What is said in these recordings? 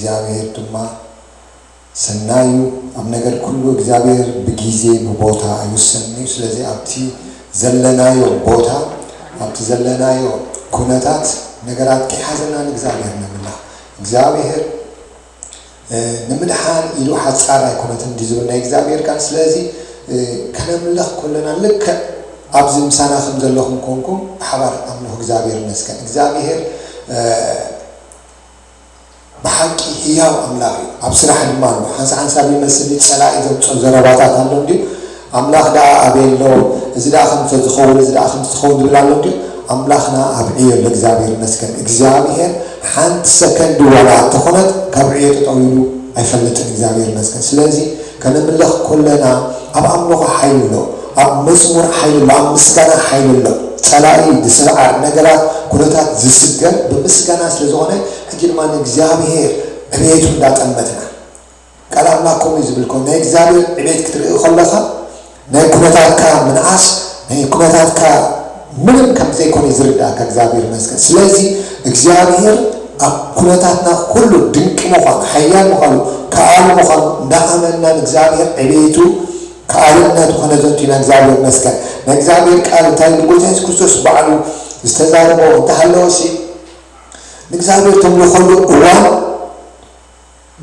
እግዚኣብሔር ድማ ሰናዩ። ኣብ ነገር ኩሉ እግዚኣብሔር ብጊዜ ብቦታ ኣይውሰንን እዩ። ስለዚ ኣብቲ ዘለናዮ ቦታ፣ ኣብቲ ዘለናዮ ኩነታት ነገራት ከይሓዘና ንእግዚኣብሔር ነምልኽ። እግዚኣብሔር ንምድሓን ኢሉ ሓጻር ኣይኮነትን እንዲ ዝብል ናይ እግዚኣብሔር ቃል። ስለዚ ከነምልኽ ከለና ልክዕ ኣብዚ ምሳና ከም ዘለኹም ኮንኩም ብሓባር ኣምልኹ። እግዚኣብሔር ይመስገን። እግዚኣብሔር ብሓቂ ህያው ኣምላኽ እዩ። ኣብ ስራሕ ድማ ኣሎ። ሓንሳ ሓንሳብ ይመስል እዩ፣ ጸላኢ ዘምጽኦ ዘረባታት ኣሎ እንድዩ። ኣምላኽ ደኣ ኣበይ ኣሎ? እዚ ደኣ ከምዚ ዝኸውን፣ እዚ ደኣ ከምዚ ዝኸውን ዝብል ኣሎ እንድዩ። ኣምላኽና ኣብ ዕዮ ኣሎ። እግዚኣብሔር ይመስገን። እግዚኣብሔር ሓንቲ ሰከንድ ዋላ እንተኾነት ካብ ዕዮ ጠጠው ኢሉ ኣይፈልጥን። እግዚኣብሔር ይመስገን። ስለዚ ከነምልኽ ኮለና ኣብ ኣምልኾ ሓይሊ ኣሎ፣ ኣብ መዝሙር ሓይሊ ኣሎ፣ ኣብ ምስጋና ሓይሊ ኣሎ። ጸላኢ ዝስርዓር ነገራት፣ ኩነታት ዝስገር ብምስጋና ስለ ዝኾነ፣ ሕጂ ድማ ንእግዚኣብሔር ዕቤቱ እንዳጠመትና፣ ቃል ኣምላኽ ከምኡ እዩ ዝብል፣ ኮ ናይ እግዚኣብሔር ዕቤት ክትርኢ ከለኻ ናይ ኩነታትካ ምንኣስ፣ ናይ ኩነታትካ ምንም ከም ዘይኮነ እዩ ዝርዳእካ። እግዚኣብሔር ይመስገን። ስለዚ እግዚኣብሔር ኣብ ኩነታትና ኩሉ ድንቂ ምዃኑ፣ ሓያል ምዃኑ፣ ከኣሉ ምዃኑ እንዳኣመንና ንእግዚኣብሔር ዕቤቱ ከኣልነቱ ከነዘንቱ ኢና። እግዚኣብሔር ይመስገን። ናይ እግዚኣብሔር ቃል እንታይ ኢሉ? ጎይታ የሱስ ክርስቶስ ባዕሉ ዝተዛረቦ እንተሃለወ ሲ ንእግዚኣብሔር ተምልኸሉ እዋን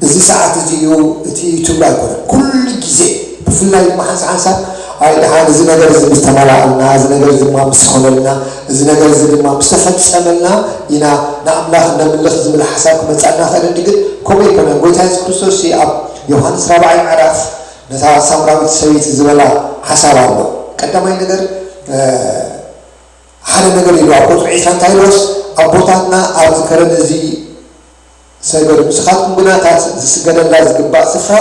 እዚ ሰዓት እዚ እዩ፣ እቲ እዩ ትብሎ ኣይኮነን። ኩሉ ግዜ ብፍላይ ድማ ሓንሳብ ሓንሳብ ኣይ ደሓን እዚ ነገር እዚ ምስ ተመላኣልና፣ እዚ ነገር እዚ ድማ ምስ ኾነልና፣ እዚ ነገር እዚ ድማ ምስ ተፈጸመልና ኢና ንኣምላኽ ነምልኽ ዝብል ሓሳብ ክመጻና ይኽእል እንዲ። ግን ከምኡ ኣይኮነን። ጎይታ የሱስ ክርስቶስ ኣብ ዮሃንስ ራብዓይ ምዕራፍ ነታ ሳምራዊት ሰበይቲ ዝበላ ሓሳብ ኣሎ። ቀዳማይ ነገር ሓደ ነገር ኢሉ ኣብ ቁጽሪ ዒስራ እንታይ ኢልዎስ ኣቦታትና ኣብዚ ከረን እዚ ሰገዱ። ንስኻትኩም ግና እታ ዝስገደላ ዝግባእ ስፍራ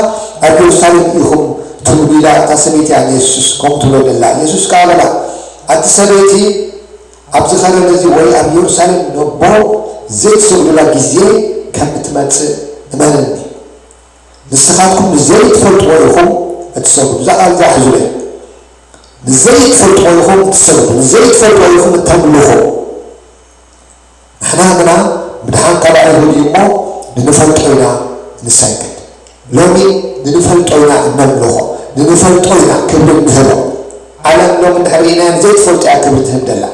ኣብ የሩሳሌም ኢኹም ትብሉ ኢላ እታ ሰበይቲ እያ ንየሱስ ከምኡ ትብሎ ደላ። የሱስ ከኣ በላ ኣቲ ሰበይቲ ኣብዚ ኸረን እዚ ወይ ኣብ የሩሳሌም ነቦ ዘይትሰግዱላ ግዜ ከም እትመጽእ እመንኒ። ንስኻትኩም ንዘይትፈልጥዎ ኢኹም እትሰግዱ። እዛ ቃል እዛ ሕዙለይ። ንዘይትፈልጥዎ ኢኹም እትሰግዱ፣ ንዘይትፈልጥዎ ኢኹም እተምልኹ። ንሕና ግና ምድሓን ካብ ኣይሁድ እዩ እሞ ንንፈልጦ ኢና ንሰግድ። ሎሚ ንንፈልጦ ኢና እነምልኾ፣ ንንፈልጦ ኢና ክብሪ እንህቦ። ዓለም ሎሚ እንድሕር ርኢናዮ ንዘይትፈልጦ እያ ክብሪ ትህብ ደላ።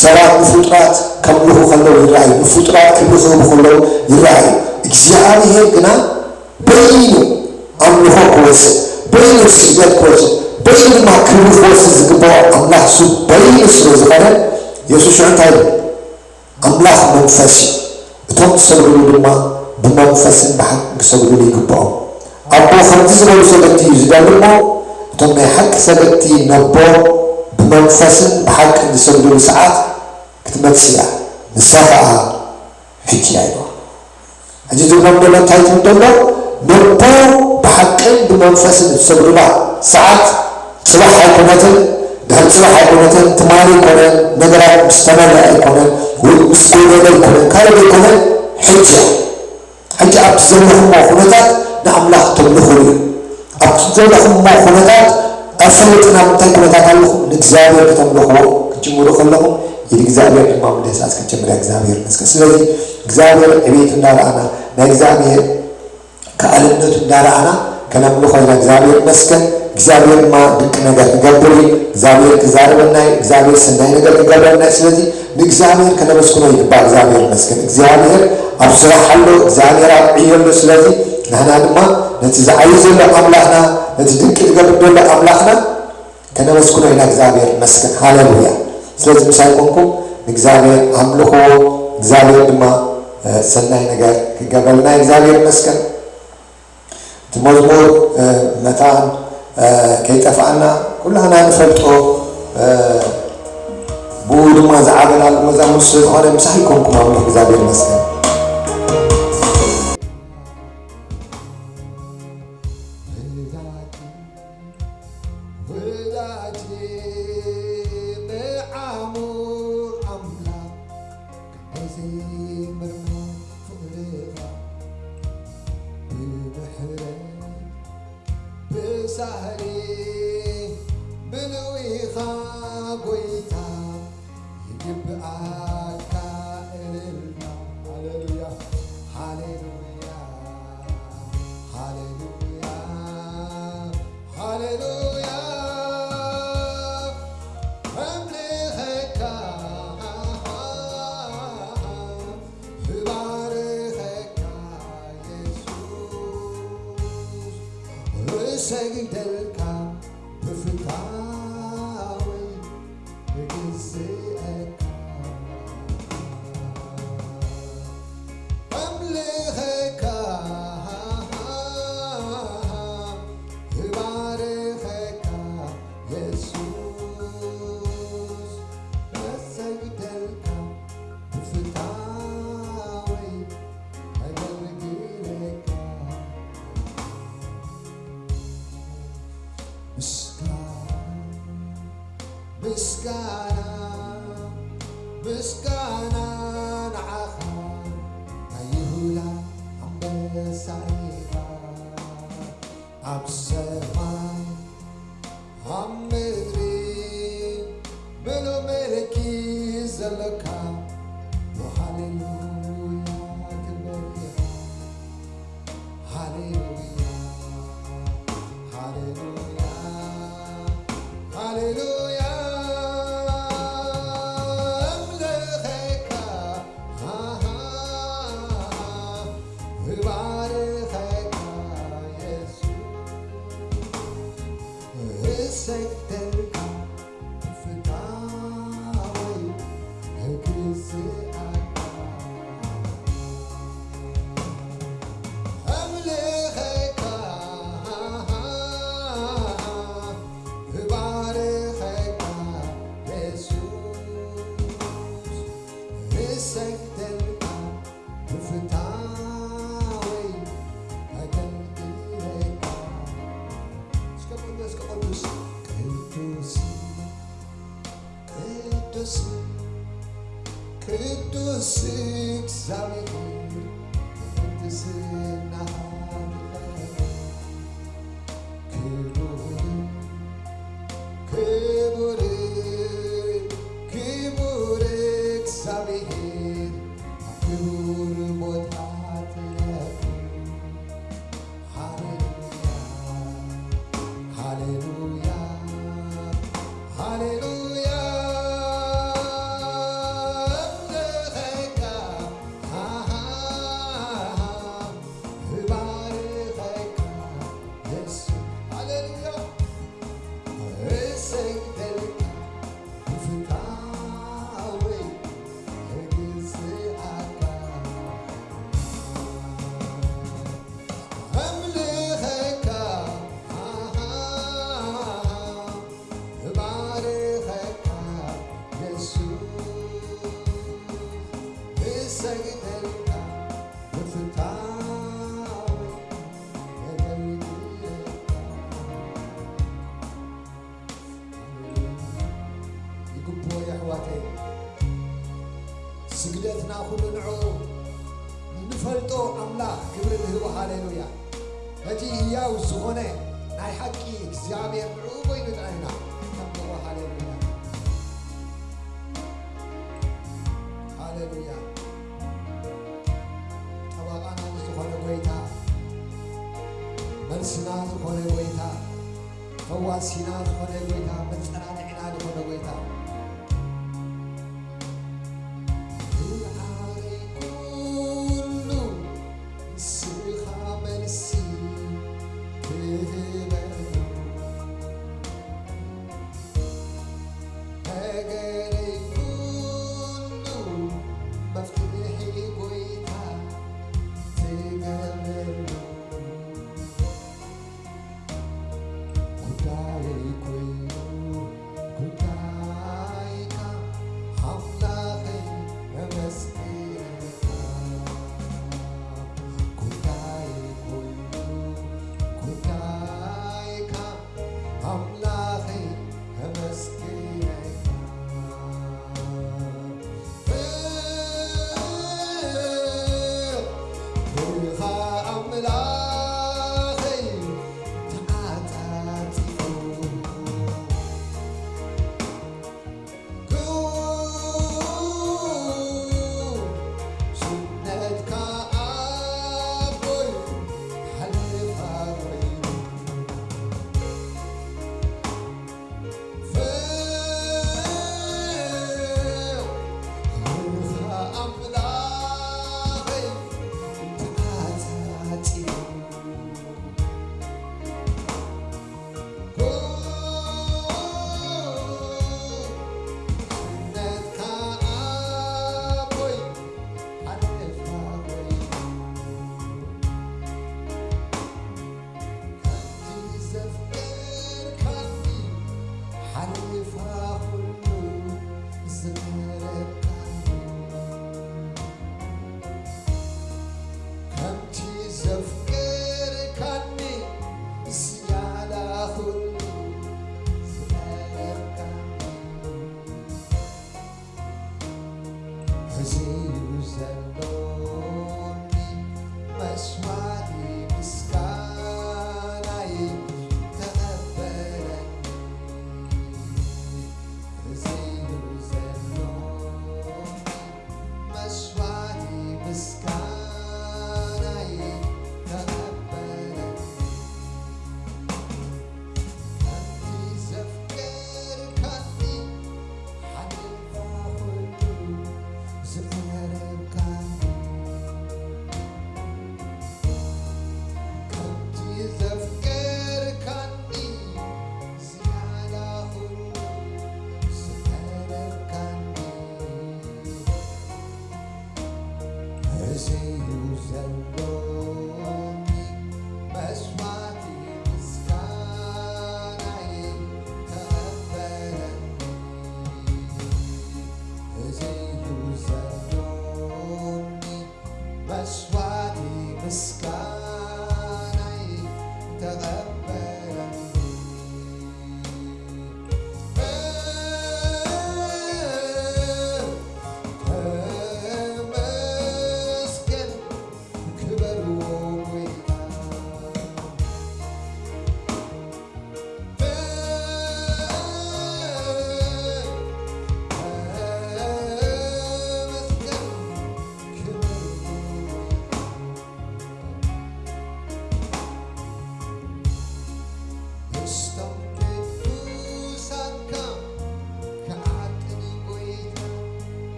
ሰባት ንፍጡራት ከምልኹ ከለዉ ይረኣዩ፣ ንፍጡራት ክብሪ ክህቡ ከለዉ ይረኣዩ። እግዚኣብሔር ግና በይኑ ኣምልኾ ክወስድ፣ በይኑ ስግደት ክወስድ፣ በይኑ ድማ ክብሪ ክወስድ ዝግባኦ ኣምላኽ እሱ በይኑ ስለ ዝኾነ የሱስ ሽዑ እንታይ ኢሉ? ኣምላኽ መንፈስ እዩ፣ እቶም ዝሰግድሉ ድማ ብመንፈስን ብሓቅን ክሰግድሉ ይግብኦም። ኣቦ ከምዚ ዝበሉ ሰገድቲ እዩ ዝደሊ እሞ፣ እቶም ናይ ሓቂ ሰገድቲ ነቦ ብመንፈስን ብሓቅን ዝሰግድሉ ሰዓት ክትመጽእ እያ፣ ንሳ ኸኣ ሕጂ እያ ኢልዋ። ሕጂ ዝብሎም ዘሎ እንታይ ትብል ዘሎ? ነቦ ብሓቅን ብመንፈስን እትሰግዱላ ሰዓት ጽባሕ ኣይኮነትን፣ ድሕሪ ጽባሕ ኣይኮነትን፣ ትማሊ ኣይኮነን፣ ነገራት ምስ ተመልአ ኣይኮነን፣ ወይ ምስ ጎደለ ኣይኮነን፣ ካልእ ኣይኮነን፣ ሕጂ እያ። ሕጂ ኣብቲ ዘለኹሞ ኩነታት ንኣምላኽ ተምልኹሉ እዩ። ኣብቲ ዘለኹሞ ኩነታት ኣይፈልጥን ኣብ እንታይ ኩነታት ኣለኹም፣ ንእግዚኣብሔር ከተምልኽዎ ክትጅምሩ ከለኹም፣ ኢድ እግዚኣብሔር ድማ ምድህሳስ ክትጅምር እያ። እግዚኣብሔር ይመስገን። ስለዚ እግዚኣብሔር ዕቤቱ እንዳረኣና፣ ናይ እግዚኣብሔር ከኣልነቱ እንዳረኣና ከነምልኾ ኢና። እግዚኣብሔር ይመስገን። እግዚኣብሔር ድማ ድንቂ ነገር ክገብር እዩ። እግዚኣብሔር ክዛረበና እዩ። እግዚኣብሔር ሰናይ ነገር ክገብረልና እዩ። ስለዚ ንእግዚኣብሔር ከነመስግኖ ይግባእ። እግዚኣብሔር ይመስገን። እግዚኣብሔር ኣብ ስራሕ ኣሎ። እግዚኣብሔር ኣብ ዕዮ ኣሎ። ስለዚ ንሕና ድማ ነቲ ዝዓዪ ዘሎ ኣምላኽና፣ ነቲ ድንቂ ዝገብር ዘሎ ኣምላኽና ከነመስግኖ ኢና። እግዚኣብሔር ይመስገን። ሃሌሉያ። ስለዚ ምሳይ ኮንኩም ንእግዚኣብሔር ኣምልኽዎ። እግዚኣብሔር ድማ፣ እ፣ ሰናይ ነገር ክገብረልና እዩ። እግዚኣብሔር ይመስገን። እቲ መዝሙር፣ እ፣ መታን፣ እ፣ ከይጠፍኣና ኩላህና ንፈልጦ፣ እ፣ ብኡ ድማ ዝዓበናሉ መዛሙር ስለ ዝኾነ ምሳይ ኮንኩም ኣምልኽ። እግዚኣብሔር ይመስገን። ወዳጄ፣ ወዳጄ፣ ንዓሙ ኣምላኽ ክንደይ ዘይምርመር ፍቕርኻ፣ ብምሕረት ብሳህሪ ምልዊኻ ጎይታ፣ ይግብኣካ እልልታ። ሃሌሉያ፣ ሃሌሉያ። ምስጋና፣ ምስጋና፣ ምስጋና ንዓኻ፣ ናይ ይሁዳ ኣንበሳ ኢኻ። ኣብ ሰማይ ኣብ ምድሪ ምሉእ ምልኪ ዘለካ፣ ሃሌሉያ፣ ክብር ይሃ። ሃሌሉያ፣ ሃሌሉያ፣ ሃሌሉያ፣ ኣምልኸካ፣ ሃ፣ ሃ፣ እባርኸካ የሱስ፣ እሰግደልካ ፍታወይ እግዝኣካ፣ ኣምልኸካ፣ እባርኸካ የሱስ፣ እሰግደልካ ብፍታወይ ኣገልግለካ። እስከ ቅዱስ፣ ቅዱስ፣ ቅዱስ፣ ቅዱስ፣ ቅዱስ እግዚኣብሔር፣ ቅድስናኻ ክቡር፣ ክቡር፣ ክቡር እግዚኣብሔር፣ ክቡር ቦታ ትነብር። ሃሌሉያ፣ ሃሌሉያ፣ ሃሌሉያ፣ እባርኸካ፣ ሃ፣ ሃ፣ ሃ፣ እባርኸካ፣ የሱስ፣ ሃሌሉያ። እሰግደልካ ብፍታወይ እግዝኣካ፣ ኣምልኸካ፣ እባርኸካ የሱስ፣ እሰግደልካ ብፍታወይ እገልግለካ። ይግብኦ የሕዋተይ፣ ስግደትና ኩሉ ንዕኡ ንፈልጦ ኣምላኽ ክብሪ ንህቦ። ሃሌሉያ። ነቲ ህያው ዝኾነ ናይ ሓቂ እግዚኣብሔር ንዕኡ ኮይኑ ጥራይ ኢና ነምልኾ። ሃሌሉያ፣ ሃሌሉያ። ጠበቓና ዝኾነ ጐይታ፣ መልስና ዝኾነ ጐይታ፣ ፈዋሲና ዝኾነ ጐይታ፣ መጸናንዒና ዝኾነ ጐይታ፣ ንዓይ ኩሉ ንስኻ መልሲ ትህበሉ፣ ነገረይ ኩሉ መፍትሒ ጐይታ ትገብረሉ። ጉዳየይ ኮይኑ፣ ጉዳየይ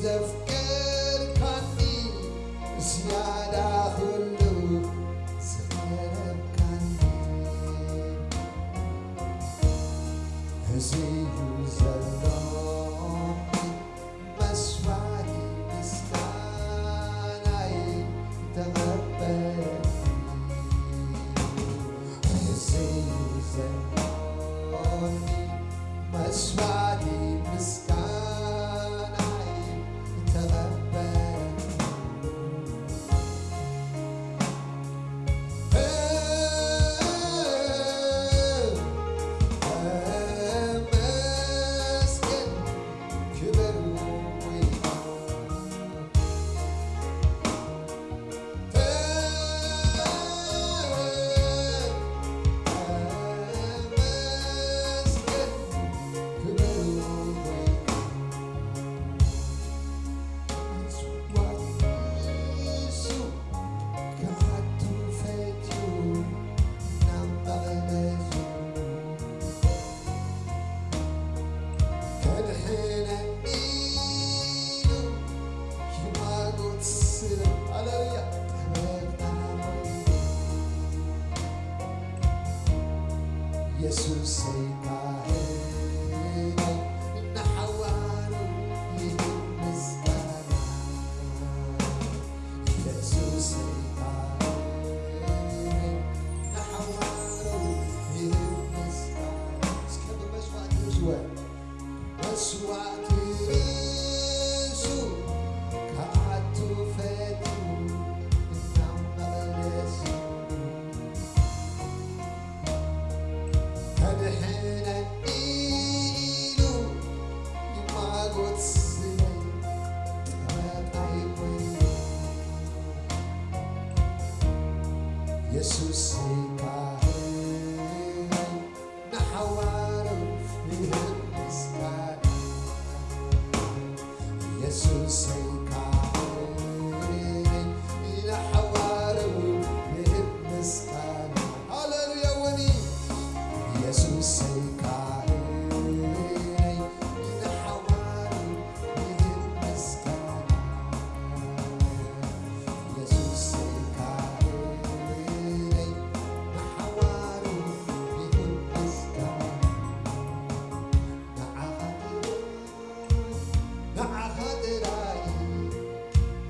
ዘፍቀርካኒ ዝያዳ ኩሉ ዝቐረብካኒ፣ እዚ እዩ ዘሎ መስዋዕቲ ምስጋናይ ተቐበል። እዚ እዩ ዘሎኒ መስዋዕቲ ምስጋናይ ተቐበል። ተመስገን ክብር ወይ ከድሕነኒ ኢሉ ይማጎት ስለ፣ ሃሌሉያ፣ ጠበቃ ኮይኑ። የሱሰይ ካህነይ ንሓዋሩ ይህብ ምስጋና። የሱሰይ ካህነይ ንሓዋሩ ይህብ ምስጋና። እስከ ብመስዋዕቲ ርእሱ፣ መስዋዕቲ ርእሱ ክኣቱ ፈትዩ ናብ መቕደስ ከድሕነኒ ኢሉ ይማጎት ስለይ ጠበቃይ ኮይኑ። የሱሰይ ካህነይ ንሓዋሩ ይህብ ምስጋና። የሱሰይ ካህነይ ንሓዋሩ ይህብ ምስጋና። ሃሌሉያ ወኒ የሱሰይ ካህነይ ንሓዋሩ ይህብ ምስጋና። የሱሰይ ካህነይ ንሓዋሩ ይህብ ምስጋና። ንዓኻ ጥራይ፣ ንዓኻ ጥራይ፣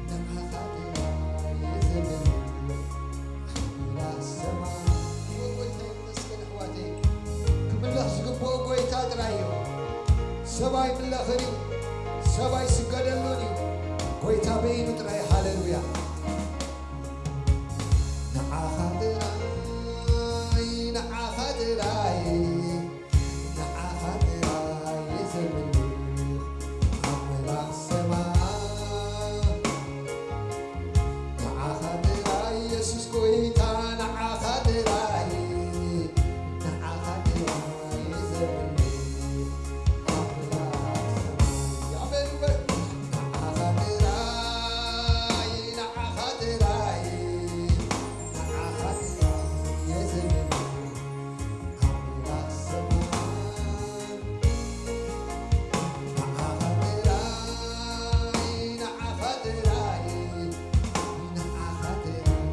ንዓኻ ጥራይ ዘምልኽ ኣምላኽ ሰማይ። ጎይታ ይመስገን ኣሕዋተይ። ክምለኽ ዝግብኦ ጎይታ ጥራይ እዩ። ሰብ ኣይምለኽን እዩ። ሰብ ኣይስገደሉን እዩ። ጎይታ በይኑ ጥራይ። ሃሌሉያ። ንዓኻ ጥራይ፣ ንዓኻ ጥራይ፣ ንዓኻ ጥራይ ዘምልኽ ኣምላኽ ሰማይ። ንዓኻ ጥራይ የሱስ ጎይታ፣ ንዓኻ ጥራይ፣ ንዓኻ ጥራይ ዘምልኽ ኣምላኽ ሰማይ። ኣሜን በል። ንዓኻ ጥራይ፣ ንዓኻ ጥራይ፣ ንዓኻ ጥራይ ዘምልኽ ኣምላኽ ሰማይ። ንዓኻ ጥራይ፣ ንዓኻ ጥራይ፣ ንዓኻ ጥራይ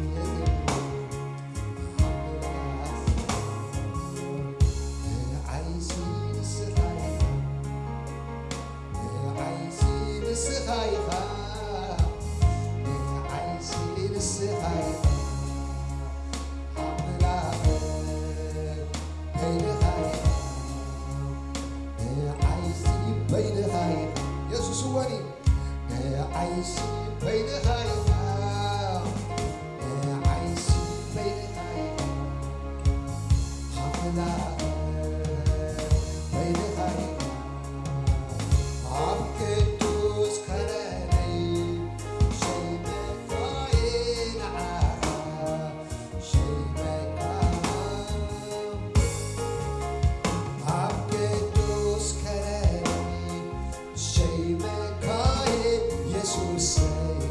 የድልየኒ ኣምላኽ ሰማይ። ንዓይሲ ንስኻ ኢኻ፣ ንዓይሲ ንስኻ ኢኻ፣ ንዓይሲ ንስኻ ኢኻ ኣምላኽ። በይንኻ ኢኻ፣ ንዓይሲ በይንኻ ኢኻ። የሱስ እወኒ፣ ንዓይሲ በይንኻ ኢኻ፣ ንዓይሲ በይንኻ ኢኻ፣ ኣምላኽ በይንኻ ኢኻ። ኣብ ቅዱስ ከረነይ ሸይመካ ንዓኻ ሸይመካ ኣብ ቅዱስ ከረኒ ሸይመካ የሱሰይ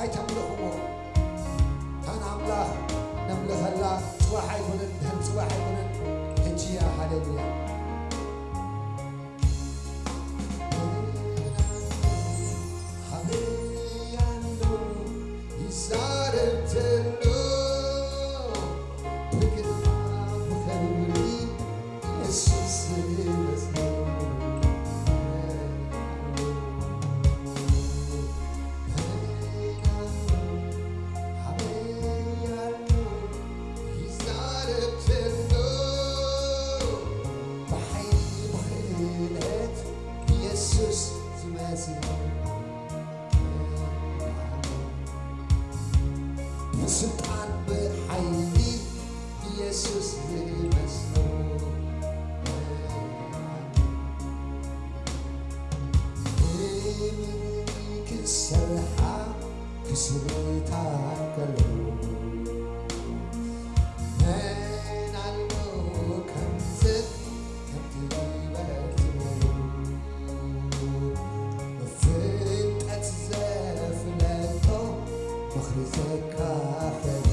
ኣይተምልኽዎ። እታ ንኣምላኽ ነምልኸላ ጽባሕ ኣይኮነን፣ ድሕሪ ጽባሕ ኣይኮነን፣ ሕጂ እያ። ሃሌሉያ። ሓበይ ኣሎ ይዛረብ ዘሎ ብግርማ ብኽብሪ የሱስ ዝመስሎ። ሓበይ ኣሎ ይዛረብ ዘሎ ብሓይሊ ብኽእለት የሱስ ዝመስሎ። ብስልጣን ብሓይሊ ኢየሱስ ዝመስሎ። ንምድሪ ክሰርሓ ክስርታ ከሎ መን ኣሎ ከምዘን ከምቲ በርትሎ። ፍልጠት ዘፍለጦ ምኽሪ ዘካፈለ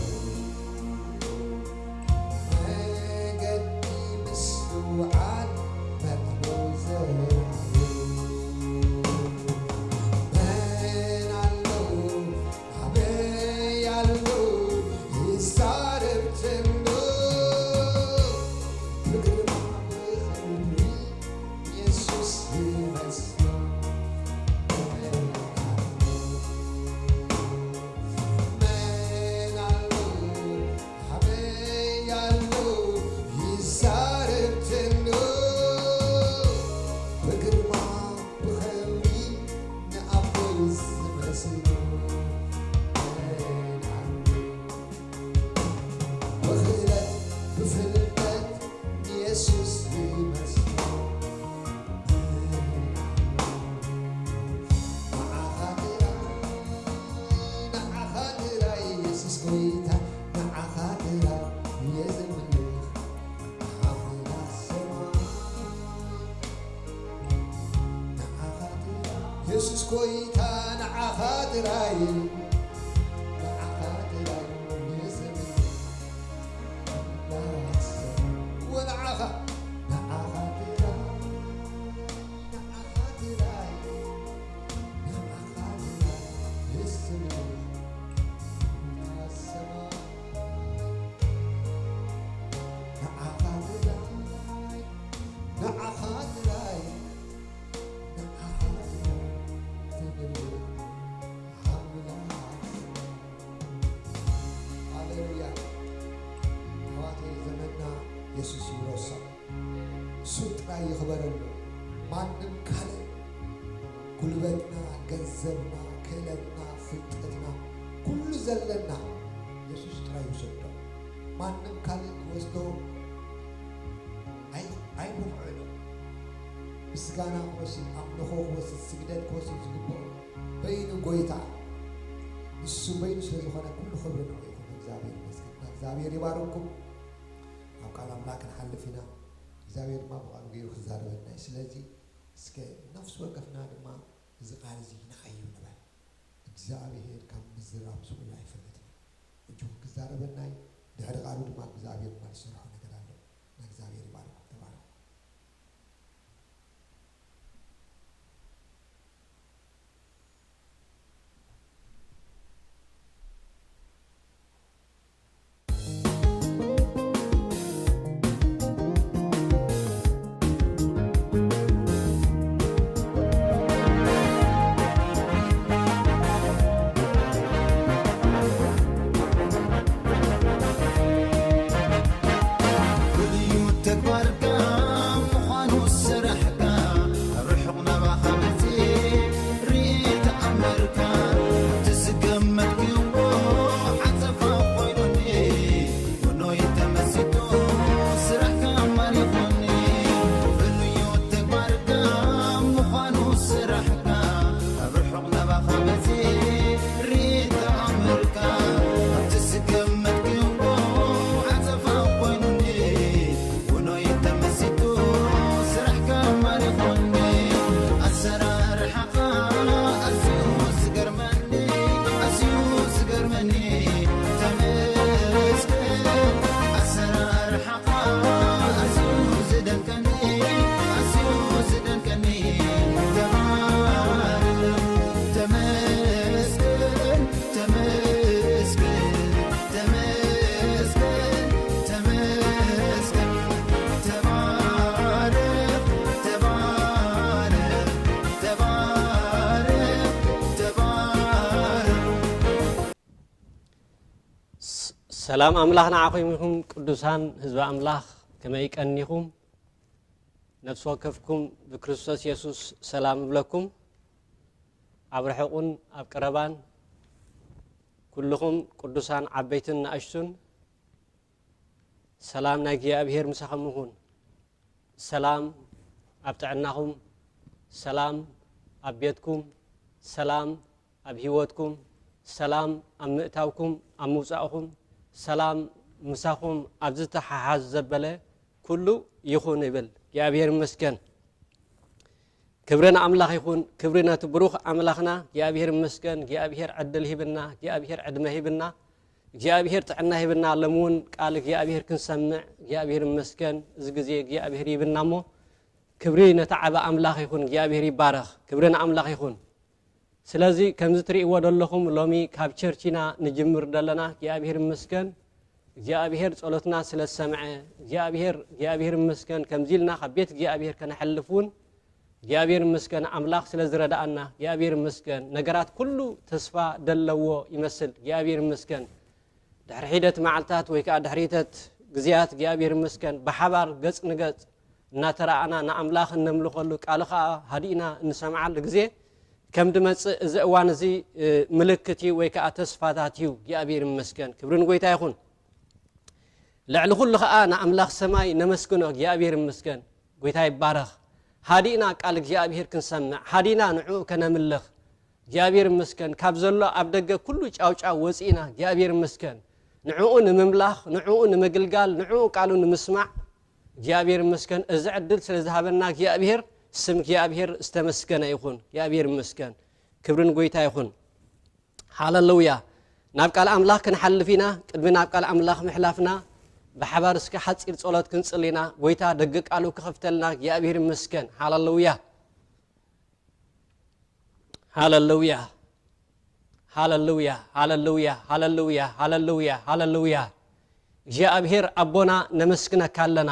መገዲ ምስትውዓል መዕቦ ዘርኣየ መን ኣሎ ኣበይ ኣሎ ይዛረብ ዘሎ ብግርማ ብኽብሪ የሱስ ይመስሎ። መን ኣሎ ኣበይ ኣሎ ይዛረብ ዘሎ ብግርማ ብኽብሪ ንኣቦይ ዝመስሎ። መን ኣሎ ብኽእለት ብፍልጠት ንየሱስ ይመስሎ። ንዓኻ ጥራይ፣ ንዓኻ ጥራይ የሱስ ጎይታ፣ ንዓኻ ጥራይ እየ ዘምልኽ ኣምላኽ ሰማይ። ንዓኻ ጥራይ የሱስ ጎይታ፣ ንዓኻ ጥራይ፣ ንዓኻ ጥራይ እየ ዘምልኽ ኣምላኽ ሰማይ። ወንዓኻ፣ ንዓኻ ጥራይ፣ ንዓኻ ጥራይ፣ ንዓኻ ጥራይ እየ ዘምልኽ ኣምላኽ ሰማይ። ንዓኻ ጥራይ፣ ንዓኻ ጥራይ፣ ንዓኻ ጥራይ ዘምልኽ ኣምላኽ። ሃሌሉያ። ኣሕዋተይ፣ ዘመንና የሱስ ይውረሶ። እሱ ጥራይ ይኽበረሉ። ማንም ካልእ ጉልበትና፣ ገንዘብና፣ ክእለትና፣ ፍልጠትና፣ ኩሉ ዘለና የሱስ ጥራይ ይውሰዶ። ማንም ካልእ ክወስዶ ኣይ-፣ ኣይብቕዕን። ምስጋና ክወስድ፣ ኣምልኾ ክወስድ፣ ስግደት ክወስድ ዝግብኦ በይኑ ጎይታ። ንሱ በይኑ ስለ ዝኾነ ኩሉ ክብሪ ንዕኡ ይኹን። እግዚኣብሔር ይመስገን። እግዚኣብሔር ይባርኩም። ኣብ ቃል ኣምላኽ ክንሓልፍ ኢና። እግዚኣብሔር ድማ ብቓሉ ገይሩ ክዛረበና እዩ። ስለዚ እስከ ነፍሲ ወከፍና ድማ እዚ ቃል እዚ ንዓዩ ንበል። እግዚኣብሔር ካብ ምዝራብ ዝኹሉ ኣይፈልጥን እዩ። ሕጂ ክዛረበና እዩ። ድሕሪ ቃሉ ድማ እግዚኣብሔር ድማ ዝሰርሖ ነገር ኣሎ። ንእግዚኣብሔር ይባርኩም። ተባረኹ። ፍሉይ ተግባርካ ተመስገን፣ ኣሰራርሓኻ ኣዝዩ ዝደንቀኒ፣ ኣዝዩ ዝደንቀኒ። ተባረኽ፣ ተመስገን፣ ተመስገን፣ ተመስገን፣ ተመስገን። ተባረኽ፣ ተባረኽ፣ ተባረኽ፣ ተባረኽ። ስ-፣ ሰላም ኣምላኽ ንዓኹም ይኹን፣ ቅዱሳን ህዝቢ ኣምላኽ፣ ከመይ ቀኒኹም? ነፍሲ ወከፍኩም ብክርስቶስ የሱስ ሰላም እብለኩም። ኣብ ርሑቕን ኣብ ቀረባን ኩልኹም ቅዱሳን ዓበይትን ንኣሽቱን፣ ሰላም ናይ እግዚኣብሔር ምሳኹም ይኹን። ሰላም ኣብ ጥዕናኹም፣ ሰላም ኣብ ቤትኩም፣ ሰላም ኣብ ህይወትኩም፣ ሰላም ኣብ ምእታውኩም፣ ኣብ ምውጻእኹም፣ ሰላም ምሳኹም ኣብ ዝተሓሓዝ ዘበለ ኩሉ ይኹን ይብል። እግዚኣብሔር ይመስገን። ክብሪ ንኣምላኽ ይኹን። ክብሪ ነቲ ብሩኽ ኣምላኽና እግዚኣብሔር ይመስገን። እግዚኣብሔር ዕድል ሂብና፣ እግዚኣብሔር ዕድመ ሂብና፣ እግዚኣብሔር ጥዕና ሂብና። ሎም እውን ቃል እግዚኣብሔር ክንሰምዕ እግዚኣብሔር ይመስገን። እዚ ግዜ እግዚኣብሔር ሂብና እሞ፣ ክብሪ ነቲ ዓቢ ኣምላኽ ይኹን። እግዚኣብሔር ይባረኽ። ክብሪ ንኣምላኽ ይኹን። ስለዚ ከምዚ ትርእይዎ ዘለኹም ሎሚ ካብ ቸርች ኢና ንጅምር ዘለና። እግዚኣብሔር ይመስገን። እግዚኣብሔር ጸሎትና ስለ ዝሰምዐ እግዚኣብሔር፣ እግዚኣብሔር ይመስገን። ከምዚ ኢልና ካብ ቤት እግዚኣብሔር ከነሕልፍ እውን እግዚኣብሔር ይመስገን። ኣምላኽ ስለ ዝረድኣና እግዚኣብሔር ይመስገን። ነገራት ኩሉ ተስፋ ደለዎ ይመስል። እግዚኣብሔር ይመስገን። ድሕሪ ሒደት መዓልታት ወይ ከኣ ድሕሪ ሒደት ግዜያት እግዚኣብሔር ይመስገን ብሓባር ገጽ ንገጽ እናተረኣና ንኣምላኽ እነምልኸሉ ቃሉ ከኣ ሃዲእና እንሰምዓሉ ግዜ ከም ድመጽእ እዚ እዋን እዚ፣ እ፣ ምልክት እዩ ወይ ከኣ ተስፋታት እዩ። እግዚኣብሔር ይመስገን። ክብሪ ንጎይታ ይኹን። ልዕሊ ኩሉ ከኣ ንኣምላኽ ሰማይ ነመስግኖ። እግዚኣብሔር ይመስገን። ጎይታ ይባረኽ። ሃዲእና ቃል እግዚኣብሔር ክንሰምዕ፣ ሃዲእና ንዕኡ ከነምልኽ። እግዚኣብሔር ይመስገን። ካብ ዘሎ ኣብ ደገ ኩሉ ጫውጫው ወጺእና፣ እግዚኣብሔር ይመስገን። ንዕኡ ንምምላኽ፣ ንዕኡ ንምግልጋል፣ ንዕኡ ቃሉ ንምስማዕ፣ እግዚኣብሔር ይመስገን። እዚ ዕድል ስለ ዝሃበና እግዚኣብሔር፣ ስም እግዚኣብሔር ዝተመስገነ ይኹን። እግዚኣብሔር ይመስገን። ክብሪ ንጎይታ ይኹን። ሃለሉያ። ናብ ቃል ኣምላኽ ክንሓልፍ ኢና። ቅድሚ ናብ ቃል ኣምላኽ ምሕላፍና፣ ብሓባር እስከ ሓጺር ጸሎት ክንጽሊ ኢና። ጎይታ ደገ ቃሉ ክኸፍተልና እግዚኣብሔር ይመስገን። ሃለሉያ። ሃለሉያ። ሃለሉያ። ሃለሉያ። ሃለሉያ። ሃለሉያ። ሃለሉያ። እግዚኣብሔር ኣቦና ነመስግነካ ኣለና።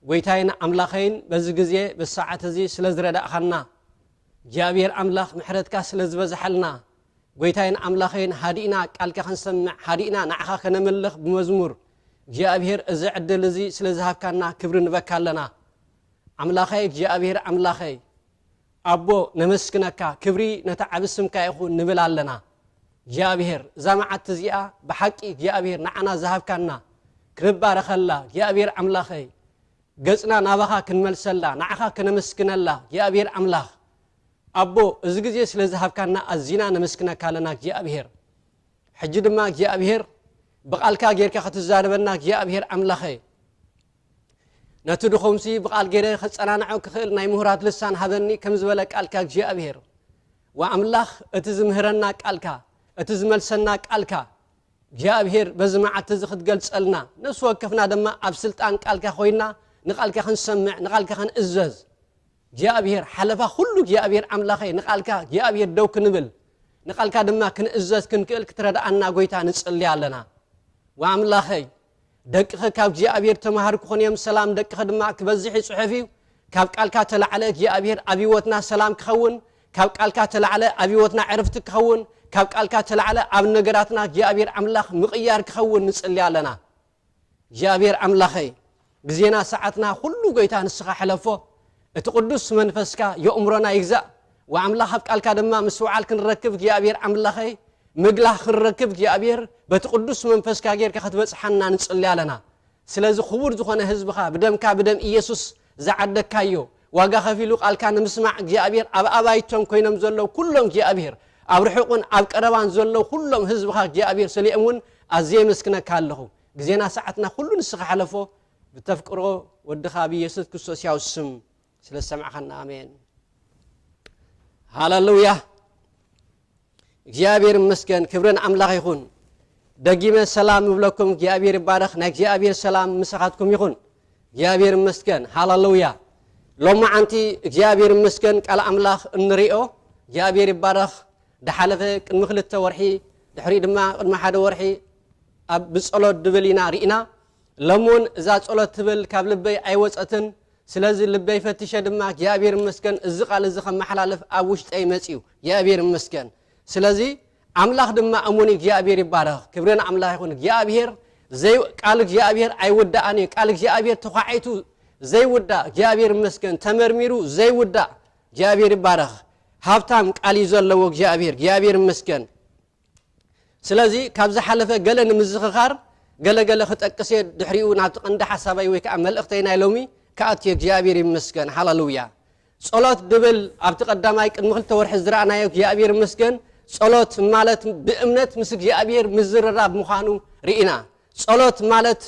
ጎይታይን ኣምላኸይን በዚ ግዜ፣ በዚ ሰዓት እዚ ስለ ዝረዳእኻና፣ እግዚኣብሔር ኣምላኽ ምሕረትካ ስለ ዝበዝሓልና፣ ጎይታይን ኣምላኸይን ሃዲእና ቃልካ ክንሰምዕ፣ ሃዲእና ንዓኻ ከነምልኽ ብመዝሙር፣ እግዚኣብሔር እዚ ዕድል እዚ ስለ ዝሃብካና ክብሪ ንበካ ኣለና። ኣምላኸይ፣ እግዚኣብሔር ኣምላኸይ፣ ኣቦ ነመስግነካ፣ ክብሪ ነቲ ዓቢ ስምካ ይኹን ንብል ኣለና። እግዚኣብሔር፣ እዛ መዓልቲ እዚኣ ብሓቂ እግዚኣብሔር ንዓና ዝሃብካና ክንባረኸላ፣ እግዚኣብሔር ኣምላኸይ፣ ገጽና ናባኻ ክንመልሰላ፣ ንዓኻ ከነመስግነላ፣ እግዚኣብሔር ኣምላኽ፣ ኣቦ፣ እዚ ግዜ ስለ ዝሃብካና ኣዚና ነመስግነካ ኣለና እግዚኣብሔር። ሕጂ ድማ እግዚኣብሔር፣ ብቓልካ ጌርካ ክትዛረበና እግዚኣብሔር ኣምላኸይ፣ ነቲ ድኹምሲ ብቓል ገይረ ከጸናንዖ ክኽእል ናይ ምሁራት ልሳን ሃበኒ ከም ዝበለ ቃልካ እግዚኣብሔር፣ ወኣምላኽ፣ እቲ ዝምህረና ቃልካ፣ እቲ ዝመልሰና ቃልካ፣ እግዚኣብሔር በዚ መዓልቲ እዚ ክትገልጸልና፣ ነፍሲ ወከፍና ድማ ኣብ ስልጣን ቃልካ ኮይና ንቃልካ ክንሰምዕ፣ ንቃልካ ክንእዘዝ፣ እግዚኣብሔር ሓለፋ ኩሉ እግዚኣብሔር ኣምላኸይ ንቃልካ እግዚኣብሔር ደው ክንብል፣ ንቃልካ ድማ ክንእዘዝ ክንክእል ክትረድኣና ጎይታ ንጽሊ ኣለና። ወኣምላኸይ፣ ደቅኺ ካብ እግዚኣብሔር ተማሃሩ ክኾኑ እዮም፣ ሰላም ደቅኺ ድማ ክበዝሕ እዩ ጽሑፍ እዩ። ካብ ቃልካ ተላዕለ እግዚኣብሔር ኣብ ህይወትና ሰላም ክኸውን፣ ካብ ቃልካ ተላዕለ ኣብ ህይወትና ዕርፍቲ ክኸውን፣ ካብ ቃልካ ተላዕለ ኣብ ነገራትና እግዚኣብሔር ኣምላኽ ምቕያር ክኸውን ንጽሊ ኣለና። እግዚኣብሔር ኣምላኸይ፣ ግዜና ሰዓትና ኩሉ ጎይታ ንስኻ ሕለፎ። እቲ ቅዱስ መንፈስካ የእምሮና ይግዛእ። ወኣምላኽ ኣብ ቃልካ ድማ ምስትውዓል ክንረክብ እግዚኣብሔር ኣምላኸይ፣ ምግላህ ክንረክብ እግዚኣብሔር በቲ ቅዱስ መንፈስካ ጌርካ ክትበጽሓና ንጽሊ ኣለና። ስለዚ ክቡር ዝኾነ ህዝብኻ ብደምካ ብደም ኢየሱስ ዝዓደግካዮ ዋጋ ከፊሉ ቃልካ ንምስማዕ እግዚኣብሔር ኣብ ኣባይቶም ኮይኖም ዘለዉ ኩሎም እግዚኣብሔር ኣብ ርሑቕን ኣብ ቀረባን ዘለዉ ኩሎም ህዝብኻ እግዚኣብሔር ሰሊኦም እውን ኣዝየ የመስግነካ ኣለኹ። ግዜና ሰዓትና ኩሉ ንስኻ ሕለፎ። ብተፍቅሮ ወድኻ ብኢየሱስ ክርስቶስ ያው ስም ስለ ዝሰማዕኻና ኣሜን። ሃሌሉያ። እግዚኣብሔር ይመስገን፣ ክብርን ኣምላኽ ይኹን። ደጊመ ሰላም እብለኩም፣ እግዚኣብሔር ይባረኽ። ናይ እግዚኣብሔር ሰላም ምሳኻትኩም ይኹን። እግዚኣብሔር ይመስገን፣ ሃሌሉያ። ሎማዓንቲ እግዚኣብሔር ይመስገን፣ ቃል ኣምላኽ እንሪኦ፣ እግዚኣብሔር ይባረኽ። ድሓለፈ ቅድሚ ክልተ ወርሒ፣ ድሕሪ ድማ ቅድሚ ሓደ ወርሒ ኣብ ብጸሎት ድብል ኢና ርኢና። ሎም እውን እዛ ጸሎት ትብል ካብ ልበይ ኣይወጸትን። ስለዚ ልበይ ፈቲሸ ድማ እግዚኣብሔር ይመስገን፣ እዚ ቃል እዚ ከመሓላልፍ ኣብ ውሽጠይ መጽዩ። እግዚኣብሔር ይመስገን። ስለዚ ኣምላኽ ድማ እሙን እዩ። እግዚኣብሔር ይባረኽ። ክብሪ ንኣምላኽ ይኹን። እግዚኣብሔር ዘይ-፣ ቃል እግዚኣብሔር ኣይውዳእን እዩ። ቃል እግዚኣብሔር ተዃዒቱ ዘይውዳእ፣ እግዚኣብሔር ይመስገን፣ ተመርሚሩ ዘይውዳእ፣ እግዚኣብሔር ይባረኽ። ሃብታም ቃል እዩ ዘለዎ እግዚኣብሔር። እግዚኣብሔር ይመስገን። ስለዚ ካብ ዝሓለፈ ገለ ንምዝኽኻር፣ ገለ ገለ ክጠቅስ እየ፣ ድሕሪኡ ናብቲ ቀንዲ ሓሳባይ ወይ ከዓ መልእኽተይ ናይ ሎሚ ክኣቱ እየ። እግዚኣብሔር ይመስገን። ሃሌሉያ። ጸሎት ድብል ኣብቲ ቀዳማይ ቅድሚ ክልተ ወርሒ ዝረኣናዮ፣ እግዚኣብሔር ይመስገን፣ ጸሎት ማለት ብእምነት ምስ እግዚኣብሔር ምዝርራብ ምዃኑ ርኢና። ጸሎት ማለት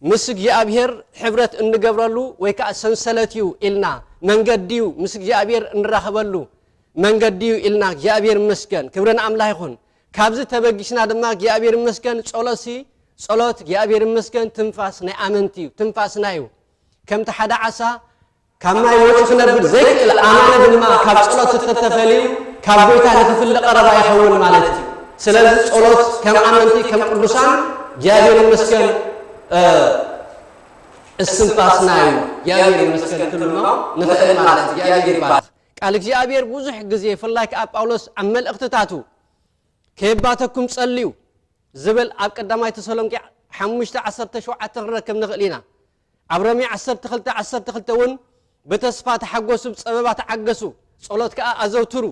ምስ እግዚኣብሔር ሕብረት እንገብረሉ ወይ ከዓ ሰንሰለት እዩ ኢልና፣ መንገዲ እዩ ምስ እግዚኣብሔር እንራኸበሉ መንገዲ እዩ ኢልና፣ እግዚኣብሔር ይመስገን፣ ክብሪ ንኣምላኽ ይኹን። ካብዚ ተበጊስና ድማ እግዚኣብሔር ይመስገን፣ ጸሎትሲ፣ ጸሎት እግዚኣብሔር ይመስገን ትንፋስ ናይ ኣመንቲ እዩ፣ ትንፋስና እዩ። ከምቲ ሓደ ዓሳ ካብ ማይ ወፂኡ ክነብር ዘይክእል ኣማኒ ድማ ካብ ጸሎት እንተተፈልዩ ካብ ጎይታ ንክፍለ ቀረባ ይኸውን ማለት እዩ። ስለዚ ጸሎት ከም ኣመንቲ፣ ከም ቅዱሳን እግዚኣብሔር ይመስገን፣ እ፣ እስትንፋስና እዩ። እግዚኣብሔር ይመስገን ክንብሎ ንኽእል ማለት እዩ። እግዚኣብሔር ይባረኽ። ቃል እግዚኣብሔር ብዙሕ ግዜ፣ ብፍላይ ከኣ ጳውሎስ ኣብ መልእኽትታቱ ከየባተኩም ጸልዩ ዝብል ኣብ ቀዳማይ ተሰሎንቄ ሓሙሽተ ዓሰርተ ሸውዓተ ክንረክብ ንኽእል ኢና። ኣብ ሮሜ ዓሰርተ ክልተ ዓሰርተ ክልተ እውን ብተስፋ ተሓጎሱ፣ ብጸበባ ተዓገሱ፣ ጸሎት ከኣ ኣዘውትሩ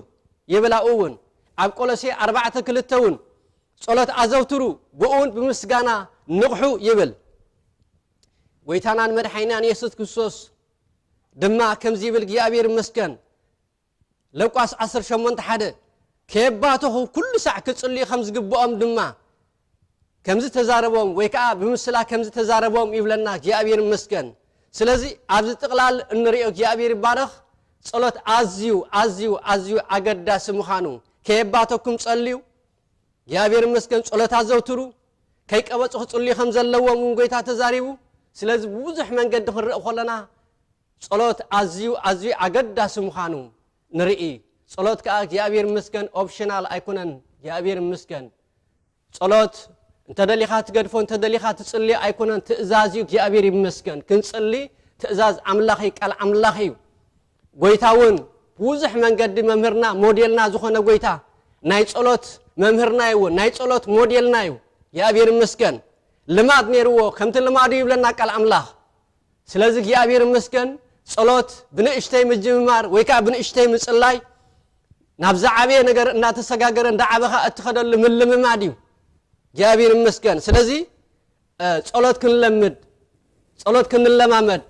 ይብል። ኣብኡ እውን ኣብ ቆሎሴ ኣርባዕተ ክልተ እውን ጸሎት ኣዘውትሩ፣ ብኡ እውን ብምስጋና ንቕሑ ይብል። ጎይታናን መድሓኒናን የሱስ ክርስቶስ ድማ ከምዚ ይብል፣ እግዚኣብሔር ይመስገን። ሉቃስ ዓሰርተ ሸሞንተ ሓደ፣ ከየባተኹ ኩሉ ሳዕ ክጽልዩ ከም ዝግብኦም ድማ ከምዚ ተዛረቦም፣ ወይ ከኣ ብምስላ ከምዚ ተዛረቦም ይብለና። እግዚኣብሔር ይመስገን። ስለዚ ኣብዚ ጥቕላል እንሪኦ፣ እግዚኣብሔር ይባረኽ፣ ጸሎት ኣዝዩ፣ ኣዝዩ፣ ኣዝዩ ኣገዳሲ ምዃኑ፣ ከየባተኩም ጸልዩ። እግዚኣብሔር ይመስገን፣ ጸሎት ኣዘውትሩ፣ ከይቀበጹ ክጽልዩ ከም ዘለዎም እውን ጎይታ ተዛሪቡ። ስለዚ ብብዙሕ መንገዲ ክንርኢ ከለና ጸሎት ኣዝዩ፣ ኣዝዩ ኣገዳሲ ምዃኑ ንርኢ። ጸሎት ከኣ እግዚኣብሔር ይመስገን ኦፕሽናል ኣይኮነን። እግዚኣብሔር ይመስገን። ጸሎት እንተ ደሊኻ ትገድፎ፣ እንተ ደሊኻ ትጽልዮ ኣይኮነን። ትእዛዝ እዩ። እግዚኣብሔር ይመስገን። ክንጽሊ ትእዛዝ ኣምላኽ እዩ፣ ቃል ኣምላኽ እዩ። ጎይታ እውን ብዙሕ መንገዲ መምህርና፣ ሞዴልና ዝኾነ ጎይታ፣ ናይ ጸሎት መምህርና እዩ፣ እውን ናይ ጸሎት ሞዴልና እዩ። እግዚኣብሔር ይመስገን። ልማድ ነይርዎ፣ ከምቲ ልማዱ ይብለና ቃል ኣምላኽ። ስለዚ እግዚኣብሔር ይመስገን፣ ጸሎት ብንእሽተይ ምጅምማር ወይ ከኣ ብንእሽተይ ምጽላይ ናብ ዝዓበየ ነገር እናተሰጋገረ እንዳዓበኻ እትኸደሉ ምልምማድ እዩ። እግዚኣብሔር ይመስገን። ስለዚ፣ እ፣ ጸሎት ክንለምድ፣ ጸሎት ክንለማመድ፣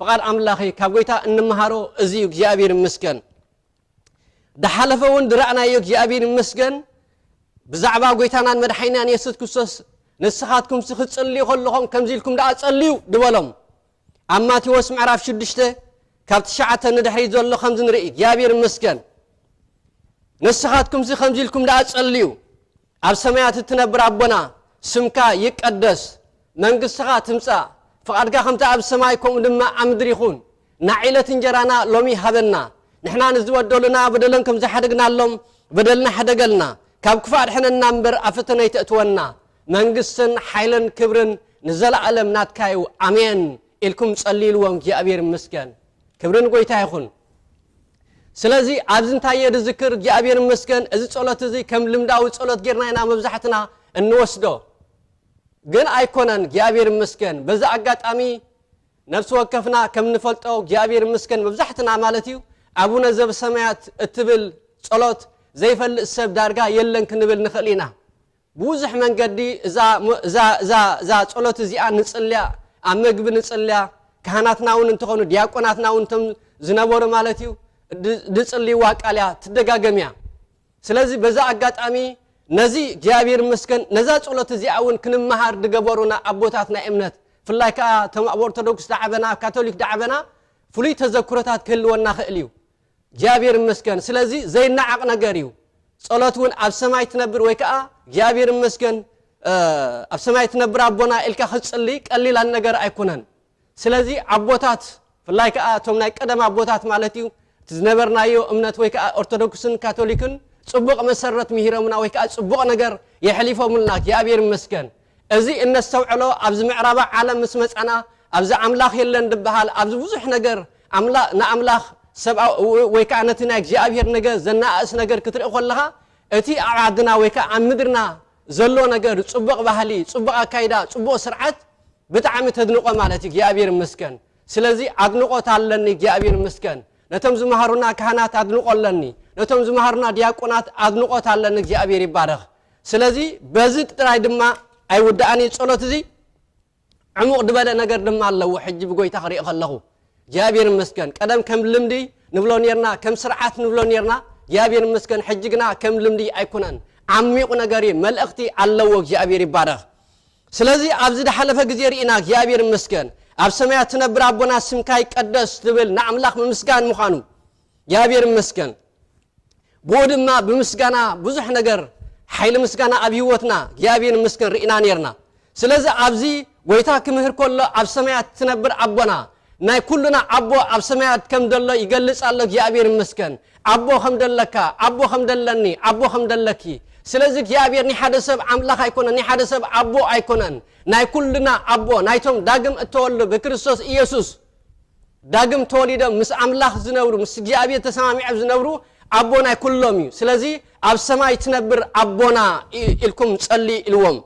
ፍቓድ ኣምላኽ እዩ። ካብ ጎይታ እንመሃሮ እዚ እዩ። እግዚኣብሔር ይመስገን። ድሓለፈ እውን ድረእናዮ እግዚኣብሔር ይመስገን። ብዛዕባ ጎይታናን መድሓኒናን የሱስ ክርስቶስ፣ "ንስኻትኩምሲ ክትጽልዩ ከለኹም ከምዚ ኢልኩም ደኣ ጸልዩ" ድበሎም። ኣብ ማቴዎስ ምዕራፍ ሽዱሽተ ካብ ትሽዓተ ንድሕሪት ዘሎ ከምዚ ንርኢ። እግዚኣብሔር ይመስገን። "ንስኻትኩምሲ ከምዚ ኢልኩም ደኣ ጸልዩ፣ ኣብ ሰማያት እትነብር ኣቦና፣ ስምካ ይቀደስ፣ መንግስትኻ ትምጻእ፣ ፍቓድካ ከምቲ ኣብ ሰማይ ከምኡ ድማ ኣብ ምድሪ ይኹን። ንዕለት እንጀራና ሎሚ ሃበና። ንሕና ንዝበደሉና በደሎም ከም ዝሓደግናሎም በደልና ሕደገልና። ካብ ክፉእ ኣድሕነና እምበር ኣብ ፈተነ ኣይተእትወና። መንግስትን ሓይልን ክብርን ንዘለኣለም ናትካ እዩ። ኣሜን" ኢልኩም ጸልይልዎም። እግዚኣብሔር ይመስገን። ክብሪ ንጎይታ ይኹን። ስለዚ ኣብዚ እንታይ እየ ዝዝክር? እግዚኣብሔር ይመስገን። እዚ ጸሎት እዚ ከም ልምዳዊ ጸሎት ጌርና ኢና መብዛሕትና እንወስዶ። ግን ኣይኮነን። እግዚኣብሔር ይመስገን። በዚ ኣጋጣሚ ነፍሲ ወከፍና ከም ንፈልጦ፣ እግዚኣብሔር ይመስገን፣ መብዛሕትና ማለት እዩ፣ ኣቡነ ዘበሰማያት እትብል ጸሎት ዘይፈልጥ ሰብ ዳርጋ የለን ክንብል ንኽእል ኢና። ብዙሕ መንገዲ እዛ፣ እዛ፣ እዛ፣ እዛ ጸሎት እዚኣ ንጽልያ፣ ኣብ መግቢ ንጽልያ፣ ካህናትና እውን እንተኾኑ፣ ዲያቆናትና እውን እንቶም ዝነበሩ ማለት እዩ፣ ድ-፣ ድጽልይዋ ቃል እያ፣ ትደጋገም እያ። ስለዚ በዛ ኣጋጣሚ ነዚ እግዚኣብሔር ይመስገን፣ ነዛ ጸሎት እዚኣ እውን ክንመሃር ድገበሩና ኣቦታት ናይ እምነት፣ ፍላይ ከኣ እቶም ኣብ ኦርቶዶክስ ደዓበና፣ ኣብ ካቶሊክ ደዓበና ፍሉይ ተዘክሮታት ክህልወና ክእል እዩ። እግዚኣብሔር ይመስገን። ስለዚ ዘይነዓቕ ነገር እዩ። ጸሎት እውን ኣብ ሰማይ ትነብር ወይ ከዓ እግዚኣብሔር ይመስገን ኣብ ሰማይ ትነብር ኣቦና ኢልካ ክትጽሊ ቀሊል ነገር ኣይኮነን። ስለዚ ኣቦታት ብፍላይ ከዓ እቶም ናይ ቀደም ኣቦታት ማለት እዩ እቲ ዝነበርናዮ እምነት ወይ ከዓ ኦርቶዶክስን ካቶሊክን ጽቡቕ መሰረት ምሂሮምና ወይ ከዓ ጽቡቕ ነገር የሕሊፎምልና እግዚኣብሔር ይመስገን። እዚ እነስተውዕሎ ኣብዚ ምዕራባ ዓለም ምስ መጻና ኣብዚ ኣምላኽ የለን ድበሃል ኣብዚ ብዙሕ ነገር ንኣምላኽ ሰብኣዊ ወይ ከዓ ነቲ ናይ እግዚኣብሔር ነገር ዘነኣእስ ነገር ክትርኢ ከለኻ እቲ ኣብ ዓድና ወይ ከዓ ኣብ ምድርና ዘሎ ነገር ጽቡቕ ባህሊ፣ ጽቡቕ ኣካይዳ፣ ጽቡቕ ስርዓት ብጣዕሚ ተድንቆ ማለት እዩ እግዚኣብሔር ይመስገን። ስለዚ ኣድንቆት ኣለኒ እግዚኣብሔር ይመስገን። ነቶም ዝመሃሩና ካህናት ኣድንቆ ኣለኒ። ነቶም ዝመሃሩና ዲያቆናት ኣድንቆት ኣለኒ እግዚኣብሔር ይባረኽ። ስለዚ በዚ ጥራይ ድማ ኣይውዳእን እዩ ጸሎት እዚ ዕሙቕ ዝበለ ነገር ድማ ኣለዎ። ሕጂ ብጎይታ ክርኢ ከለኹ እግዚኣብሔር ይመስገን። ቀደም ከም ልምዲ ንብሎ ኔርና፣ ከም ስርዓት ንብሎ ኔርና። እግዚኣብሔር ይመስገን። ሕጂ ግና ከም ልምዲ ኣይኮነን። ዓሚቑ ነገር እዩ፣ መልእኽቲ ኣለዎ። እግዚኣብሔር ይባረኽ። ስለዚ ኣብዚ ዝሓለፈ ግዜ ርኢና እግዚኣብሔር ይመስገን። ኣብ ሰማያት ትነብር ኣቦና ስምካ ይቀደስ ትብል ንኣምላኽ ምምስጋን ምዃኑ እግዚኣብሔር ይመስገን። ብኡ ድማ ብምስጋና ብዙሕ ነገር ሓይሊ ምስጋና ኣብ ህይወትና እግዚኣብሔር ይመስገን ርኢና ኔርና። ስለዚ ኣብዚ ጎይታ ክምህር ከሎ ኣብ ሰማያት ትነብር ኣቦና ናይ ኩሉና ኣቦ ኣብ ሰማያት ከም ዘሎ ይገልጽ ኣሎ። እግዚኣብሔር ይመስገን። ኣቦ ከም ደለካ፣ ኣቦ ከም ደለኒ፣ ኣቦ ከም ደለኪ። ስለዚ እግዚኣብሔር ናይ ሓደ ሰብ ኣምላኽ ኣይኮነን፣ ናይ ሓደ ሰብ ኣቦ ኣይኮነን። ናይ ኩልና ኣቦ፣ ናይቶም ዳግም እተወልዱ ብክርስቶስ ኢየሱስ ዳግም ተወሊዶም ምስ ኣምላኽ ዝነብሩ፣ ምስ እግዚኣብሔር ተሰማሚዖም ዝነብሩ ኣቦ ናይ ኩሎም እዩ። ስለዚ ኣብ ሰማይ ትነብር ኣቦና ኢልኩም ጸሊ ኢልዎም።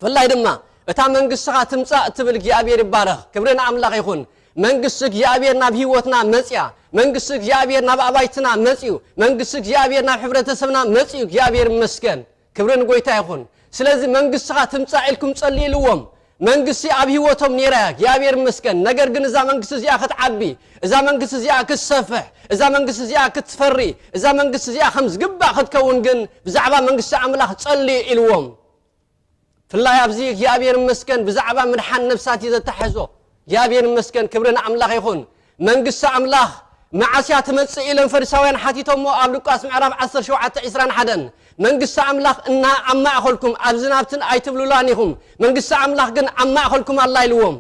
ብፍላይ ድማ እታ መንግስትኻ ትምጻእ እትብል እግዚኣብሔር ይባረኽ። ክብሪ ንኣምላኽ ይኹን። መንግስቲ እግዚኣብሔር ናብ ህይወትና መጽያ። መንግስቲ እግዚኣብሔር ናብ ኣባይትና መጽዩ። መንግስቲ እግዚኣብሔር ናብ ሕብረተሰብና መጽዩ። እግዚኣብሔር ይመስገን። ክብሪ ንጎይታ ይኹን። ስለዚ መንግስትኻ ትምጻእ ኢልኩም ጸልዩ ኢልዎም። መንግስቲ ኣብ ህይወቶም ነይራ እያ፣ እግዚኣብሔር ይመስገን። ነገር ግን እዛ መንግስቲ እዚኣ ክትዓቢ፣ እዛ መንግስቲ እዚኣ ክትሰፍሕ፣ እዛ መንግስቲ እዚኣ ክትፈሪ፣ እዛ መንግስቲ እዚኣ ከም ዝግባእ ክትከውን ግን ብዛዕባ መንግስቲ ኣምላኽ ጸልዩ ኢልዎም። ፍላይ ኣብዚ እግዚኣብሔር ይመስገን ብዛዕባ ምድሓን ነፍሳት እዩ ዘተሓሕዞ። እግዚኣብሔር ይመስገን፣ ክብሪ ንኣምላኽ ይኹን። መንግስቲ ኣምላኽ መዓስ እያ ትመጽእ ኢሎም ፈሪሳውያን ሓቲቶሞ ኣብ ሉቃስ ምዕራፍ ዓሰርተ ሸውዓተ ዕስራን ሓደን መንግስቲ ኣምላኽ እና ኣብ ማእኸልኩም ኣብዚ ናብትን ኣይትብሉላን ኢኹም፣ መንግስቲ ኣምላኽ ግን ኣብ ማእኸልኩም ኣላ ኢልዎም።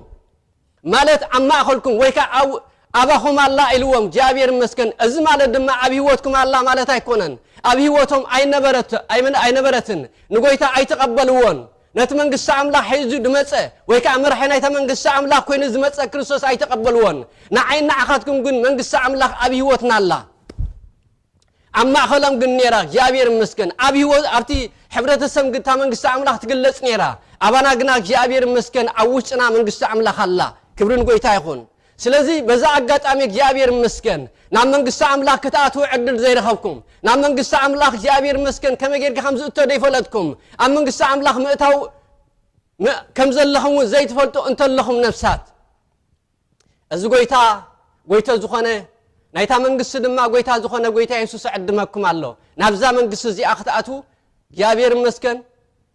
ማለት ኣብ ማእኸልኩም ወይ ከዓ ኣብ- ኣባኹም ኣላ ኢልዎም እግዚኣብሔር ይመስገን። እዚ ማለት ድማ ኣብ ህይወትኩም ኣላ ማለት ኣይኮነን። ኣብ ህይወቶም ኣይነበረት ኣይመን- ኣይነበረትን። ንጎይታ ኣይተቐበልዎን። ነቲ መንግስቲ ኣምላኽ ሒዙ ዝመጸ ወይ ከዓ መርሒ ናይታ መንግስቲ ኣምላኽ ኮይኑ ዝመጸ ክርስቶስ ኣይተቐበልዎን። ንዓይን ንዓኻትኩም ግን መንግስቲ ኣምላኽ ኣብ ህይወትና ኣላ። ኣብ ማእኸሎም ግን ነይራ እግዚኣብሔር ይመስገን። ኣብ ህይወት ኣብቲ ሕብረተሰብ ግን እታ መንግስቲ ኣምላኽ ትግለጽ ነይራ። ኣባና ግና እግዚኣብሔር ይመስገን ኣብ ውሽጥና መንግስቲ ኣምላኽ ኣላ። ክብሪ ንጎይታ ይኹን። ስለዚ በዛ ኣጋጣሚ እግዚኣብሔር ይመስገን ናብ መንግስቲ ኣምላኽ ክትኣትዉ ዕድል ዘይረኸብኩም፣ ናብ መንግስቲ ኣምላኽ እግዚኣብሔር ይመስገን ከመይ ጌርካ ከም ዝእቶ ዘይፈለጥኩም፣ ኣብ መንግስቲ ኣምላኽ ምእታው ም- ከም ዘለኹም እውን ዘይትፈልጡ እንተለኹም ነፍሳት፣ እዚ ጎይታ ጎይታ ዝኾነ ናይታ መንግስቲ ድማ ጎይታ ዝኾነ ጎይታ የሱስ ዕድመኩም ኣሎ። ናብዛ መንግስቲ እዚኣ ክትኣትዉ እግዚኣብሔር ይመስገን።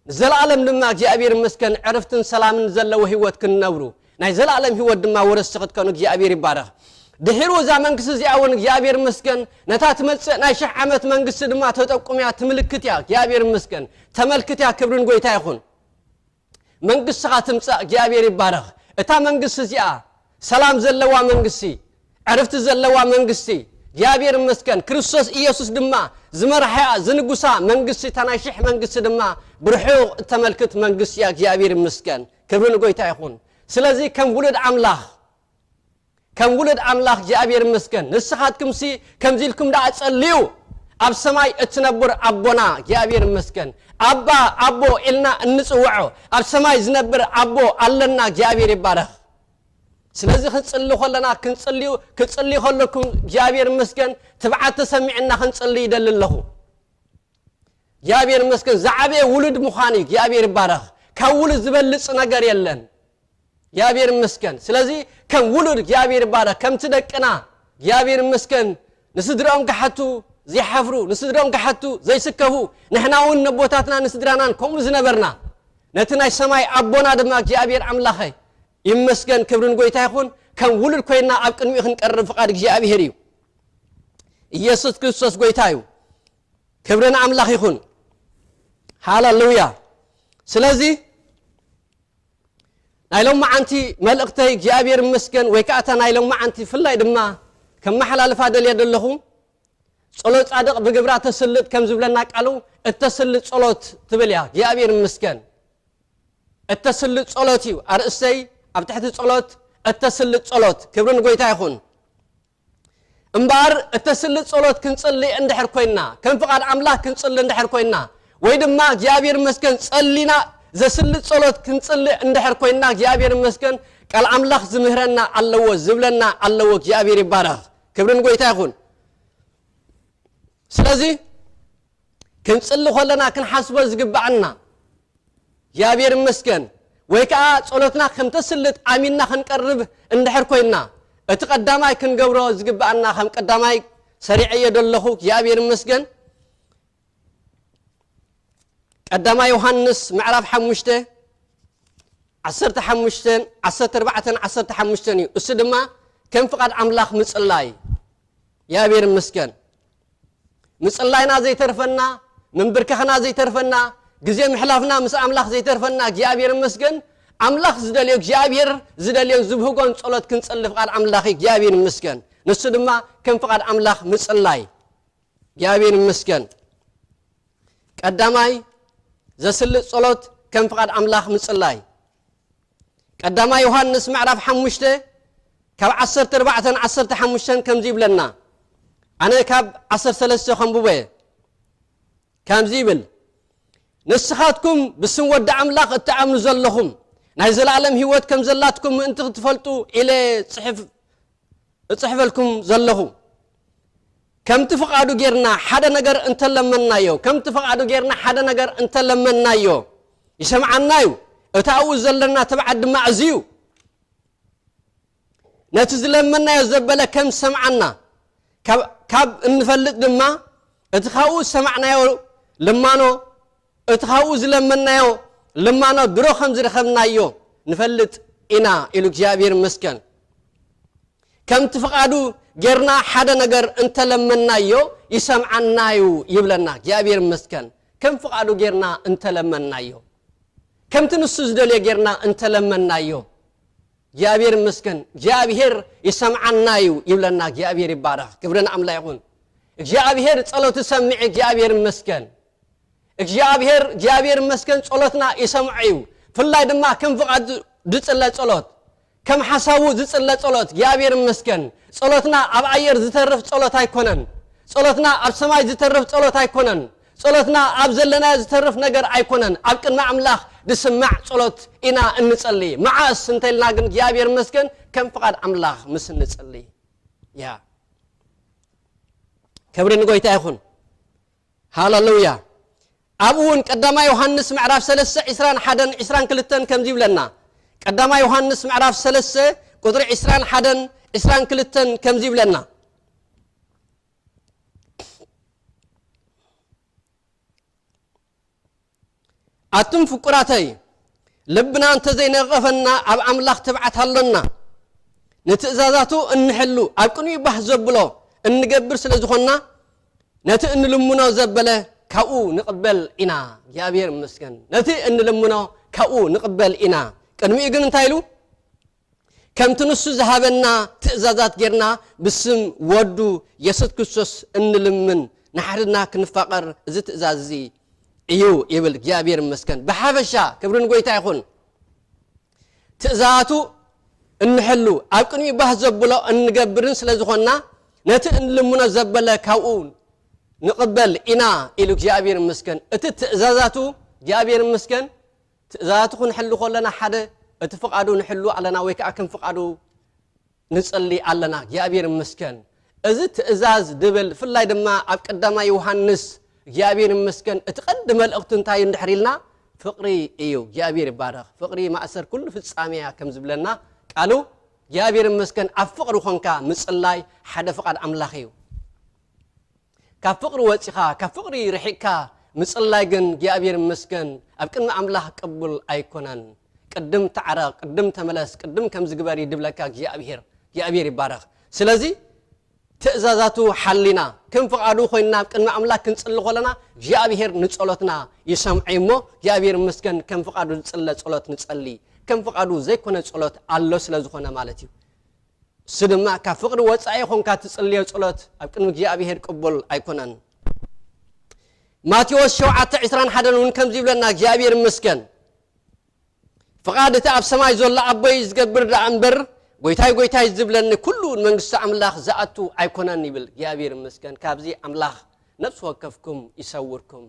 ንዘለኣለም ድማ እግዚኣብሔር ይመስገን ዕርፍትን ሰላምን ዘለዎ ህይወት ክንነብሩ ናይ ዘላለም ህይወት ድማ ወረስቲ ክትከኑ እግዚኣብሔር ይባረኽ። ድሒሩ እዛ መንግስቲ እዚኣ እውን እግዚኣብሔር ይመስገን ነታ ትመጽእ ናይ ሽሕ ዓመት መንግስቲ ድማ ተጠቁምያ ትምልክት እያ። እግዚኣብሔር ይመስገን ተመልክት እያ። ክብርን ጎይታ ይኹን። መንግስትኻ ትምጻእ እግዚኣብሔር ይባረኽ። እታ መንግስቲ እዚኣ ሰላም ዘለዋ መንግስቲ፣ ዕርፍቲ ዘለዋ መንግስቲ እግዚኣብሔር ይመስገን። ክርስቶስ ኢየሱስ ድማ ዝመርሐያ ዝንጉሳ መንግስቲ እታ ናይ ሽሕ መንግስቲ ድማ ብርሑቕ እተመልክት መንግስቲ እያ። እግዚኣብሔር ይመስገን። ክብሪ ንጎይታ ይኹን። ስለዚ ከም ውሉድ ኣምላኽ ከም ውሉድ ኣምላኽ እግዚኣብሔር ይመስገን። ንስኻትኩምሲ ከምዚ ኢልኩም ደኣ ጸልዩ። ኣብ ሰማይ እትነብር ኣቦና እግዚኣብሔር ይመስገን። ኣባ ኣቦ ኢልና እንጽውዖ ኣብ ሰማይ ዝነብር ኣቦ ኣለና። እግዚኣብሔር ይባረኽ። ስለዚ ክንጽሊ ከለና ክንጽልዩ ክጽሊ ከለኩም እግዚኣብሔር ይመስገን ትብዓት ተሰሚዕና ክንጽሊ ይደሊ ኣለኹ። እግዚኣብሔር ይመስገን ዝዓበየ ውሉድ ምዃን እዩ። እግዚኣብሔር ይባረኽ። ካብ ውሉድ ዝበልጽ ነገር የለን። እግዚኣብሔር ይመስገን። ስለዚ ከም ውሉድ እግዚኣብሔር ይባረኽ። ከምቲ ደቅና እግዚኣብሔር ይመስገን ንስድራኦም ክሓቱ ዘይሓፍሩ፣ ንስድራኦም ክሓቱ ዘይስከፉ፣ ንሕና እውን ነቦታትና ንስድራናን ከምኡ ዝነበርና ነቲ ናይ ሰማይ ኣቦና ድማ እግዚኣብሔር ኣምላኸ ይመስገን ክብርን ጎይታ ይኹን ከም ውሉድ ኮይንና ኣብ ቅድሚኡ ክንቀርብ ፍቓድ እግዚኣብሔር እዩ። ኢየሱስ ክርስቶስ ጎይታ እዩ። ክብሪ ንኣምላኽ ይኹን። ሃለሉያ። ስለዚ ናይ ሎማዓንቲ መልእኽተይ እግዚኣብሔር ይመስገን፣ ወይ ከዓ እታ ናይ ሎማዓንቲ ብፍላይ ድማ ከመሓላልፋ ደልየ ዘለኹ፣ ጸሎት ጻድቕ ብግብራ ተስልጥ ከም ዝብለና ቃሉ፣ እተስልጥ ጸሎት ትብል እያ። እግዚኣብሔር ይመስገን። እተስልጥ ጸሎት እዩ ኣርእስተይ። ኣብ ትሕቲ ጸሎት እተስልጥ ጸሎት። ክብሪ ንጎይታ ይኹን። እምበኣር እተስልጥ ጸሎት ክንጽሊ እንድሕር ኮይንና፣ ከም ፍቓድ ኣምላኽ ክንጽሊ እንድሕር ኮይንና፣ ወይ ድማ እግዚኣብሔር ይመስገን ጸሊና ዘስልጥ ጸሎት ክንጽሊ እንድሕር ኮይንና፣ እግዚኣብሔር ይመስገን ቃል ኣምላኽ ዝምህረና ኣለዎ፣ ዝብለና ኣለዎ። እግዚኣብሔር ይባረኽ። ክብሪ ንጎይታ ይኹን። ስለዚ ክንጽሊ ከለና ክንሓስቦ ዝግብኣና እግዚኣብሔር ይመስገን፣ ወይ ከዓ ጸሎትና ከም ተስልጥ ኣሚንና ክንቀርብ እንድሕር ኮይንና፣ እቲ ቀዳማይ ክንገብሮ ዝግብኣና ከም ቀዳማይ ሰሪዐዮ ዘለኹ እግዚኣብሔር ይመስገን። ቀዳማይ ዮሃንስ ምዕራፍ ሓሙሽተ ዓሰርተ ሓሙሽተን ዓሰርተ ኣርባዕተን ዓሰርተ ሓሙሽተን እዩ። እሱ ድማ ከም ፍቓድ ኣምላኽ ምጽላይ። እግዚኣብሔር ይመስገን። ምጽላይና ዘይተርፈና፣ ምንብርከኽና ዘይተርፈና፣ ግዜ ምሕላፍና ምስ ኣምላኽ ዘይተርፈና እግዚኣብሔር ይመስገን። ኣምላኽ ዝደልዮ፣ እግዚኣብሔር ዝደልዮን ዝብህጎን ጸሎት ክንጽሊ ፍቓድ ኣምላኽ እዩ። እግዚኣብሔር ይመስገን። ንሱ ድማ ከም ፍቓድ ኣምላኽ ምጽላይ። እግዚኣብሔር ይመስገን። ቀዳማይ ዘስልጥ ጸሎት ከም ፍቓድ ኣምላኽ ምጽላይ። ቀዳማይ ዮሃንስ ምዕራፍ ሓሙሽተ ካብ ዓሰርተ ኣርባዕተን ዓሰርተ ሓሙሽተን ከምዚ ይብለና። ኣነ ካብ ዓሰርተ ሰለስተ ከንብቦ እየ። ከምዚ ይብል፣ ንስኻትኩም ብስም ወዲ ኣምላኽ እትኣምኑ ዘለኹም፣ ናይ ዘላለም ህይወት ከም ዘላትኩም ምእንቲ ክትፈልጡ ኢለ ጽሕፍ-፣ እጽሕፈልኩም ዘለኹ። ከምቲ ፍቓዱ ጌርና ሓደ ነገር እንተለመንናዮ፣ ከምቲ ፍቓዱ ጌርና ሓደ ነገር እንተለመንናዮ፣ ይሰምዓና እዩ። እቲ ኣብኡ ዘለና ትብዓት ድማ እዚ እዩ። ነቲ ዝለመንናዮ ዘበለ ከም ዝሰምዓና ካብ፣ ካብ እንፈልጥ ድማ፣ እቲ ካብኡ ዝሰማዕናዮ ልማኖ፣ እቲ ካብኡ ዝለመንናዮ ልማኖ ድሮ ከም ዝረኸብናዮ ንፈልጥ ኢና ኢሉ እግዚኣብሔር ይመስገን። ከምቲ ፍቓዱ ጌርና ሓደ ነገር እንተለመንናዮ ይሰምዓና እዩ ይብለና። እግዚኣብሔር ይመስገን። ከም ፍቓዱ ጌርና እንተለመንናዮ፣ ከምቲ ንሱ ዝደልዮ ጌርና እንተለመንናዮ፣ እግዚኣብሔር ይመስገን። እግዚኣብሔር ይሰምዓና እዩ ይብለና። እግዚኣብሔር ይባረኽ። ክብሪ ንኣምላኽ ይኹን። እግዚኣብሔር ጸሎት ይሰምዕ። እግዚኣብሔር ይመስገን። እግዚኣብሔር፣ እግዚኣብሔር ይመስገን፣ ጸሎትና ይሰምዖ እዩ። ፍላይ ድማ ከም ፍቓዱ ዝጽለ ጸሎት፣ ከም ሓሳቡ ዝጽለ ጸሎት። እግዚኣብሔር ይመስገን። ጸሎትና ኣብ ኣየር ዝተርፍ ጸሎት ኣይኮነን። ጸሎትና ኣብ ሰማይ ዝተርፍ ጸሎት ኣይኮነን። ጸሎትና ኣብ ዘለናዮ ዝተርፍ ነገር ኣይኮነን። ኣብ ቅድሚ ኣምላኽ ዝስማዕ ጸሎት ኢና እንጸሊ። መዓስ እንተ ኢልና ግን፣ እግዚኣብሔር ይመስገን፣ ከም ፍቓድ ኣምላኽ ምስ እንጸሊ። ያ፣ ክብሪ ንጎይታ ይኹን። ሃሌሉያ። ኣብኡ እውን ቀዳማይ ዮሃንስ ምዕራፍ ሰለስተ ዕስራን ሓደን ዕስራን ክልተን ከምዚ ይብለና። ቀዳማይ ዮሃንስ ምዕራፍ ሰለስተ ቁጽሪ ዕስራን ሓደን ዕስራን ክልተን ከምዚ ይብለና። ኣቱም ፍቁራተይ፣ ልብና እንተዘይነቐፈና ኣብ ኣምላኽ ትብዓት ኣሎና። ንትእዛዛቱ እንሕሉ፣ ኣብ ቅድሚኡ ባህ ዘብሎ እንገብር ስለ ዝኾንና፣ ነቲ እንልምኖ ዘበለ ካብኡ ንቕበል ኢና። እግዚኣብሔር ይመስገን። ነቲ እንልምኖ ካብኡ ንቕበል ኢና። ቅድሚኡ ግን እንታይ ኢሉ? ከምቲ ንሱ ዝሃበና ትእዛዛት ጌርና ብስም ወዱ የሱስ ክርስቶስ እንልምን፣ ንሓድና ክንፋቐር እዚ ትእዛዝ እዚ እዩ ይብል። እግዚኣብሔር ይመስገን። ብሓፈሻ ክብሪ ንጎይታ ይኹን። ትእዛዛቱ እንሕሉ፣ ኣብ ቅድሚኡ ባህ ዘብሎ እንገብርን ስለ ዝኾንና፣ ነቲ እንልምኖ ዘበለ ካብኡ ንቕበል ኢና ኢሉ እግዚኣብሔር ይመስገን። እቲ ትእዛዛቱ እግዚኣብሔር ይመስገን። ትእዛዛቱ ክንሕሉ ከለና ሓደ እቲ ፍቓዱ ንሕሉ ኣለና ወይ ከዓ ከም ፍቓዱ ንጸሊ ኣለና። እግዚኣብሔር ይመስገን። እዚ ትእዛዝ ድብል ፍላይ ድማ ኣብ ቀዳማይ ዮሃንስ እግዚኣብሔር ይመስገን እቲ ቀንዲ መልእኽቱ እንታይ እዩ እንድሕር ኢልና ፍቕሪ እዩ። እግዚኣብሔር ይባረኽ። ፍቕሪ ማእሰር ኩሉ ፍጻሜ እያ ከም ዝብለና ቃሉ እግዚኣብሔር ይመስገን። ኣብ ፍቕሪ ኾንካ ምጽላይ ሓደ ፍቓድ ኣምላኽ እዩ። ካብ ፍቕሪ ወጺኻ፣ ካብ ፍቕሪ ርሒቕካ ምጽላይ ግን እግዚኣብሔር ይመስገን ኣብ ቅድሚ ኣምላኽ ቅቡል ኣይኮነን። ቅድም ተዓረቕ፣ ቅድም ተመለስ፣ ቅድም ከምዚ ግበር እዩ ድብለካ እግዚኣብሔር። እግዚኣብሔር ይባረኽ። ስለዚ ትእዛዛቱ ሓሊና ከም ፍቓዱ ኮይንና ኣብ ቅድሚ ኣምላኽ ክንጽሊ ከለና እግዚኣብሔር ንጸሎትና ይሰምዖ እሞ እግዚኣብሔር ይመስገን። ከም ፍቓዱ ዝጽለ ጸሎት ንጸሊ፣ ከም ፍቓዱ ዘይኮነ ጸሎት ኣሎ ስለ ዝኾነ ማለት እዩ። እሱ ድማ ካብ ፍቕሪ ወጻኢ ኾንካ ትጽልዮ ጸሎት ኣብ ቅድሚ እግዚኣብሔር ቅቡል ኣይኮነን። ማቴዎስ ሸውዓተ ዕስራን ሓደን እውን ከምዚ ይብለና እግዚኣብሔር ይመስገን። ፍቓድ እቲ ኣብ ሰማይ ዘሎ ኣቦይ ዝገብር ደኣ እምበር፣ ጎይታይ ጎይታይ ዝብለኒ ኩሉ ንመንግስቲ ኣምላኽ ዝኣቱ ኣይኮነን ይብል እግዚኣብሔር ይመስገን። ካብዚ ኣምላኽ ነፍሲ ወከፍኩም ይሰውርኩም።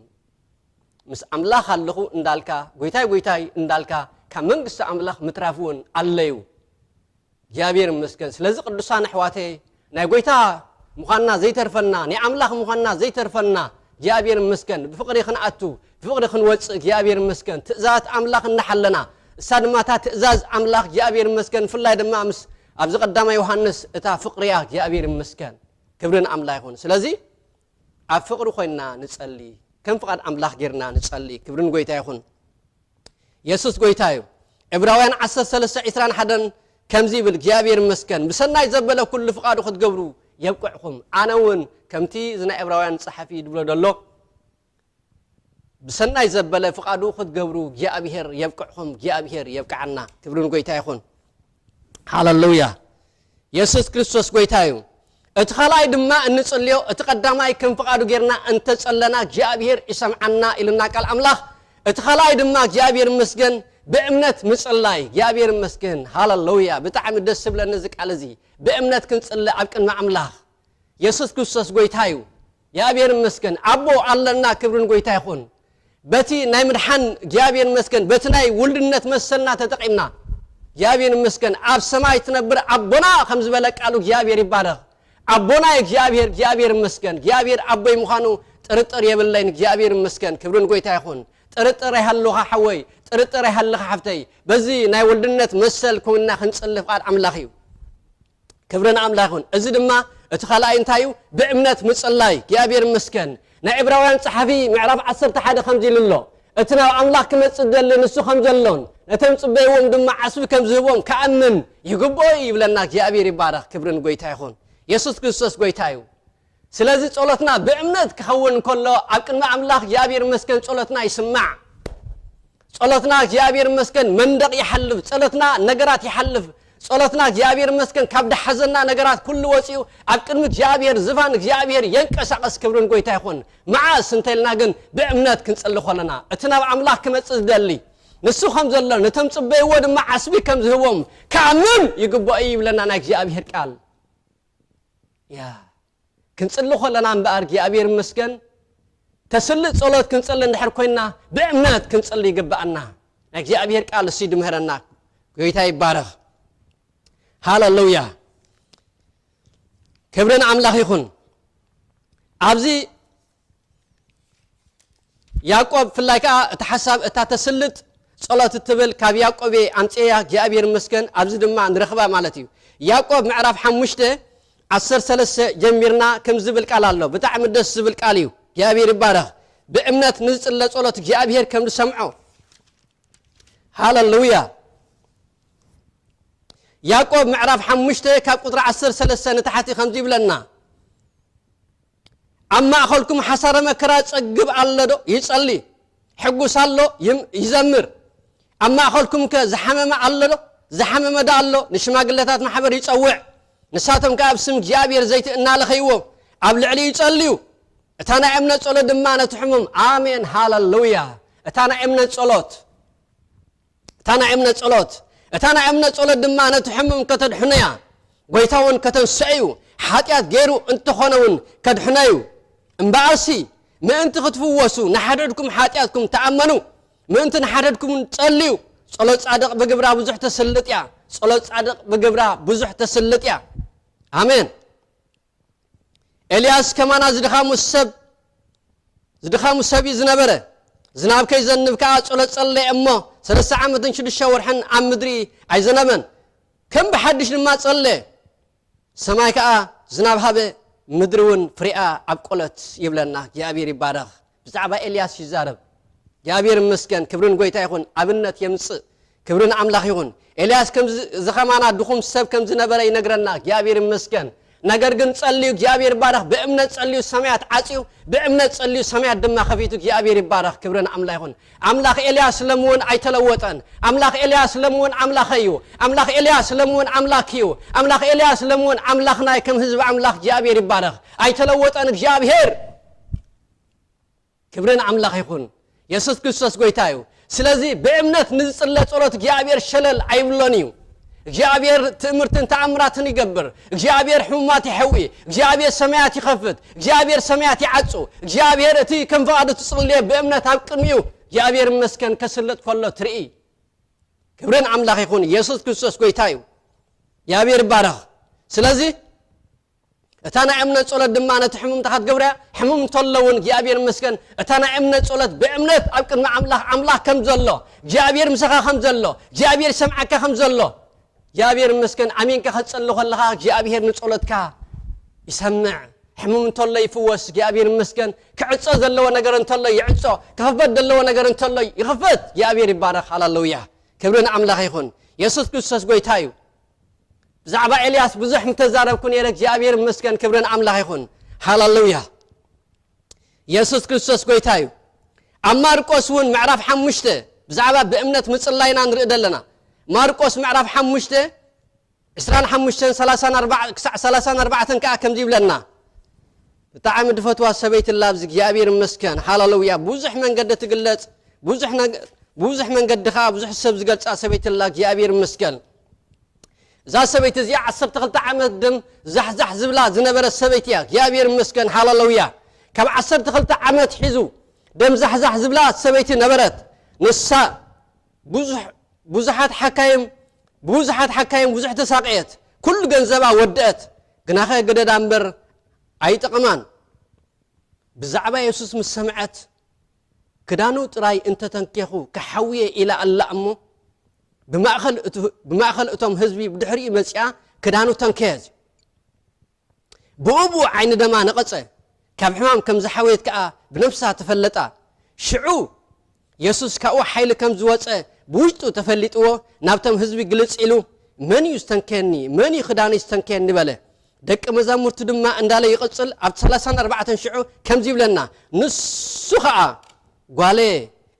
ምስ ኣምላኽ ኣለኹ እንዳልካ፣ ጎይታይ ጎይታይ እንዳልካ ካብ መንግስቲ ኣምላኽ ምትራፍ እውን ኣለዩ። እግዚኣብሔር ይመስገን። ስለዚ ቅዱሳን ኣሕዋተይ ናይ ጎይታ ምዃንና ዘይተርፈና፣ ናይ ኣምላኽ ምዃንና ዘይተርፈና እግዚኣብሔር ይመስገን። ብፍቕሪ ክንኣቱ፣ ብፍቕሪ ክንወፅእ እግዚኣብሔር ይመስገን። ትእዛዛት ኣምላኽ እናሓለና፣ እሳ ድማ እታ ትእዛዝ ኣምላኽ እግዚኣብሔር ይመስገን። ብፍላይ ድማ ምስ ኣብዚ ቀዳማይ ዮሃንስ እታ ፍቕሪ እያ እግዚኣብሔር ይመስገን። ክብሪ ንኣምላኽ ይኹን። ስለዚ ኣብ ፍቕሪ ኮይንና ንጸሊ፣ ከም ፍቓድ ኣምላኽ ጌርና ንጸሊ። ክብሪ ንጎይታ ይኹን። የሱስ ጎይታ እዩ። ዕብራውያን ዓሰርተ ሰለስተ ዕስራን ሓደን ከምዚ ይብል እግዚኣብሔር ይመስገን፣ ብሰናይ ዘበለ ኩሉ ፍቓዱ ክትገብሩ የብቅዕኹም። ኣነ እውን ከምቲ እዚ ናይ ዕብራውያን ጸሓፊ ድብሎ ደሎ ብሰናይ ዘበለ ፍቓዱ ክትገብሩ እግዚኣብሔር የብቅዕኹም፣ እግዚኣብሔር የብቅዓና። ክብሪ ንጎይታ ይኹን። ሃለሉያ። የሱስ ክርስቶስ ጎይታ እዩ። እቲ ካልኣይ ድማ እንጽልዮ፣ እቲ ቀዳማይ ከም ፍቓዱ ጌርና እንተጸለና እግዚኣብሔር ይሰምዓና ኢልና ቃል ኣምላኽ። እቲ ካልኣይ ድማ እግዚኣብሔር ይመስገን ብእምነት ምጽላይ። እግዚኣብሔር ይመስገን። ሃለሉያ። ብጣዕሚ ደስ ዝብለኒ እዚ ቃል እዚ። ብእምነት ክንጽሊ ኣብ ቅድሚ ኣምላኽ። የሱስ ክርስቶስ ጎይታ እዩ። እግዚኣብሔር ይመስገን። ኣቦ ኣለና፣ ክብርን ጎይታ ይኹን። በቲ ናይ ምድሓን እግዚኣብሔር ይመስገን፣ በቲ ናይ ውልድነት መሰልና ተጠቒምና እግዚኣብሔር ይመስገን። ኣብ ሰማይ ትነብር ኣቦና ከም ዝበለ ቃሉ እግዚኣብሔር ይባረኽ። ኣቦና እግዚኣብሔር፣ እግዚኣብሔር ይመስገን። እግዚኣብሔር ኣቦይ ምዃኑ ጥርጥር የብለይን። እግዚኣብሔር ይመስገን። ክብርን ጎይታ ይኹን። ጥርጥር ኣይሃልኻ ሓወይ፣ ጥርጥር ኣይሃልኻ ሓፍተይ። በዚ ናይ ውልድነት መሰል ኮይንና ክንጽሊ ፍቓድ ኣምላኽ እዩ። ክብሪ ንኣምላኽ ይኹን። እዚ ድማ እቲ ካልኣይ እንታይ እዩ? ብእምነት ምጽላይ። እግዚኣብሔር ይመስገን። ናይ ዕብራውያን ጸሓፊ ምዕራፍ ዓሰርተ ሓደ ከምዚ ኢሉ ኣሎ፣ "እቲ ናብ ኣምላኽ ክመጽእ ዝደሊ ንሱ ከም ዘሎን ነቶም ጽበይዎም ድማ ዓስቢ ከም ዝህቦም ክኣምን ይግብኦ እዩ" ይብለና። እግዚኣብሔር ይባረኽ። ክብሪ ንጎይታ ይኹን። የሱስ ክርስቶስ ጎይታ እዩ። ስለዚ ጸሎትና ብእምነት ክኸውን ከሎ ኣብ ቅድሚ ኣምላኽ እግዚኣብሔር ይመስገን ጸሎትና ይስማዕ። ጸሎትና እግዚኣብሔር ይመስገን መንደቕ ይሓልፍ። ጸሎትና ነገራት ይሓልፍ። ጸሎትና እግዚኣብሔር ይመስገን ካብ ደሓዘና ነገራት ኩሉ ወጺኡ ኣብ ቅድሚ እግዚኣብሔር ዝፋን እግዚኣብሔር የንቀሳቐስ። ክብርን ጎይታ ይኹን። መዓስ እንተ ኢልና ግን ብእምነት ክንጽሊ ከለና እቲ ናብ ኣምላኽ ክመጽእ ዝደሊ ንሱ ከም ዘሎ ነቶም ጽበይዎ ድማ ዓስቢ ከም ዝህቦም ክኣምን ይግብኦ እዩ ይብለና ናይ እግዚኣብሔር ቃል። ያ ክንጽሊ ከለና እምበኣር እግዚኣብሔር ይመስገን ተስልጥ ጸሎት ክንጽሊ እንድሕር ኮይንና ብእምነት ክንጽሊ ይግብኣና። ናይ እግዚኣብሔር ቃል እሱ ድምህረና። ጎይታ ይባረኽ። ሃለሉያ። ክብሪ ንኣምላኽ ይኹን። ኣብዚ ያዕቆብ ፍላይ ከኣ እቲ ሓሳብ እታ ተስልጥ ጸሎት እትብል ካብ ያዕቆብ እየ ኣምጽኤያ። እግዚኣብሔር ይመስገን ኣብዚ ድማ ንረኽባ ማለት እዩ። ያዕቆብ ምዕራፍ ሓሙሽተ ዓሰርተ ሰለስተ ጀሚርና ከም ዝብል ቃል ኣሎ። ብጣዕሚ ደስ ዝብል ቃል እዩ። እግዚኣብሔር ይባረኽ። ብእምነት ንዝጽለ ጸሎት እግዚኣብሔር ከም ዝሰምዖ። ሃለሉያ። ያዕቆብ ምዕራፍ ሓሙሽተ ካብ ቁጥሪ ዓሰርተ ሰለስተ ንታሕቲ ከምዚ ይብለና፣ ኣብ ማእኸልኩም ሓሳረ መከራ ጸግብ ኣሎ ዶ? ይጸሊ። ሕጉስ ኣሎ? ይም-፣ ይዘምር። ኣብ ማእኸልኩም ከ ዝሓመመ ኣሎ ዶ? ዝሓመመ ዶ ኣሎ? ንሽማግለታት ማሕበር ይጸውዕ። ንሳቶም ከኣ ኣብ ስም እግዚኣብሔር ዘይቲ እናለኸይዎ ኣብ ልዕሊኡ ይጸልዩ። እታ ናይ እምነት ጸሎት ድማ ነቲ ሕሙም፣ ኣሜን፣ ሃለሉያ። እታ ናይ እምነት ጸሎት እታ ናይ እምነት ጸሎት፣ እታ ናይ እምነት ጸሎት ድማ ነቲ ሕሙም ከተድሕኖ እያ። ጐይታ እውን ከተንስኦ እዩ። ሓጢኣት ገይሩ እንተኾነ እውን ከድሕኖ እዩ። እምበኣርሲ ምእንቲ ክትፍወሱ ንሓደድኩም ሓጢኣትኩም ተኣመኑ፣ ምእንቲ ንሓደድኩም እውን ጸልዩ። ጸሎት ጻድቕ ብግብራ ብዙሕ ተስልጥ እያ። ጸሎት ጻድቕ ብግብራ ብዙሕ ተስልጥ እያ። ኣሜን። ኤልያስ ከማና ዝድኻሙ ሰብ ዝድኻሙ ሰብ እዩ ዝነበረ። ዝናብ ከይዘንብ ከኣ ጸሎት ጸለየ እሞ ሰለስተ ዓመትን ሽዱሽተ ወርሕን ኣብ ምድሪ ኣይዘነበን። ከም ብሓድሽ ድማ ጸለየ። ሰማይ ከኣ ዝናብ ሃበ፣ ምድሪ እውን ፍሬኣ ኣብቆለት ይብለና። እግዚኣብሔር ይባረኽ። ብዛዕባ ኤልያስ ይዛረብ። እግዚኣብሔር ይመስገን። ክብሪ ንጎይታ ይኹን። ኣብነት የምጽእ። ክብሪ ንኣምላኽ ይኹን። ኤልያስ ከም ዝ-፣ ዝኸማና ድኹም ሰብ ከም ዝነበረ ይነግረና። እግዚኣብሔር ይመስገን። ነገር ግን ጸልዩ፣ እግዚኣብሔር ይባረኽ። ብእምነት ጸልዩ፣ ሰማያት ዓጽዩ። ብእምነት ጸልዩ፣ ሰማያት ድማ ከፊቱ። እግዚኣብሔር ይባረኽ። ክብርን ኣምላኽ ይኹን። ኣምላኽ ኤልያስ ለምውን ኣይተለወጠን። ኣምላኽ ኤልያስ ለምውን ኣምላኸይ እዩ። ኣምላኽ ኤልያስ ለምውን ኣምላክ እዩ። ኣምላኽ ኤልያስ ለምውን ኣምላኽና እዩ። ከም ህዝቢ ኣምላኽ እግዚኣብሔር ይባረኽ። ኣይተለወጠን እግዚኣብሔር። ክብርን ኣምላኽ ይኹን። የሱስ ክርስቶስ ጎይታ እዩ። ስለዚ ብእምነት ንዝጽለ ጸሎት እግዚኣብሔር ሸለል ኣይብሎን እዩ። እግዚኣብሔር ትእምርትን ተኣምራትን ይገብር። እግዚኣብሔር ሕሙማት ይሐዊ። እግዚኣብሔር ሰማያት ይኸፍት። እግዚኣብሔር ሰማያት ይዓጹ። እግዚኣብሔር እቲ ከም ፍቓዱ ትጽልዮ ብእምነት ኣብ ቅድሚኡ እግዚኣብሔር ይመስገን ከስልጥ ከሎ ትርኢ። ክብርን ኣምላኽ ይኹን። የሱስ ክርስቶስ ጎይታ እዩ። እግዚኣብሔር ይባረኽ። ስለዚ እታ ናይ እምነት ጸሎት ድማ ነቲ ሕሙም እንታይ ክትገብር እያ? ሕሙም እንተሎ እውን እግዚኣብሔር ይመስገን። እታ ናይ እምነት ጸሎት ብእምነት ኣብ ቅድሚ ኣምላኽ፣ ኣምላኽ ከም ዘሎ፣ እግዚኣብሔር ምሳኻ ከም ዘሎ፣ እግዚኣብሔር ይሰምዓካ ከም ዘሎ፣ እግዚኣብሔር ይመስገን። ኣሚንካ ክትጸሊ ከለኻ እግዚኣብሔር ንጸሎትካ ይሰምዕ። ሕሙም እንተሎ ይፍወስ፣ እግዚኣብሔር ይመስገን። ክዕጾ ዘለዎ ነገር እንተሎ ይዕጾ፣ ክኽፈት ዘለዎ ነገር እንተሎ ይኽፈት። እግዚኣብሔር ይባረኽ። ሃሌሉያ። ክብሪ ንኣምላኽ ይኹን። የሱስ ክርስቶስ ጎይታ እዩ። ብዛዕባ ኤልያስ ብዙሕ ምተዛረብኩ ነይረ። እግዚኣብሔር ይመስገን። ክብሪ ንኣምላኽ ይኹን። ሃሌሉያ። የሱስ ክርስቶስ ጎይታ እዩ። ኣብ ማርቆስ እውን ምዕራፍ ሓሙሽተ ብዛዕባ ብእምነት ምጽላይና ንርኢ ዘለና። ማርቆስ ምዕራፍ ሓሙሽተ ዕስራን ሓሙሽተን ሰላሳን ኣርባዕተን ክሳዕ ሰላሳን ኣርባዕተን ከኣ ከምዚ ይብለና። ብጣዕሚ ድፈትዋ ሰበይቲ ኣላ ኣብዚ። እግዚኣብሔር ይመስገን። ሃሌሉያ። ብዙሕ መንገዲ ትግለጽ፣ ብዙሕ ነገ-፣ ብዙሕ መንገዲ ከኣ ብዙሕ ሰብ ዝገልጻ ሰበይቲ ኣላ። እግዚኣብሔር ይመስገን። እዛ ሰበይቲ እዚኣ ዓሰርተ ክልተ ዓመት ደም ዛሕዛሕ ዝብላ ዝነበረት ሰበይቲ እያ። እግዚኣብሔር ይመስገን። ሃሌሉያ። ካብ ዓሰርተ ክልተ ዓመት ሒዙ ደም ዛሕዛሕ ዝብላ ሰበይቲ ነበረት። ንሳ ብዙሕ፣ ብዙሓት ሓካይም፣ ብዙሓት ሓካይም ብዙሕ ተሳቀየት። ኩሉ ገንዘባ ወደአት። ግናኸ ገደዳ እምበር ኣይጠቕማን። ብዛዕባ የሱስ ምስ ሰምዐት፣ "ክዳኑ ጥራይ እንተተንኬኹ ክሓውየ" ኢላ ኣላ እሞ፣ ብማእከል እቱ-፣ ብማእከል እቶም ህዝቢ ብድሕሪኡ መጺኣ ክዳኑ ተንከየት። ብኡ ብኡ ዓይኒ ደማ ነቐጸ። ካብ ሕማም ከም ዝሓወየት ከኣ ብነፍሳ ተፈለጣ። ሽዑ የሱስ ካብኡ ሓይሊ ከም ዝወጸ ብውሽጡ ተፈሊጥዎ፣ ናብቶም ህዝቢ ግልጽ ኢሉ፣ "መን እዩ ዝተንከየኒ? መን እዩ ክዳነይ ዝተንከየኒ?" በለ። ደቂ መዛሙርቱ ድማ እንዳለ ይቕጽል፣ ኣብ ሰላሳን ኣርባዕተን ሽዑ ከምዚ ይብለና፣ ንሱ ኸኣ፣ "ጓለ፣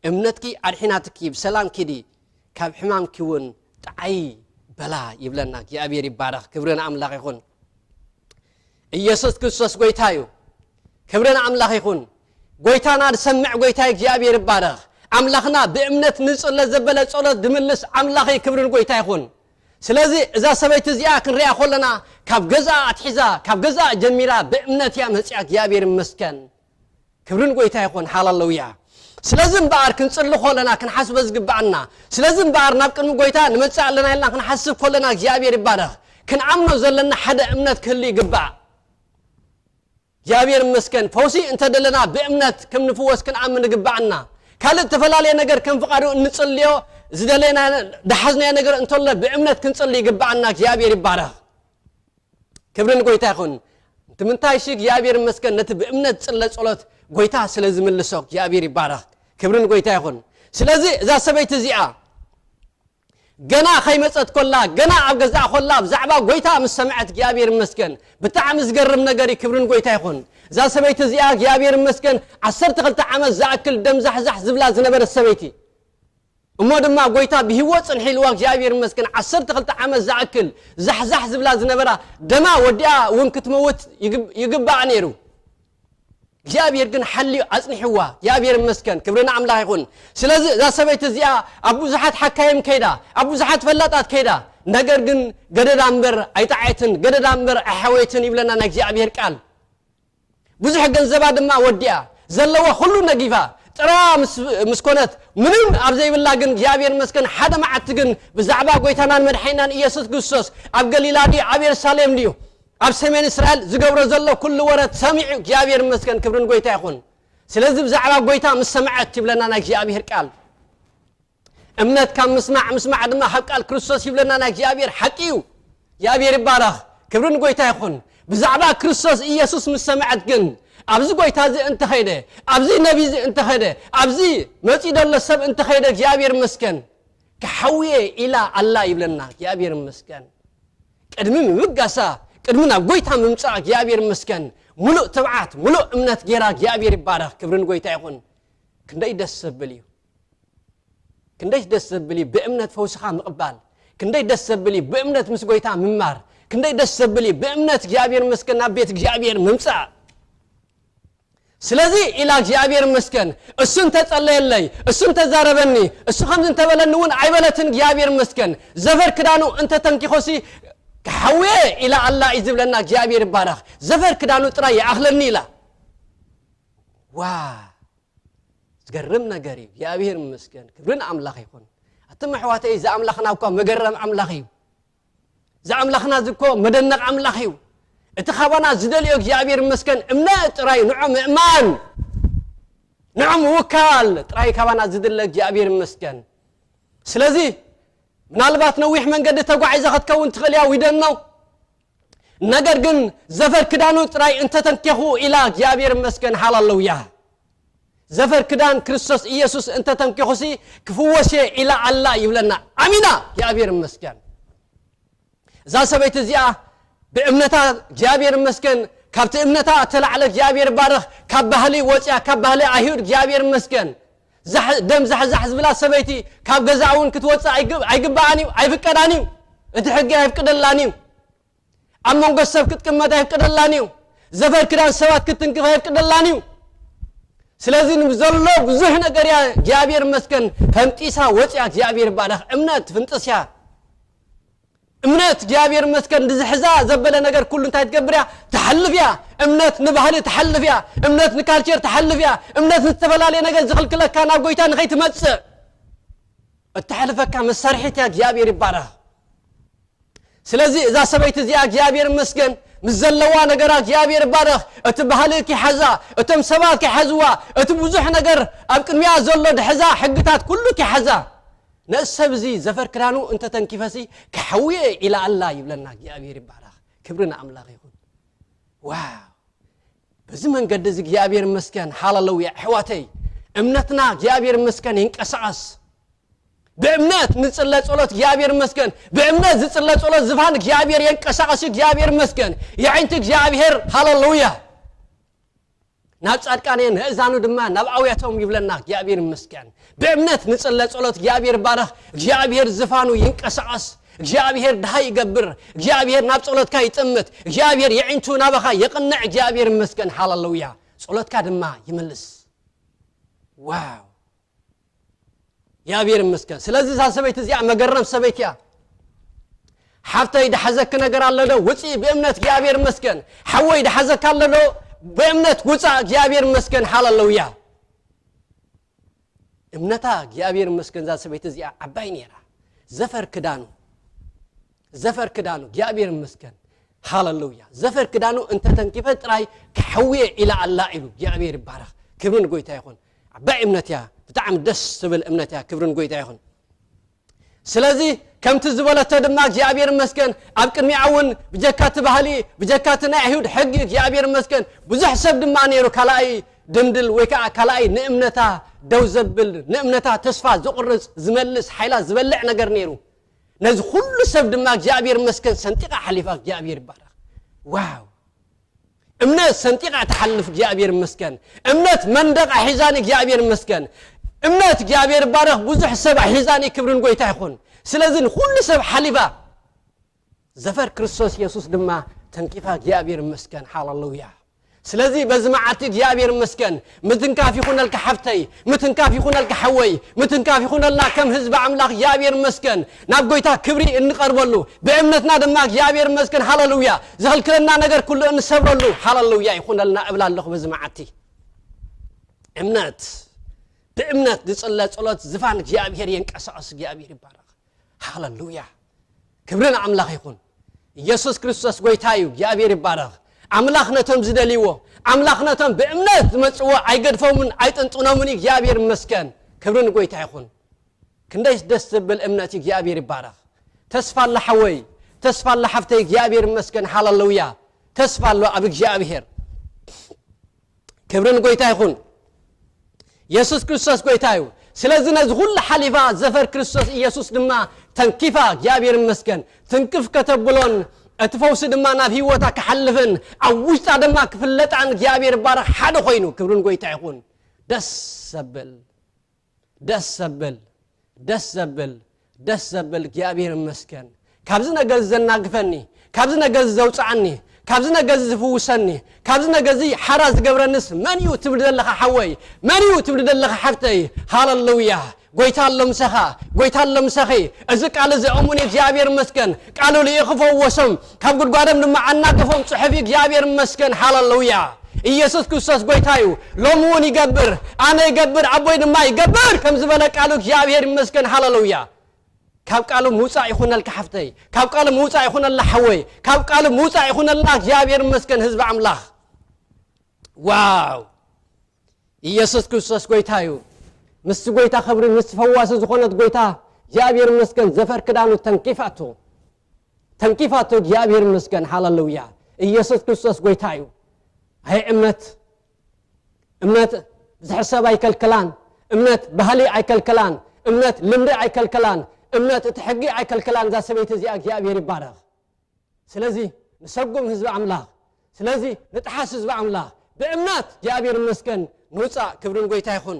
እምነትኪ ኣድሒናትኪ፣ ብሰላም ኪዲ፣ ካብ ሕማምኪ እውን ጥዓዪ" በላ ይብለና። እግዚኣብሔር ይባረኽ። ክብሪ ንኣምላኽ ይኹን። ኢየሱስ ክርስቶስ ጎይታ እዩ። ክብሪ ንኣምላኽ ይኹን። ጎይታና ዝሰምዕ ጎይታ እግዚኣብሔር ይባረኽ። ኣምላኽና ብእምነት ንጽለ ዘበለ ጸሎት ድምልስ ኣምላኽ እዩ። ክብሪ ንጎይታ ይኹን። ስለዚ እዛ ሰበይቲ እዚኣ ክንሪኣ ከለና ካብ ገዛኣ ኣትሒዛ፣ ካብ ገዛኣ ጀሚራ ብእምነት እያ መጺኣ። እግዚኣብሔር ይመስገን። ክብሪ ንጎይታ ይኹን። ሃሌሉያ። ስለዚ እምበኣር ክንጽሊ ከለና ክንሓስቦ ዝግብኣና፣ ስለዚ እምበኣር ናብ ቅድሚ ጎይታ ንመጽእ ኣለና ኢልና ክንሓስብ ከለና እግዚኣብሔር ይባረኽ። ክንኣምኖ ዘለና ሓደ እምነት ክህሉ ይግባእ። እግዚኣብሔር ይመስገን። ፈውሲ እንተደለና ብእምነት ከም ንፍወስ ክንኣምን ይግብኣና። ካልእ እተፈላለየ ነገር ከም ፍቓዱ እንጽልዮ ዝደለና፣ ዝሓዝናዮ ነገር እንተሎ ብእምነት ክንጽሊ ይግብኣና። እግዚኣብሔር ይባረኽ። ክብሪ ንጎይታ ይኹን። እቲ ምንታይ ሺ እግዚኣብሔር ይመስገን፣ ነቲ ብእምነት ዝጽለ ጸሎት ጎይታ ስለ ዝምልሶ እግዚኣብሔር ይባረኽ። ክብሪ ንጎይታ ይኹን። ስለዚ እዛ ሰበይቲ እዚኣ ገና ከይመጸት ኮላ፣ ገና ኣብ ገዛኣ ኮላ ብዛዕባ ጎይታ ምስ ሰምዐት እግዚኣብሔር ይመስገን። ብጣዕሚ ዝገርም ነገር እዩ። ክብሪ ንጎይታ ይኹን። እዛ ሰበይቲ እዚኣ እግዚኣብሔር ይመስገን ዓሰርተ ክልተ ዓመት ዝኣክል ደም ዛሕዛሕ ዝብላ ዝነበረት ሰበይቲ፣ እሞ ድማ ጎይታ ብህይወት ጽንሒ ኢልዋ። እግዚኣብሔር ይመስገን። ዓሰርተ ክልተ ዓመት ዝኣክል ዛሕዛሕ ዝብላ ዝነበራ ደማ ወዲኣ እውን ክትመውት ይግብ-፣ ይግባኣ ነይሩ። እግዚኣብሔር ግን ሓልዩ ኣጽኒሕዋ። እግዚኣብሔር ይመስገን። ክብሪ ንኣምላኽ ይኹን። ስለዚ እዛ ሰበይቲ እዚኣ ኣብ ብዙሓት ሓካይም ከይዳ፣ ኣብ ብዙሓት ፈላጣት ከይዳ፣ ነገር ግን ገደዳ እምበር ኣይጠዓየትን፣ ገደዳ እምበር ኣይሓወየትን ይብለና ናይ እግዚኣብሔር ቃል። ብዙሕ ገንዘባ ድማ ወዲኣ፣ ዘለዋ ኩሉ ነጊፋ፣ ጥራ ምስ፣ ምስ ኮነት፣ ምንም ኣብ ዘይብላ ግን እግዚኣብሔር ይመስገን፣ ሓደ መዓልቲ ግን ብዛዕባ ጎይታናን መድሓኒናን ኢየሱስ ክርስቶስ ኣብ ገሊላ ድዩ፣ ኣብ የሩሳሌም ድዩ፣ ኣብ ሰሜን እስራኤል ዝገብሮ ዘሎ ኩሉ ወረት ሰሚዑ፣ እግዚኣብሔር ይመስገን፣ ክብርን ጎይታ ይኹን። ስለዚ ብዛዕባ ጎይታ ምስ ሰምዐት ይብለና ናይ እግዚኣብሔር ቃል። እምነት ካብ ምስማዕ፣ ምስማዕ ድማ ካብ ቃል ክርስቶስ ይብለና ናይ እግዚኣብሔር ሓቂ እዩ። እግዚኣብሔር ይባረኽ። ክብሪ ንጎይታ ይኹን። ብዛዕባ ክርስቶስ ኢየሱስ ምስ ሰምዐት ግን፣ ኣብዚ ጎይታ እዚ እንተኸይደ፣ ኣብዚ ነቢ እዚ እንተኸይደ፣ ኣብዚ መጺኡ ዘሎ ሰብ እንተኸይደ፣ እግዚኣብሔር ይመስገን፣ ክሓውየ ኢላ ኣላ ይብለና። እግዚኣብሔር ይመስገን። ቅድሚ ምብጋሳ፣ ቅድሚ ናብ ጎይታ ምምጻእ እግዚኣብሔር ይመስገን፣ ምሉእ ትብዓት፣ ምሉእ እምነት ጌራ እግዚኣብሔር ይባረኽ። ክብርን ጎይታ ይኹን። ክንደይ ደስ ዘብል እዩ። ክንደይ ደስ ዘብል እዩ ብእምነት ፈውስኻ ምቕባል። ክንደይ ደስ ዘብል እዩ ብእምነት ምስ ጎይታ ምማር። ክንደይ ደስ ዘብል እዩ ብእምነት እግዚኣብሔር ይመስገን ናብ ቤት እግዚኣብሔር ምምጻእ። ስለዚ ኢላ እግዚኣብሔር ይመስገን፣ እሱ እንተጸለየለይ፣ እሱ እንተዛረበኒ፣ እሱ ከምዚ እንተበለኒ እውን ኣይበለትን። እግዚኣብሔር ይመስገን። ዘፈር ክዳኑ እንተተንኪኾሲ፣ ክሓውየ ኢላ ኣላ እዩ ዝብለና። እግዚኣብሔር ይባረኽ። ዘፈር ክዳኑ ጥራይ ይኣኽለኒ ኢላ። ዋ፣ ዝገርም ነገር እዩ። እግዚኣብሔር ይመስገን። ክብሪ ንኣምላኽ ይኹን። ኣቱም ኣሕዋተይ፣ እዚ ኣምላኽና እኳ መገረም ኣምላኽ እዩ። እዚ ኣምላኽና እዚ እኮ መደነቕ ኣምላኽ እዩ። እቲ ካባና ዝደልዮ እግዚኣብሔር ይመስገን እምነት ጥራይ፣ ንዑ ምእማን፣ ንዑ ምውካል ጥራይ ካባና ዝድለ እግዚኣብሔር ይመስገን። ስለዚ ምናልባት ነዊሕ መንገዲ ተጓዒዛ ክትከውን ትኽእል እያ፣ we don't know። ነገር ግን ዘፈር ክዳኑ ጥራይ እንተተንኬኹ ኢላ እግዚኣብሔር ይመስገን፣ ሃሌሉያ። ዘፈር ክዳን ክርስቶስ ኢየሱስ እንተተንኬኹሲ ክፍወስ እየ ኢላ ኣላ ይብለና። ኣሚና፣ እግዚኣብሔር ይመስገን። እዛ ሰበይቲ እዚኣ ብእምነታ እግዚኣብሔር ይመስገን፣ ካብቲ እምነታ እተላዕለ እግዚኣብሔር ይባረኽ። ካብ ባህሊ ወፅያ፣ ካብ ባህሊ ኣይሁድ እግዚኣብሔር ይመስገን። ዛሕ-፣ ደም ዛሕዛሕ ዝብላ ሰበይቲ ካብ ገዛ እውን ክትወፅእ ኣይግ-፣ ኣይግብኣን እዩ፣ ኣይፍቀዳን እዩ። እቲ ሕጊ ኣይፍቅደላን እዩ። ኣብ መንጎ ሰብ ክትቅመጥ ኣይፍቅደላን እዩ። ዘፈር ክዳን ሰባት ክትንክፍ ኣይፍቅደላን እዩ። ስለዚ ንዘሎ ብዙሕ ነገር እያ እግዚኣብሔር ይመስገን ፈንጢሳ ወፅያ። እግዚኣብሔር ይባረኽ። እምነት ፍንጥስ እያ። እምነት እግዚኣብሔር ይመስገን ንዝሕዛ ዘበለ ነገር ኩሉ እንታይ ትገብር እያ? ትሓልፍ እያ። እምነት ንባህሊ ትሓልፍ እያ። እምነት ንካልቸር ትሓልፍ እያ። እምነት ንዝተፈላለየ ነገር ዝኽልክለካ ናብ ጎይታ ንኸይትመጽእ እተሕልፈካ መሳርሒት እያ። እግዚኣብሔር ይባረኽ። ስለዚ እዛ ሰበይቲ እዚኣ እግዚኣብሔር ይመስገን ምስ ዘለዋ ነገራ እግዚኣብሔር ይባረኽ። እቲ ባህሊ ኪሓዛ፣ እቶም ሰባት ኪሓዝዋ፣ እቲ ብዙሕ ነገር ኣብ ቅድሚያ ዘሎ ድሕዛ ሕግታት ኩሉ ኪሓዛ። ነዚ ሰብ እዚ ዘፈር ክዳኑ እንተተንኪፈሲ ክሓውየ ኢላ ኣላ ይብለና። እግዚኣብሔር ይባረኽ። ክብሪ ንኣምላኽ ይኹን። ዋው! በዚ መንገዲ እዚ እግዚኣብሔር ይመስገን። ሃሌሉያ። ኣሕዋተይ፣ እምነትና እግዚኣብሔር ይመስገን ይንቀሳቐስ። ብእምነት ንጽለ ጸሎት እግዚኣብሔር ይመስገን። ብእምነት ዝጽለ ጸሎት ዝፋን እግዚኣብሔር የንቀሳቐስ። እግዚኣብሔር ይመስገን። የዒንቲ እግዚኣብሔር። ሃሌሉያ። ናብ ጻድቃን እየን፣ ንእዛኑ ድማ ናብ ኣውያቶም ይብለና። እግዚኣብሔር ይመስገን። ብእምነት ንጽለ ጸሎት እግዚኣብሔር ይባረኽ። እግዚኣብሔር ዝፋኑ ይንቀሳቐስ። እግዚኣብሔር ድሃይ ይገብር። እግዚኣብሔር ናብ ጸሎትካ ይጥምት። እግዚኣብሔር የዒንቱ ናባኻ የቕንዕ። እግዚኣብሔር ይመስገን። ሃሌሉያ። ጸሎትካ ድማ ይምልስ። ዋው! እግዚኣብሔር ይመስገን። ስለዚ እዛ ሰበይቲ እዚኣ መገረም ሰበይቲ እያ። ሓፍተይ ድሓዘኪ ነገር ኣሎ ዶ? ውፂ፣ ብእምነት እግዚኣብሔር ይመስገን። ሓወይ ድሓዘካ ኣሎ ዶ? ብእምነት ውፃ፣ እግዚኣብሔር ይመስገን። ሃሌሉያ። እምነታ እግዚኣብሔር ይመስገን። እዛ ሰበይቲ እዚኣ ዓባይ ነይራ። ዘፈር ክዳኑ፣ ዘፈር ክዳኑ እግዚኣብሔር ይመስገን። ሃሌሉያ። ዘፈር ክዳኑ እንተተንኪፈ ጥራይ ክሓውየ ኢላ ኣላ ኢሉ። እግዚኣብሔር ይባረኽ። ክብሪ ንጎይታ ይኹን። ዓባይ እምነት እያ። ብጣዕሚ ደስ ትብል እምነት እያ። ክብሪ ንጎይታ ይኹን። ስለዚ ከምቲ ዝበለቶ ድማ እግዚኣብሔር ይመስገን። ኣብ ቅድሚኣ እውን ብጀካ እቲ ባህሊ፣ ብጀካ እቲ ናይ ኣይሁድ ሕጊ እግዚኣብሔር ይመስገን ብዙሕ ሰብ ድማ ነይሩ ካልኣይ ድንድል ወይ ከዓ ካልኣይ ንእምነታ ደው ዘብል፣ ንእምነታ ተስፋ ዘቑርጽ፣ ዝመልስ፣ ሓይላ ዝበልዕ ነገር ነይሩ። ነዚ ኩሉ ሰብ ድማ እግዚኣብሔር ይመስገን ሰንጢቓ ሓሊፋ። እግዚኣብሔር ይባረኽ። ዋው! እምነት ሰንጢቓ ትሓልፍ። እግዚኣብሔር ይመስገን። እምነት መንደቕ ኣሒዛኒ። እግዚኣብሔር ይመስገን። እምነት እግዚኣብሔር ይባረኽ ብዙሕ ሰብ ኣሒዛኒ። ክብርን ጎይታ ይኹን። ስለዚ ንኩሉ ሰብ ሓሊፋ ዘፈር ክርስቶስ የሱስ ድማ ተንኪፋ። እግዚኣብሔር ይመስገን። ሃሌሉያ። ስለዚ በዚ መዓልቲ እግዚኣብሔር ይመስገን። ምትንካፍ ይኹነልካ ሓፍተይ፣ ምትንካፍ ይኹነልካ ሓወይ፣ ምትንካፍ ይኹነልና ከም ህዝቢ ኣምላኽ። እግዚኣብሔር ይመስገን። ናብ ጎይታ ክብሪ እንቐርበሉ፣ ብእምነትና ድማ እግዚኣብሔር ይመስገን። ሃሌሉያ። ዝኽልክለና ነገር ኩሉ እንሰብረሉ። ሃሌሉያ ይኹነልና እብል ኣለኹ በዚ መዓልቲ። እምነት፣ ብእምነት ዝጽለ ጸሎት ዝፋን እግዚኣብሔር የንቀሳቐስ። እግዚኣብሔር ይባረኽ። ሃሌሉያ። ክብሪ ንኣምላኽ ይኹን። ኢየሱስ ክርስቶስ ጎይታ እዩ። እግዚኣብሔር ይባረኽ። ኣምላኽ ነቶም ዝደልይዎ፣ ኣምላኽ ነቶም ብእምነት ዝመጽዎ ኣይገድፎምን ኣይጥንጥኖምን እዩ። እግዚኣብሔር ይመስገን። ክብሪ ንጎይታ ይኹን። ክንደይስ ደስ ዘብል እምነት እዩ። እግዚኣብሔር ይባረኽ። ተስፋ ኣለ ሓወይ፣ ተስፋ ኣለ ሓፍተይ። እግዚኣብሔር ይመስገን። ሃሌሉያ። ተስፋ ኣሎ ኣብ እግዚኣብሔር። ክብሪ ንጎይታ ይኹን። የሱስ ክርስቶስ ጎይታ እዩ። ስለዚ ነዚ ኩሉ ሓሊፋ ዘፈር ክርስቶስ ኢየሱስ ድማ ተንኪፋ። እግዚኣብሔር ይመስገን። ትንክፍ ከተብሎን እቲ ፈውሲ ድማ ናብ ህይወታ ክሓልፍን ኣብ ውሽጣ ድማ ክፍለጣን እግዚኣብሔር ይባረኽ ሓደ ኮይኑ ክብርን ጎይታ ይኹን። ደስ ዘብል ደስ ዘብል ደስ ዘብል ደስ ዘብል እግዚኣብሔር ይመስገን። ካብዚ ነገር ዘናግፈኒ፣ ካብዚ ነገር ዘውፅዓኒ፣ ካብዚ ነገር ዝፍውሰኒ፣ ካብዚ ነገር እዚ ሓራ ዝገብረንስ መን እዩ ትብል ዘለኻ ሓወይ? መን እዩ ትብል ዘለኻ ሓፍተይ? ሃለሉያ። ጎይታ ኣሎ ምሳኻ፣ ጎይታ ኣሎ ምሳኺ። እዚ ቃል እዚ እሙን እግዚኣብሔር ይመስገን። ቃሉ ልኢኹ ፈወሶም፣ ካብ ጉድጓዶም ድማ ኣናገፎም። ጽሑፍ እግዚኣብሔር ይመስገን። ሃለሉያ። ኢየሱስ ክርስቶስ ጎይታ እዩ። ሎሚ እውን ይገብር፣ ኣነ ይገብር፣ ኣቦይ ድማ ይገብር ከም ዝበለ ቃሉ እግዚኣብሔር ይመስገን። ሃለሉያ። ካብ ቃሉ ምውጻእ ይኹነልካ ሓፍተይ፣ ካብ ቃሉ ምውጻእ ይኹነላ ሓወይ፣ ካብ ቃሉ ምውጻእ ይኹነልና። እግዚኣብሔር ይመስገን ህዝቢ ኣምላኽ። ዋው! ኢየሱስ ክርስቶስ ጎይታ እዩ። ምስቲ ጎይታ ክብሪ፣ ምስቲ ፈዋሲ ዝኾነት ጎይታ እግዚኣብሔር ይመስገን። ዘፈር ክዳኑ ተንኪፋቶ፣ ተንኪፋቶ። እግዚኣብሔር ይመስገን። ሃለሉያ። ኢየሱስ ክርስቶስ ጎይታ እዩ። ኣይ እምነት፣ እምነት ዝሕሰብ ኣይከልክላን። እምነት ባህሊ ኣይከልክላን። እምነት ልምዲ ኣይከልክላን። እምነት እቲ ሕጊ ኣይከልክላን። እዛ ሰበይቲ እዚኣ እግዚኣብሔር ይባረኽ። ስለዚ ንሰጉም ህዝቢ ኣምላኽ፣ ስለዚ ንጥሓስ ህዝቢ ኣምላኽ። ብእምነት እግዚኣብሔር ይመስገን ንውፃእ። ክብርን ጎይታ ይኹን።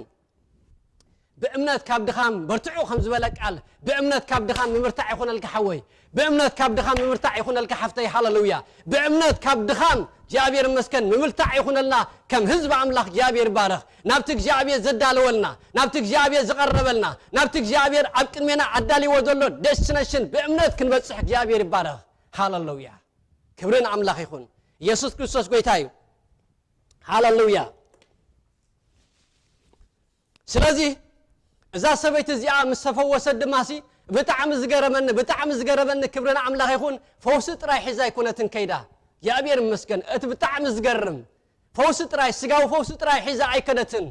ብእምነት ካብ ድኻም በርትዑ ከም ዝበለ ቃል፣ ብእምነት ካብ ድኻም ምምርታዕ ይኹነልካ ሓወይ፣ ብእምነት ካብ ድኻም ምምርታዕ ይኹነልካ ሓፍተይ። ሃለሉያ። ብእምነት ካብ ድኻም እግዚኣብሔር ይመስገን ምምርታዕ ይኹነልና። ከም ህዝቢ ኣምላኽ እግዚኣብሔር ይባረኽ። ናብቲ እግዚኣብሔር ዘዳለወልና፣ ናብቲ እግዚኣብሔር ዝቐረበልና፣ ናብቲ እግዚኣብሔር ኣብ ቅድሜና ኣዳልዎ ዘሎ ዴስቲነሽን ብእምነት ክንበጽሕ እግዚኣብሔር ይባረኽ። ሃለሉያ። ክብርን ኣምላኽ ይኹን። ኢየሱስ ክርስቶስ ጎይታ እዩ። ሃለሉያ። ስለዚ እዛ ሰበይቲ እዚኣ ምስ ተፈወሰት ድማሲ ብጣዕሚ ዝገረመኒ፣ ብጣዕሚ ዝገረመኒ፣ ክብርን ኣምላኽ ይኹን፣ ፈውሲ ጥራይ ሒዛ ኣይኮነትን ከይዳ። እግዚኣብሔር ይመስገን። እቲ ብጣዕሚ ዝገርም፣ ፈውሲ ጥራይ፣ ስጋዊ ፈውሲ ጥራይ ሒዛ ኣይከደትን።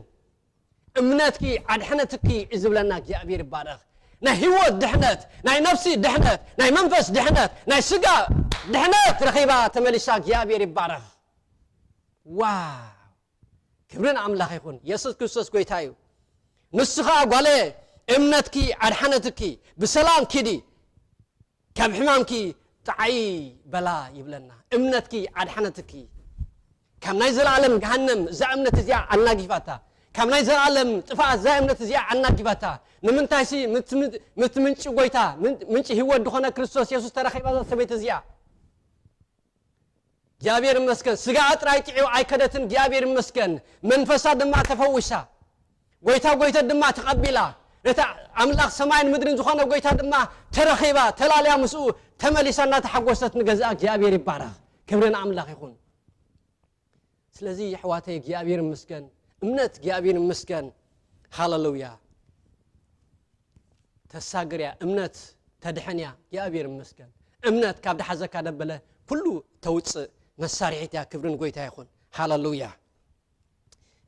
እምነትኪ ኣድሐነትኪ እዩ ዝብለና። እግዚኣብሔር ይባረኽ። ናይ ህይወት ድሕነት፣ ናይ ነፍሲ ድሕነት፣ ናይ መንፈስ ድሕነት፣ ናይ ስጋ ድሕነት ረኺባ ተመሊሳ። እግዚኣብሔር ይባረኽ። ዋው! ክብርን ኣምላኽ ይኹን። የሱስ ክርስቶስ ጎይታ እዩ። ንሱ ኸኣ፣ ጓለየ፣ እምነትኪ ኣድሓነትኪ፣ ብሰላም ኪዲ፣ ካብ ሕማምኪ ጥዓዪ በላ ይብለና። እምነትኪ ኣድሓነትኪ። ካብ ናይ ዘለኣለም ገሃነም እዛ እምነት እዚኣ ኣናጊፋታ። ካብ ናይ ዘለኣለም ጥፍኣት እዛ እምነት እዚኣ ኣናጊፋታ። ንምንታይሲ፣ ምት-፣ ምት-፣ ምንጪ ጎይታ፣ ምን-፣ ምንጪ ህይወት ዝኾነ ክርስቶስ የሱስ ተረኺባ እዛ ሰበይቲ እዚኣ። እግዚኣብሔር ይመስገን። ስጋኣ ጥራይ ጥዕዩ ኣይከደትን። እግዚኣብሔር ይመስገን። መንፈሳ ድማ ተፈዊሳ። ጎይታ ጎይተት ድማ ተቐቢላ። ነታ ኣምላኽ ሰማይን ምድርን ዝኾነ ጎይታ ድማ ተረኺባ፣ ተላልያ ምስኡ ተመሊሳ እናተሓጎሰት ንገዛኣ። እግዚኣብሔር ይባረኽ። ክብሪ ንኣምላኽ ይኹን። ስለዚ የሕዋተይ እግዚኣብሔር ይመስገን። እምነት እግዚኣብሔር ይመስገን። ሃሌሉያ። ተሳግር እያ፣ እምነት ተድሕን እያ። እግዚኣብሔር ይመስገን። እምነት ካብ ድሓዘካ ደበለ ኩሉ ተውፅእ መሳርሒት እያ። ክብርን ጎይታ ይኹን። ሃሌሉያ።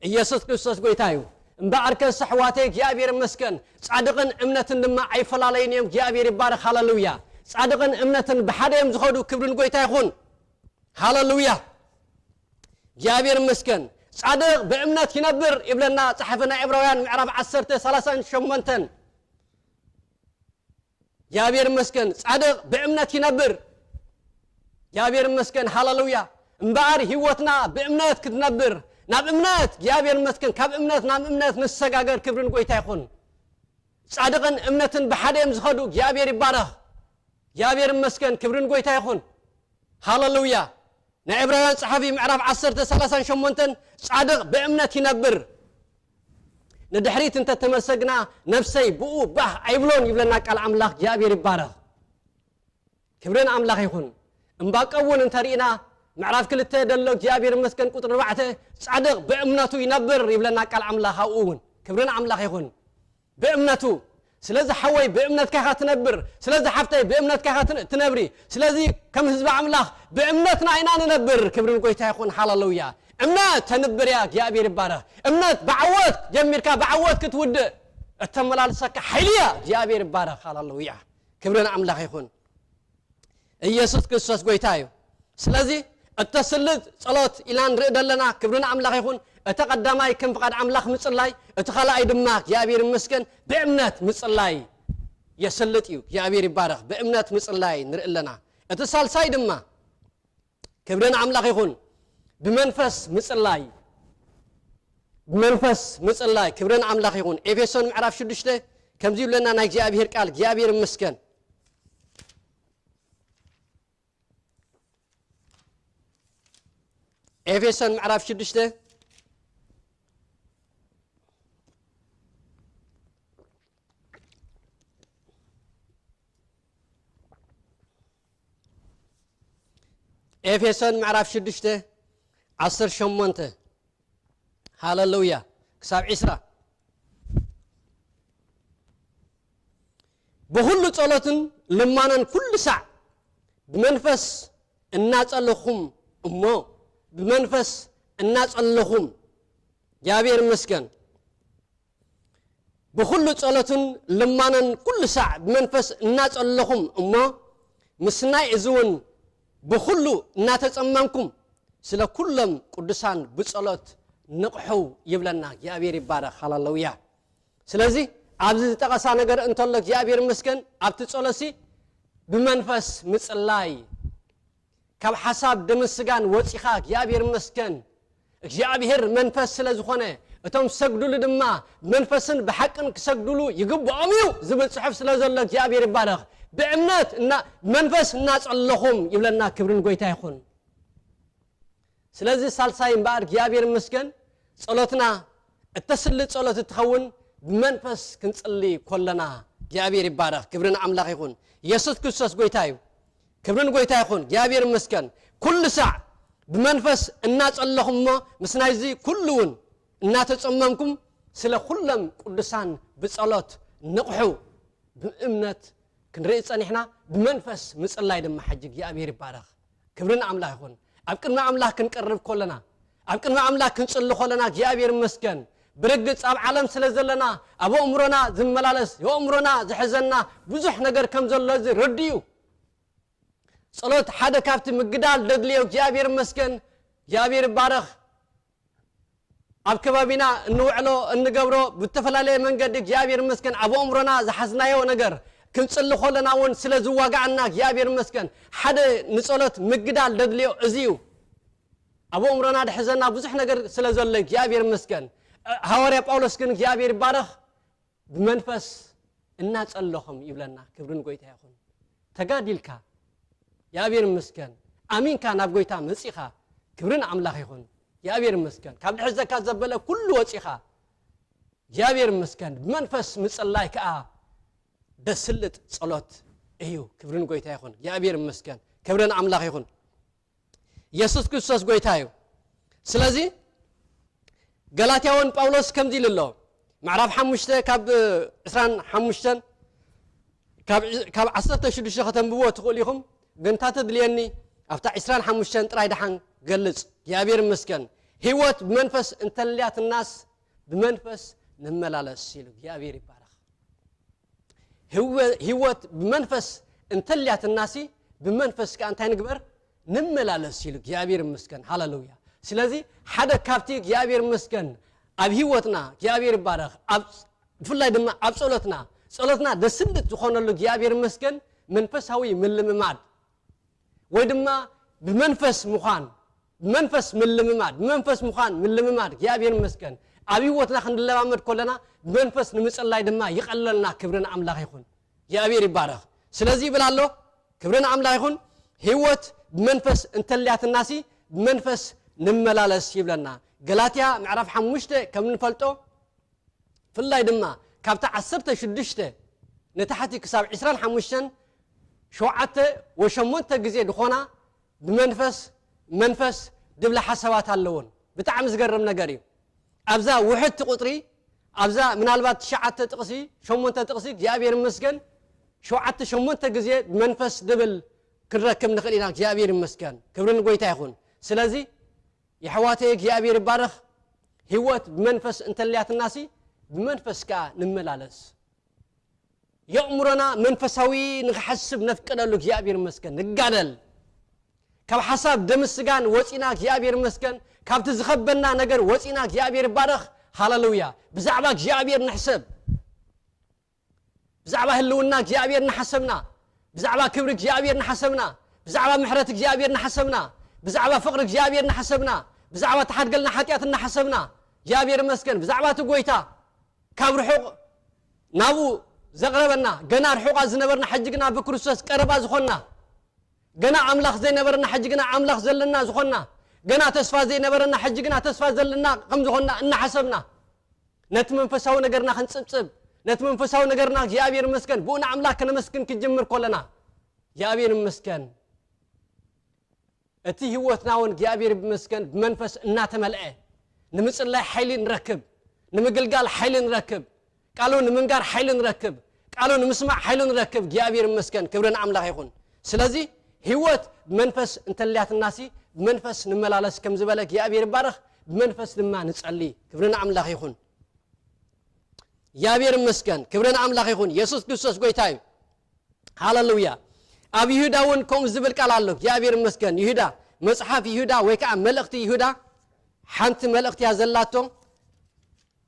ኢየሱስ ክርስቶስ ጎይታ እዩ። እምበኣርከስ ኣሕዋተይ እግዚኣብሔር ይመስገን። ጻድቕን እምነትን ድማ ኣይፈላለዩን እዮም። እግዚኣብሔር ይባረኽ። ሃሌሉያ። ጻድቕን እምነትን ብሓደ እዮም ዝኸዱ። ክብርን ጎይታ ይኹን። ሃሌሉያ። እግዚኣብሔር ይመስገን። ጻድቕ ብእምነት ይነብር ይብለና ጸሓፊ ናይ ዕብራውያን ምዕራፍ ዓሰርተ ሰላሳን ሸሞንተን። እግዚኣብሔር ይመስገን። ጻድቕ ብእምነት ይነብር። እግዚኣብሔር ይመስገን። ሃሌሉያ። እምበኣር ህይወትና ብእምነት ክትነብር፣ ናብ እምነት፣ እግዚኣብሔር ይመስገን፣ ካብ እምነት ናብ እምነት ንሰጋገር። ክብርን ጎይታ ይኹን። ጻድቕን እምነትን ብሓደ እዮም ዝኸዱ። እግዚኣብሔር ይባረኽ። እግዚኣብሔር ይመስገን። ክብርን ጎይታ ይኹን። ሃሌሉያ። ናይ ዕብራውያን ጸሓፊ ምዕራፍ ዓሰርተ ሰላሳን ሸሞንተን፣ ጻድቕ ብእምነት ይነብር። ንድሕሪት እንተተመሰግና፣ ነፍሰይ ብኡ ባህ ኣይብሎን ይብለና ቃል ኣምላኽ። እግዚኣብሔር ይባረኽ። ክብሪ ንኣምላኽ ይኹን። እምባቆም እውን እንተርኢና፣ ምዕራፍ ክልተ ደሎ እግዚኣብሔር ይመስገን ቁጽሪ ኣርባዕተ፣ ጻድቕ ብእምነቱ ይነብር ይብለና ቃል ኣምላኽ። ኣብኡ እውን ክብሪ ንኣምላኽ ይኹን። ብእምነቱ። ስለዚ ሓወይ ብእምነትካ ኢኻ ትነብር። ስለዚ ሓፍተይ ብእምነትካ ኢኻ ትን-፣ ትነብሪ። ስለዚ ከም ህዝቢ ኣምላኽ ብእምነትና ኢና ንነብር። ክብሪ ንጎይታ ይኹን። ሃሌሉያ። እምነት ተንብር እያ። እግዚኣብሔር ይባረኽ። እምነት ብዓወት ጀሚርካ ብዓወት ክትውድእ እተመላልሰካ ሓይሊ እያ። እግዚኣብሔር ይባረኽ። ሃሌሉያ። ክብሪ ንኣምላኽ ይኹን። ኢየሱስ ክርስቶስ ጎይታ እዩ። ስለዚ እተስልጥ ጸሎት ኢና ንርኢ ዘለና። ክብሪ ንኣምላኽ ይኹን። እቲ ቀዳማይ ከም ፍቓድ ኣምላኽ ምጽላይ፣ እቲ ካልኣይ ድማ እግዚኣብሔር ይመስገን ብእምነት ምጽላይ የስልጥ እዩ። እግዚኣብሔር ይባረኽ። ብእምነት ምጽላይ ንርኢ ኣለና። እቲ ሳልሳይ ድማ ክብርን ኣምላኽ ይኹን። ብመንፈስ ምጽላይ፣ ብመንፈስ ምጽላይ። ክብርን ኣምላኽ ይኹን። ኤፌሶን ምዕራፍ ሽዱሽተ ከምዚ ይብለና ናይ እግዚኣብሔር ቃል። እግዚኣብሔር ይመስገን። ኤፌሶን ምዕራፍ ሽዱሽተ ኤፌሶን ምዕራፍ ሽዱሽተ ዓሰርተ ሸሞንተ፣ ሃለሉያ፣ ክሳብ ዒስራ። ብኹሉ ጸሎትን ልማናን ኩሉ ሳዕ ብመንፈስ እናጸለኹም፣ እሞ ብመንፈስ እናጸለኹም፣ እግዚኣብሔር ይመስገን። ብኹሉ ጸሎትን ልማናን ኩሉ ሳዕ ብመንፈስ እናጸለኹም፣ እሞ ምስናይ እዚ እውን ብኹሉ እናተጸመምኩም ስለ ኩሎም ቅዱሳን ብጸሎት ንቕሑ ይብለና። እግዚኣብሔር ይባረኽ። ሃለሉያ። ስለዚ ኣብዚ ዝጠቐሳ ነገር እንተሎ እግዚኣብሔር ይመስገን፣ ኣብቲ ጸሎትሲ ብመንፈስ ምጽላይ፣ ካብ ሓሳብ ደምን ስጋን ወጺኻ እግዚኣብሔር ይመስገን። እግዚኣብሔር መንፈስ ስለ ዝኾነ፣ እቶም ዝሰግዱሉ ድማ መንፈስን ብሓቅን ክሰግዱሉ ይግብኦም እዩ ዝብል ጽሑፍ ስለ ዘሎ እግዚኣብሔር ይባረኽ። ብእምነት እና መንፈስ እናጸለኹም ይብለና። ክብርን ጎይታ ይኹን። ስለዚ ሳልሳይ እምበኣር እግዚኣብሔር ይመስገን፣ ጸሎትና እተስልጥ ጸሎት እትኸውን ብመንፈስ ክንጽሊ ኮለና እግዚኣብሔር ይባረኽ። ክብርን ኣምላኽ ይኹን። ኢየሱስ ክርስቶስ ጎይታ እዩ። ክብርን ጎይታ ይኹን። እግዚኣብሔር ይመስገን። ኩሉ ሳዕ ብመንፈስ እናጸለኹም እሞ ምስ ናይዚ ኩሉ እውን እናተጸመምኩም ስለ ኩሎም ቅዱሳን ብጸሎት ንቕሑ። ብእምነት ክንርኢ ጸኒሕና፣ ብመንፈስ ምጽላይ ድማ ሕጂ እግዚኣብሔር ይባረኽ። ክብርን ኣምላኽ ይኹን። ኣብ ቅድሚ ኣምላኽ ክንቀርብ ኮለና፣ ኣብ ቅድሚ ኣምላኽ ክንጽሊ ኮለና እግዚኣብሔር ይመስገን። ብርግጽ ኣብ ዓለም ስለ ዘለና ኣብ ኣእምሮና ዝመላለስ፣ የእምሮና ዝሕዘና ብዙሕ ነገር ከም ዘሎ እዚ ርድእ እዩ። ጸሎት ሓደ ካብቲ ምግዳል ደድልዮ እግዚኣብሔር ይመስገን። እግዚኣብሔር ይባረኽ። ኣብ ከባቢና እንውዕሎ እንገብሮ ብተፈላለየ መንገዲ እግዚኣብሔር ይመስገን ኣብ ኣእምሮና ዝሓዝናዮ ነገር ክንጽሊ ኮለና እውን ስለ ዝዋጋዓና እግዚኣብሔር ይመስገን። ሓደ ንጸሎት ምግዳል ደድልዮ እዚ እዩ። ኣብ ኣእምሮና ድሕዘና ብዙሕ ነገር ስለ ዘሎ እግዚኣብሔር ይመስገን። ሃዋርያ ጳውሎስ ግን እግዚኣብሔር ይባረኽ ብመንፈስ እናጸለኹም ይብለና። ክብርን ጎይታ ይኹን። ተጋዲልካ እግዚኣብሔር ይመስገን። ኣሚንካ ናብ ጎይታ መጺኻ። ክብርን ኣምላኽ ይኹን። እግዚኣብሔር ይመስገን። ካብ ድሕዘካ ዘበለ ኩሉ ወጺኻ። እግዚኣብሔር ይመስገን። ብመንፈስ ምጽላይ ከኣ ደስልጥ ጸሎት እዩ። ክብርን ጎይታ ይኹን። እግዚኣብሔር ይመስገን። ክብርን ኣምላኽ ይኹን። ኢየሱስ ክርስቶስ ጎይታ እዩ። ስለዚ ገላትያውን ጳውሎስ ከምዚ ኢሉ ኣሎ። ምዕራፍ ሓሙሽተ ካብ ዕስራን ሓሙሽተን፣ ካብ ዕ-፣ ካብ ዓሰርተ ሽዱሽተ ከተንብብዎ ትኽእሉ ኢኹም። ግን እንታ ተድልየኒ ኣብታ ዕስራን ሓሙሽተን ጥራይ ደሓን ገልጽ። እግዚኣብሔር ይመስገን። ህይወት ብመንፈስ እንተልያትናስ ብመንፈስ ንመላለስ ኢሉ። እግዚኣብሔር ይባረኽ። ህወ-፣ ህይወት ብመንፈስ እንተልያትናሲ ብመንፈስ ከኣ እንታይ ንግበር? ንመላለስ ኢሉ። እግዚኣብሔር ይመስገን። ሃሌሉያ። ስለዚ ሓደ ካብቲ እግዚኣብሔር ይመስገን ኣብ ህይወትና እግዚኣብሔር ይባረኽ፣ ኣብ፣ ብፍላይ ድማ ኣብ ጸሎትና፣ ጸሎትና ደስልጥ ዝኾነሉ እግዚኣብሔር ይመስገን መንፈሳዊ ምልምማድ ወይ ድማ ብመንፈስ ምዃን፣ ብመንፈስ ምልምማድ፣ ብመንፈስ ምዃን ምልምማድ እግዚኣብሔር ይመስገን ኣብ ህይወትና ክንለማመድ ከለና ብመንፈስ ንምጽላይ ድማ ይቐለልና። ክብሪ ንኣምላኽ ይኹን። እግዚኣብሔር ይባረኽ። ስለዚ ይብል ኣሎ፣ ክብሪ ንኣምላኽ ይኹን፣ ህይወት ብመንፈስ እንተልያትናሲ ብመንፈስ ንመላለስ ይብለና። ገላትያ ምዕራፍ ሓሙሽተ ከም ንፈልጦ፣ ብፍላይ ድማ ካብቲ ዓሰርተ ሽዱሽተ ንታሕቲ ክሳብ ዕስራን ሓሙሽተን ሸውዓተ ወይ ሸሞንተ ግዜ ዝኾና ብመንፈስ፣ መንፈስ ድብላ ሓሳባት ኣለውን። ብጣዕሚ ዝገርም ነገር እዩ። ኣብዛ ውሕድቲ ቁጽሪ፣ ኣብዛ ምናልባት ትሽዓተ ጥቕሲ፣ ሸሞንተ ጥቕሲ፣ እግዚኣብሔር ይመስገን፣ ሸውዓተ ሸሞንተ ግዜ ብመንፈስ ድብል ክንረክብ ንኽእል ኢና። እግዚኣብሔር ይመስገን። ክብሪ ንጎይታ ይኹን። ስለዚ የሕዋተይ እግዚኣብሔር ይባረኽ። ህይወት ብመንፈስ እንተልያትናሲ ብመንፈስ ከኣ ንመላለስ። የእምሮና መንፈሳዊ ንኽሓስብ ነፍቅደሉ እግዚኣብሔር ይመስገን። ንጋደል። ካብ ሓሳብ ደም ስጋን ወፂና እግዚኣብሔር ይመስገን። ካብቲ ዝኸበና ነገር ወፂና እግዚኣብሔር ይባረኽ። ሃሌሉያ። ብዛዕባ እግዚኣብሔር ንሕሰብ። ብዛዕባ ህልውና እግዚኣብሔር እናሓሰብና፣ ብዛዕባ ክብሪ እግዚኣብሔር እናሓሰብና፣ ብዛዕባ ምሕረት እግዚኣብሔር እናሓሰብና፣ ብዛዕባ ፍቕሪ እግዚኣብሔር እናሓሰብና፣ ብዛዕባ ተሓድገልና ሓጢኣት እናሓሰብና፣ እግዚኣብሔር ይመስገን፣ ብዛዕባ እቲ ጎይታ ካብ ርሑቕ ናብኡ ዘቕረበና፣ ገና ርሑቓት ዝነበርና፣ ሕጂ ግና ብክርስቶስ ቀረባ ዝኾንና፣ ገና ኣምላኽ ዘይነበረና፣ ሕጂ ግና ኣምላኽ ዘለና ዝኾንና፣ ገና ተስፋ ዘይነበረና፣ ሕጂ ግና ተስፋ ዘለና ከም ዝኾንና እናሓሰብና፣ ነቲ መንፈሳዊ ነገርና ክንጽብጽብ፣ ነቲ መንፈሳዊ ነገርና እግዚኣብሔር ይመስገን፣ ብኡ ንኣምላኽ ከነመስግን ክጅምር ከለና፣ እግዚኣብሔር ይመስገን፣ እቲ ህይወትና እውን እግዚኣብሔር ይመስገን ብመንፈስ እናተመልአ፣ ንምጽላይ ሓይሊ ንረክብ፣ ንምግልጋል ሓይሊ ንረክብ፣ ቃሉ ንምንጋር ሓይሊ ንረክብ፣ ቃሉ ንምስማዕ ሓይሊ ንረክብ። እግዚኣብሔር ይመስገን፣ ክብሪ ንኣምላኽ ይኹን። ስለዚ ህይወት ብመንፈስ እንተልያትናሲ፣ ብመንፈስ ንመላለስ ከም ዝበለ እግዚኣብሔር ይባረኽ። ብመንፈስ ድማ ንጸሊ። ክብሪ ንኣምላኽ ይኹን። እግዚኣብሔር ይመስገን፣ ክብሪ ንኣምላኽ ይኹን። የሱስ ክርስቶስ ጎይታ እዩ። ሃሌሉያ። ኣብ ይሁዳ እውን ከምኡ ዝብል ቃል ኣሎ። እግዚኣብሔር ይመስገን። ይሁዳ፣ መጽሓፍ ይሁዳ ወይ ከዓ መልእኽቲ ይሁዳ፣ ሓንቲ መልእኽቲ እያ ዘላቶ።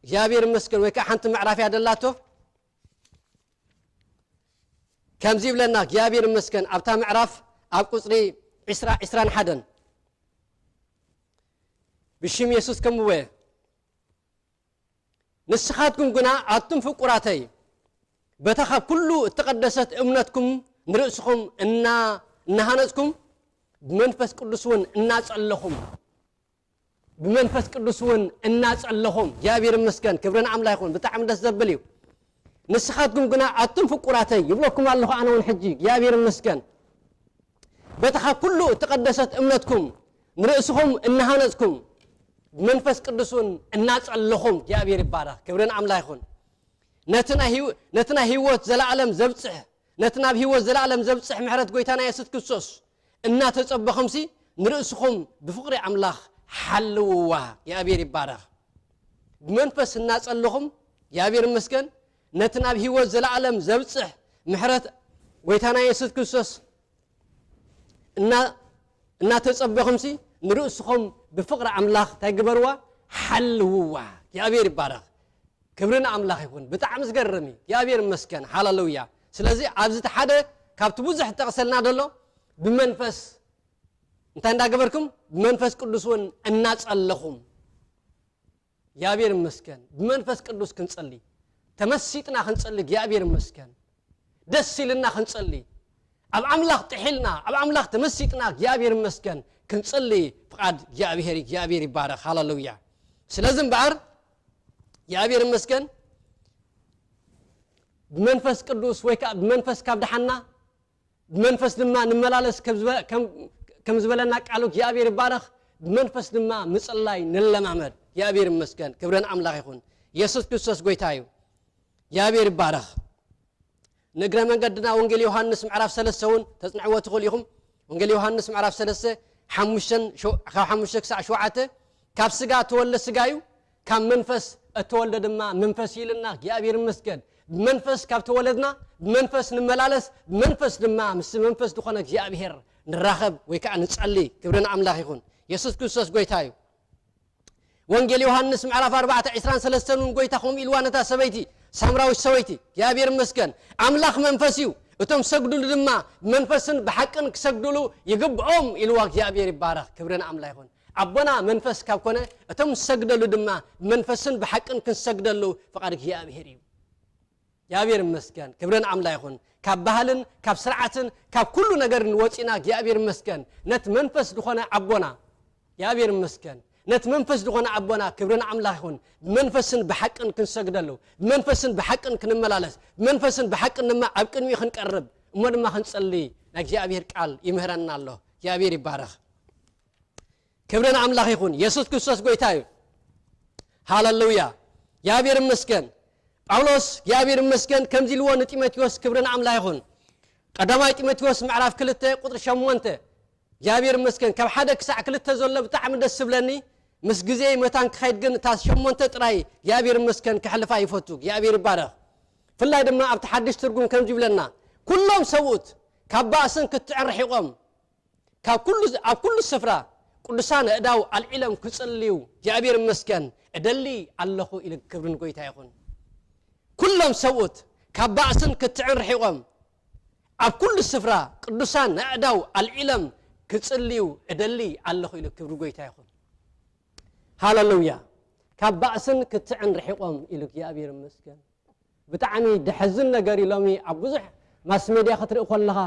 እግዚኣብሔር ይመስገን። ወይ ከዓ ሓንቲ ምዕራፍ እያ ዘላቶ። ከምዚ ይብለና እግዚኣብሔር ይመስገን። ኣብታ ምዕራፍ ኣብ ቁጽሪ ዕስራ፣ ዕስራን ሓደን፣ ብሽም የሱስ ከምዎ፣ ንስኻትኩም ግና ኣቱም ፍቁራተይ፣ በታ ካብ ኩሉ እተቐደሰት እምነትኩም ንርእስኹም እና-፣ እናሃነጽኩም፣ ብመንፈስ ቅዱስ እውን እናጸለኹም፣ ብመንፈስ ቅዱስ እውን እናጸለኹም፣ እግዚኣብሔር ይመስገን፣ ክብሪ ንኣምላኽ ይኹን። ብጣዕሚ ደስ ዘብል እዩ። ንስኻትኩም ግና ኣቱም ፍቁራተይ ይብለኩም ኣለኹ፣ ኣነ እውን ሕጂ፣ እግዚኣብሔር ይመስገን። በታ ካብ ኩሉ እተቐደሰት እምነትኩም ንርእስኹም እናሃነጽኩም፣ ብመንፈስ ቅዱስ እውን እናጸለኹም፣ እግዚኣብሔር ይባረኽ፣ ክብሪ ንኣምላኽ ይኹን። ነቲ ናይ ህይወ-፣ ነቲ ናይ ህይወት ዘለኣለም ዘብጽሕ፣ ነቲ ናብ ህይወት ዘለኣለም ዘብጽሕ ምሕረት ጎይታና የሱስ ክርስቶስ እናተጸበኹምሲ፣ ንርእስኹም ብፍቕሪ ኣምላኽ ሓልውዋ፣ እግዚኣብሔር ይባረኽ። ብመንፈስ እናጸለኹም፣ እግዚኣብሔር ይመስገን፣ ነቲ ናብ ህይወት ዘለኣለም ዘብጽሕ ምሕረት ጎይታና የሱስ ክርስቶስ እና-፣ እናተጸበኹምሲ፣ ንርእስኹም ብፍቕሪ ኣምላኽ እንታይ ግበርዋ? ሓልውዋ። እግዚኣብሔር ይባረኽ። ክብሪ ንኣምላኽ ይኹን። ብጣዕሚ ዝገርም እዩ። እግዚኣብሔር ይመስገን። ሃሌሉያ። ስለዚ ኣብዚ እቲ ሓደ ካብቲ ብዙሕ ጠቕሰልና ዘሎ ብመንፈስ እንታይ እንዳገበርኩም? ብመንፈስ ቅዱስ እውን እናጸለኹም። እግዚኣብሔር ይመስገን። ብመንፈስ ቅዱስ ክንጸሊ፣ ተመሲጥና ክንጸሊ፣ እግዚኣብሔር ይመስገን። ደስ ኢልና ክንጸሊ፣ ኣብ ኣምላኽ ጥሒልና፣ ኣብ ኣምላኽ ተመሲጥና፣ እግዚኣብሔር ይመስገን፣ ክንጸሊ ፍቓድ እግዚኣብሔር፣ እግዚኣብሔር ይባረኽ። ሃሌሉያ። ስለዚ እምበኣር እግዚኣብሔር ይመስገን፣ ብመንፈስ ቅዱስ ወይ ከዓ ብመንፈስ ካብ ደሓና፣ ብመንፈስ ድማ ንመላለስ ከም ዝበ-፣ ከም፣ ከም ዝበለና ቃሉ እግዚኣብሔር ይባረኽ። ብመንፈስ ድማ ምጽላይ ንለማመድ። እግዚኣብሔር ይመስገን። ክብሪ ንኣምላኽ ይኹን። የሱስ ክርስቶስ ጎይታ እዩ። እግዚኣብሔር ይባረኽ። ንእግረ መንገድና ወንጌል ዮሃንስ ምዕራፍ ሰለስተ እውን ተጽንዕዎ ትኽእሉ ኢኹም። ወንጌል ዮሃንስ ምዕራፍ ሰለስተ፣ ሓሙሽተን ሸው-፣ ካብ ሓሙሽተ ክሳዕ ሸውዓተ፣ ካብ ስጋ እተወልደ ስጋ እዩ፣ ካብ መንፈስ እተወልደ ድማ መንፈስ እዩ ኢልና። እግዚኣብሔር ይመስገን። ብመንፈስ ካብ ተወለድና፣ ብመንፈስ ንመላለስ፣ ብመንፈስ ድማ ምስ መንፈስ ዝኾነ እግዚኣብሔር ንራኸብ ወይ ከዓ ንጸሊ። ክብሪ ንኣምላኽ ይኹን። የሱስ ክርስቶስ ጎይታ እዩ። ወንጌል ዮሃንስ ምዕራፍ ኣርባዕተ ዕስራን ሰለስተን እውን ጎይታ ከምኡ ኢልዋ ነታ ሰበይቲ፣ ሳምራዊት ሰበይቲ፣ እግዚኣብሔር ይመስገን፣ ኣምላኽ መንፈስ እዩ፣ እቶም ዝሰግድሉ ድማ ብመንፈስን ብሓቅን ክሰግድሉ ይግብኦም ኢልዋ። እግዚኣብሔር ይባረኽ። ክብሪ ንኣምላኽ ይኹን። ኣቦና መንፈስ ካብ ኮነ፣ እቶም ዝሰግደሉ ድማ ብመንፈስን ብሓቅን ክንሰግደሉ ፍቓድ እግዚኣብሔር እዩ። እግዚኣብሔር ይመስገን። ክብሪ ንኣምላኽ ይኹን። ካብ ባህልን ካብ ስርዓትን ካብ ኩሉ ነገርን ወፂና እግዚኣብሔር ይመስገን፣ ነቲ መንፈስ ዝኾነ ኣቦና፣ እግዚኣብሔር ይመስገን፣ ነቲ መንፈስ ዝኾነ ኣቦና፣ ክብሪ ንኣምላኽ ይኹን፣ ብመንፈስን ብሓቅን ክንሰግደሉ፣ ብመንፈስን ብሓቅን ክንመላለስ፣ ብመንፈስን ብሓቅን ድማ ኣብ ቅድሚኡ ክንቀርብ፣ እሞ ድማ ክንጽሊ ናይ እግዚኣብሔር ቃል ይምህረና ኣሎ። እግዚኣብሔር ይባረኽ። ክብሪ ንኣምላኽ ይኹን። የሱስ ክርስቶስ ጎይታ እዩ። ሃሌሉያ። እግዚኣብሔር ይመስገን። ጳውሎስ እግዚኣብሔር ይመስገን ከምዚ ኢልዎ ንጢሞቴዎስ፣ ክብሪ ንኣምላኽ ይኹን። ቀዳማይ ጢሞቴዎስ ምዕራፍ ክልተ ቁጽሪ ሸሞንተ፣ እግዚኣብሔር ይመስገን፣ ካብ ሓደ ክሳዕ ክልተ ዘሎ ብጣዕሚ ደስ ዝብለኒ፣ ምስ ግዜይ መታን ክኸይድ ግን እታ ሸሞንተ ጥራይ እግዚኣብሔር ይመስገን ክሕልፋ ይፈቱ። እግዚኣብሔር ይባረኽ። ብፍላይ ድማ ኣብቲ ሓድሽ ትርጉም ከምዚ ይብለና፣ ኩሎም ሰብኡት ካብ ባእስን ክትዕን ርሒቖም፣ ካብ ኩሉ፣ ኣብ ኩሉ ስፍራ ቅዱሳን ኣእዳው ኣልዒሎም ክጽልዩ እግዚኣብሔር ይመስገን እደሊ ኣለኹ ኢሉ። ክብርን ጎይታ ይኹን። ኩሎም ሰብኡት ካብ ባእስን ክትዕን ርሒቖም፣ ኣብ ኩሉ ስፍራ ቅዱሳን ኣእዳው ኣልዒሎም ክጽልዩ እደሊ ኣለኹ ኢሉ። ክብሪ ጎይታ ይኹን። ሃለሉያ። ካብ ባእስን ክትዕን ርሒቖም ኢሉ። እግዚኣብሔር ይመስገን። ብጣዕሚ ደሕዝን ነገር እዩ። ሎሚ ኣብ ብዙሕ ማስ ሜድያ ክትርኢ ከለኻ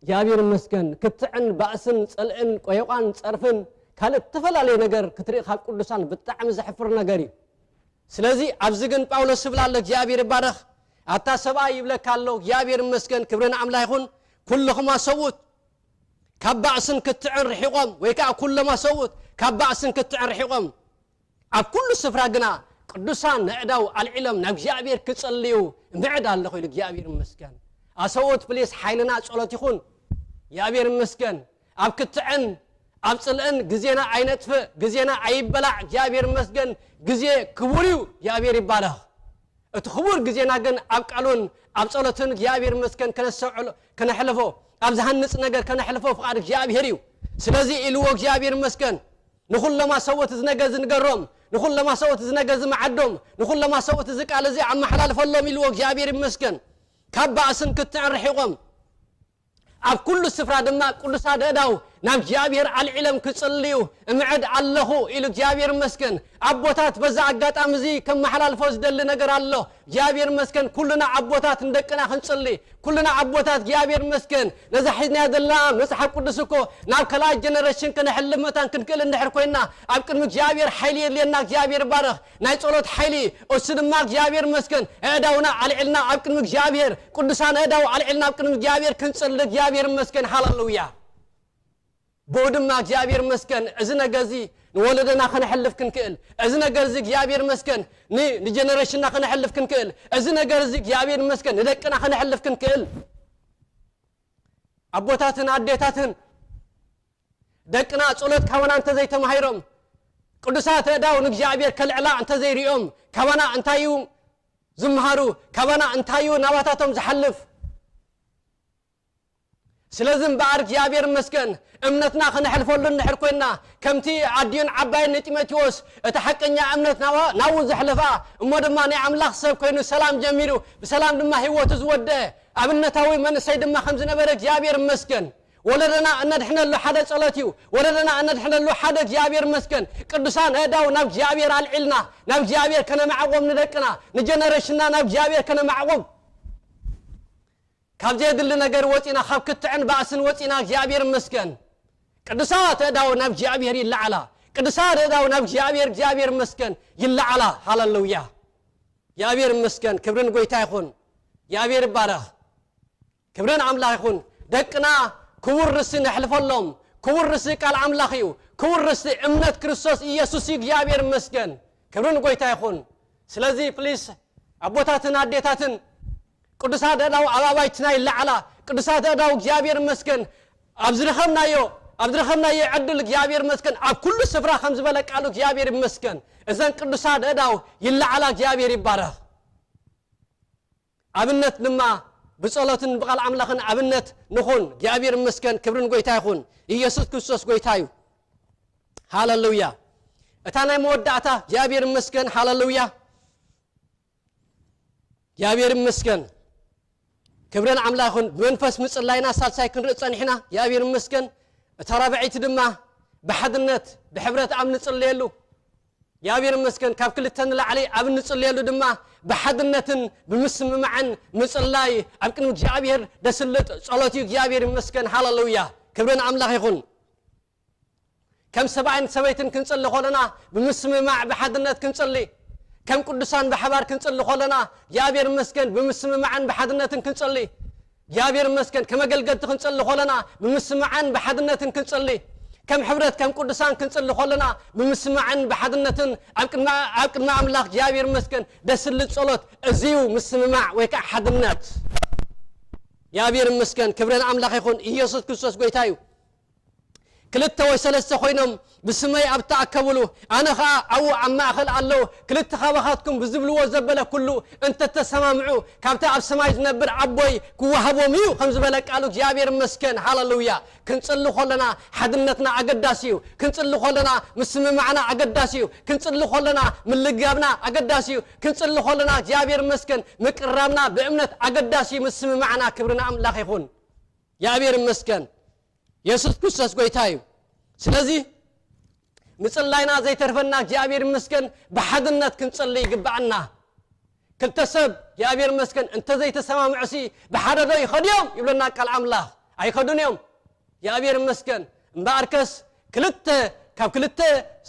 እግዚኣብሔር ይመስገን ክትዕን ባእስን ጽልእን ቆይቋን ጸርፍን ካልእ እተፈላለየ ነገር ክትርኢ ካብ ቅዱሳን ብጣዕሚ ዘሕፍር ነገር እዩ። ስለዚ ኣብዚ ግን ጳውሎስ ይብል ኣሎ፣ እግዚኣብሔር ይባረኽ። ኣታ ሰብኣይ ይብለካ ኣሎ፣ እግዚኣብሔር ይመስገን፣ ክብሪ ንኣምላኽ ይኹን። ኩልኹማ ሰብኡት ካብ ባእስን ክትዕን ርሒቖም፣ ወይ ከዓ ኩለማ ሰብኡት ካብ ባእስን ክትዕን ርሒቖም፣ ኣብ ኩሉ ስፍራ ግና ቅዱሳን ኣእዳው ኣልዒሎም ናብ እግዚኣብሔር ክጸልዩ ምዕድ ኣለኹ ኢሉ። እግዚኣብሔር ይመስገን። ኣሰብኡት ፕሊስ ሓይልና ጸሎት ይኹን። እግዚኣብሔር ይመስገን። ኣብ ክትዕን ኣብ ጽልእን ግዜና ኣይነጥፍእ፣ ግዜና ኣይበላዕ። እግዚኣብሔር ይመስገን። ግዜ ክቡር እዩ። እግዚኣብሔር ይባረኽ። እቲ ክቡር ግዜና ግን ኣብ ቃሉን ኣብ ጸሎትን እግዚኣብሔር ይመስገን ከነስተውዕሎ፣ ከነሕልፎ፣ ኣብ ዝሃንጽ ነገር ከነሕልፎ ፍቓድ እግዚኣብሔር እዩ። ስለዚ ኢልዎ እግዚኣብሔር ይመስገን። ንኹሎማ ሰብኡት እዚ ነገር እዚ ንገሮም፣ ንኹሎማ ሰብኡት እዚ ነገር እዚ መዓዶም፣ ንኹሎማ ሰብኡት እዚ ቃል እዚ ኣመሓላልፈሎም ኢልዎ እግዚኣብሔር ይመስገን። ካብ ባእስን ክትዕን ርሒቖም ኣብ ኩሉ ስፍራ ድማ ቅዱሳት ኣእዳው ናብ እግዚኣብሔር ኣልዒሎም ክጽልዩ እምዕድ ኣለኹ ኢሉ። እግዚኣብሔር ይመስገን። ኣቦታት በዛ ኣጋጣሚ እዚ ከመሓላልፎ ዝደሊ ነገር ኣሎ። እግዚኣብሔር ይመስገን። ኩልና ኣቦታት ንደቅና ክንጽሊ፣ ኩልና ኣቦታት እግዚኣብሔር ይመስገን። ነዛ ሒዝናያ ዘለና መጽሓፍ ቅዱስ እኮ ናብ ካልኣይ ጀነሬሽን ከነሕልፍ መታን ክንክእል እንድሕር ኮይንና ኣብ ቅድሚ እግዚኣብሔር ሓይሊ የድልየና። እግዚኣብሔር ይባረኽ። ናይ ጸሎት ሓይሊ፣ እሱ ድማ እግዚኣብሔር ይመስገን። ኣእዳውና ኣልዒልና ኣብ ቅድሚ እግዚኣብሔር፣ ቅዱሳን ኣእዳው ኣልዒልና ኣብ ቅድሚ እግዚኣብሔር ክንጽሊ እግዚኣብሔር ይመስገን። ሃለሉያ። ብኡ ድማ እግዚኣብሔር ይመስገን። እዚ ነገር እዚ ንወለደና ከነሕልፍ ክንክእል፣ እዚ ነገር እዚ እግዚኣብሔር ይመስገን ን-፣ ንጀነሬሽንና ከነሕልፍ ክንክእል፣ እዚ ነገር እዚ እግዚኣብሔር ይመስገን ንደቅና ከነሕልፍ ክንክእል፣ ኣቦታትን ኣዴታትን ደቅና ጸሎት ካባና እንተዘይተማሂሮም፣ ቅዱሳት ኣእዳው ንእግዚኣብሔር ከልዕላ እንተዘይርእዮም፣ ካባና እንታይ እዩ ዝምሃሩ? ካባና እንታይ እዩ ናባታቶም ዝሓልፍ? ስለዚ እምበኣር እግዚኣብሔር ይመስገን፣ እምነትና ከነሕልፈሉ እንድሕር ኮይንና፣ ከምቲ ኣዲኡን ዓባይን ንጢሞቴዎስ፣ እቲ ሓቀኛ እምነት ናባ-፣ ናብኡ ዘሕለፋ፣ እሞ ድማ ናይ ኣምላኽ ሰብ ኮይኑ ሰላም ጀሚሩ፣ ብሰላም ድማ ህይወቱ ዝወደአ ኣብነታዊ መንእሰይ ድማ ከም ዝነበረ እግዚኣብሔር ይመስገን። ወለደና እነድሕነሉ ሓደ ጸሎት እዩ። ወለደና እነድሕነሉ ሓደ እግዚኣብሔር ይመስገን። ቅዱሳን ኣእዳው ናብ እግዚኣብሔር ኣልዒልና፣ ናብ እግዚኣብሔር ከነማዕቆም ንደቅና፣ ንጀነሬሽንና ናብ እግዚኣብሔር ከነማዕቆም። ካብ ዘየድሊ ነገር ወጺና፣ ካብ ክትዕን ባእስን ወጺና፣ እግዚኣብሔር ይመስገን። ቅዱሳት ኣእዳው ናብ እግዚኣብሔር ይለዓላ። ቅዱሳት ኣእዳው ናብ እግዚኣብሔር፣ እግዚኣብሔር ይመስገን፣ ይለዓላ። ሃሌሉያ። እግዚኣብሔር ይመስገን። ክብሪ ንጎይታ ይኹን። እግዚኣብሔር ይባረኽ። ክብሪ ንኣምላኽ ይኹን። ደቅና ክቡር ርስቲ ነሕልፈሎም። ክቡር ርስቲ ቃል ኣምላኽ እዩ። ክቡር ርስቲ እምነት ክርስቶስ ኢየሱስ እዩ። እግዚኣብሔር ይመስገን። ክብሪ ንጎይታ ይኹን። ስለዚ ፕሊስ ኣቦታትን ኣዴታትን ቅዱሳት ኣእዳው ኣብ ኣባይትና ይለዓላ። ቅዱሳት ኣእዳው እግዚኣብሔር ይመስገን። ኣብ ዝረኸብናዮ፣ ኣብ ዝረኸብናዮ ዕድል እግዚኣብሔር ይመስገን። ኣብ ኩሉ ስፍራ ከም ዝበለ ቃሉ እግዚኣብሔር ይመስገን። እዘን ቅዱሳት ኣእዳው ይለዓላ። እግዚኣብሔር ይባረኽ። ኣብነት ድማ ብጸሎትን ብቓል ኣምላኽን ኣብነት ንኹን። እግዚኣብሔር ይመስገን። ክብሪ ንጎይታ ይኹን። ኢየሱስ ክርስቶስ ጎይታ እዩ። ሃሌሉያ። እታ ናይ መወዳእታ እግዚኣብሔር ይመስገን። ሃሌሉያ። እግዚኣብሔር ይመስገን። ክብሪ ንኣምላኽ ይኹን። ብመንፈስ ምጽላይና ሳልሳይ ክንርኢ ጸኒሕና። እግዚኣብሔር ይመስገን። እታ ራብዐይቲ ድማ ብሓድነት፣ ብሕብረት ኣብ ንጽለየሉ። እግዚኣብሔር ይመስገን። ካብ ክልተ ንላዕሊ ኣብ እንጽለየሉ ድማ ብሓድነትን ብምስምማዕን ምጽላይ ኣብ ቅድሚ እግዚኣብሔር ደስልጥ ጸሎት እዩ። እግዚኣብሔር ይመስገን። ሃሌሉያ። ክብሪ ንኣምላኽ ይኹን። ከም ሰብኣይን ሰበይትን ክንጽሊ ከለና ብምስምማዕ ብሓድነት ክንጽሊ፣ ከም ቅዱሳን ብሓባር ክንጽሊ ከለና እግዚኣብሔር ይመስገን ብምስምማዕን ብሓድነትን ክንጽሊ፣ እግዚኣብሔር ይመስገን ከም ኣገልገልቲ ክንጽሊ ከለና ብምስምማዕን ብሓድነትን ክንጽሊ፣ ከም ሕብረት ከም ቅዱሳን ክንጽሊ ከለና ብምስምማዕን ብሓድነትን ኣብ ቅድሚ፣ ኣብ ቅድሚ ኣምላኽ እግዚኣብሔር ይመስገን ደስልጥ ጸሎት። እዚ እዩ ምስምማዕ ወይ ከዓ ሓድነት። እግዚኣብሔር ይመስገን። ክብሪ ንኣምላኽ ይኹን። ኢየሱስ ክርስቶስ ጎይታ እዩ። ክልተ ወይ ሰለስተ ኮይኖም ብስመይ ኣብ እተኣከብሉ፣ ኣነ ኸኣ ኣብኡ ኣብ ማእከል ኣለኹ። ክልተ ካባኻትኩም ብዝብልዎ ዘበለ ኩሉ እንተተሰማምዑ፣ ካብቲ ኣብ ሰማይ ዝነብር ኣቦይ ክወሃቦም እዩ፣ ከም ዝበለ ቃሉ እግዚኣብሔር ይመስገን። ሃሌሉያ። ክንጽሊ ከለና ሓድነትና ኣገዳሲ እዩ። ክንጽሊ ከለና ምስምማዕና ኣገዳሲ እዩ። ክንጽሊ ከለና ምልጋብና ኣገዳሲ እዩ። ክንጽሊ ከለና እግዚኣብሔር ይመስገን ምቅራብና ብእምነት ኣገዳሲ እዩ። ምስምማዕና ክብሪ ንኣምላኽ ይኹን። እግዚኣብሔር ይመስገን። የሱስ ክርስቶስ ጎይታ እዩ። ስለዚ ምጽላይና ዘይተርፈና እግዚኣብሔር ይመስገን፣ ብሓድነት ክንጽሊ ይግብኣና። ክልተ ሰብ እግዚኣብሔር ይመስገን እንተዘይተሰማምዑሲ ብሓደ ዶ ይኸዱ እዮም ይብለና ቃል ኣምላኽ። ኣይኸዱን እዮም። እግዚኣብሔር ይመስገን። እምበኣርከስ ክልተ፣ ካብ ክልተ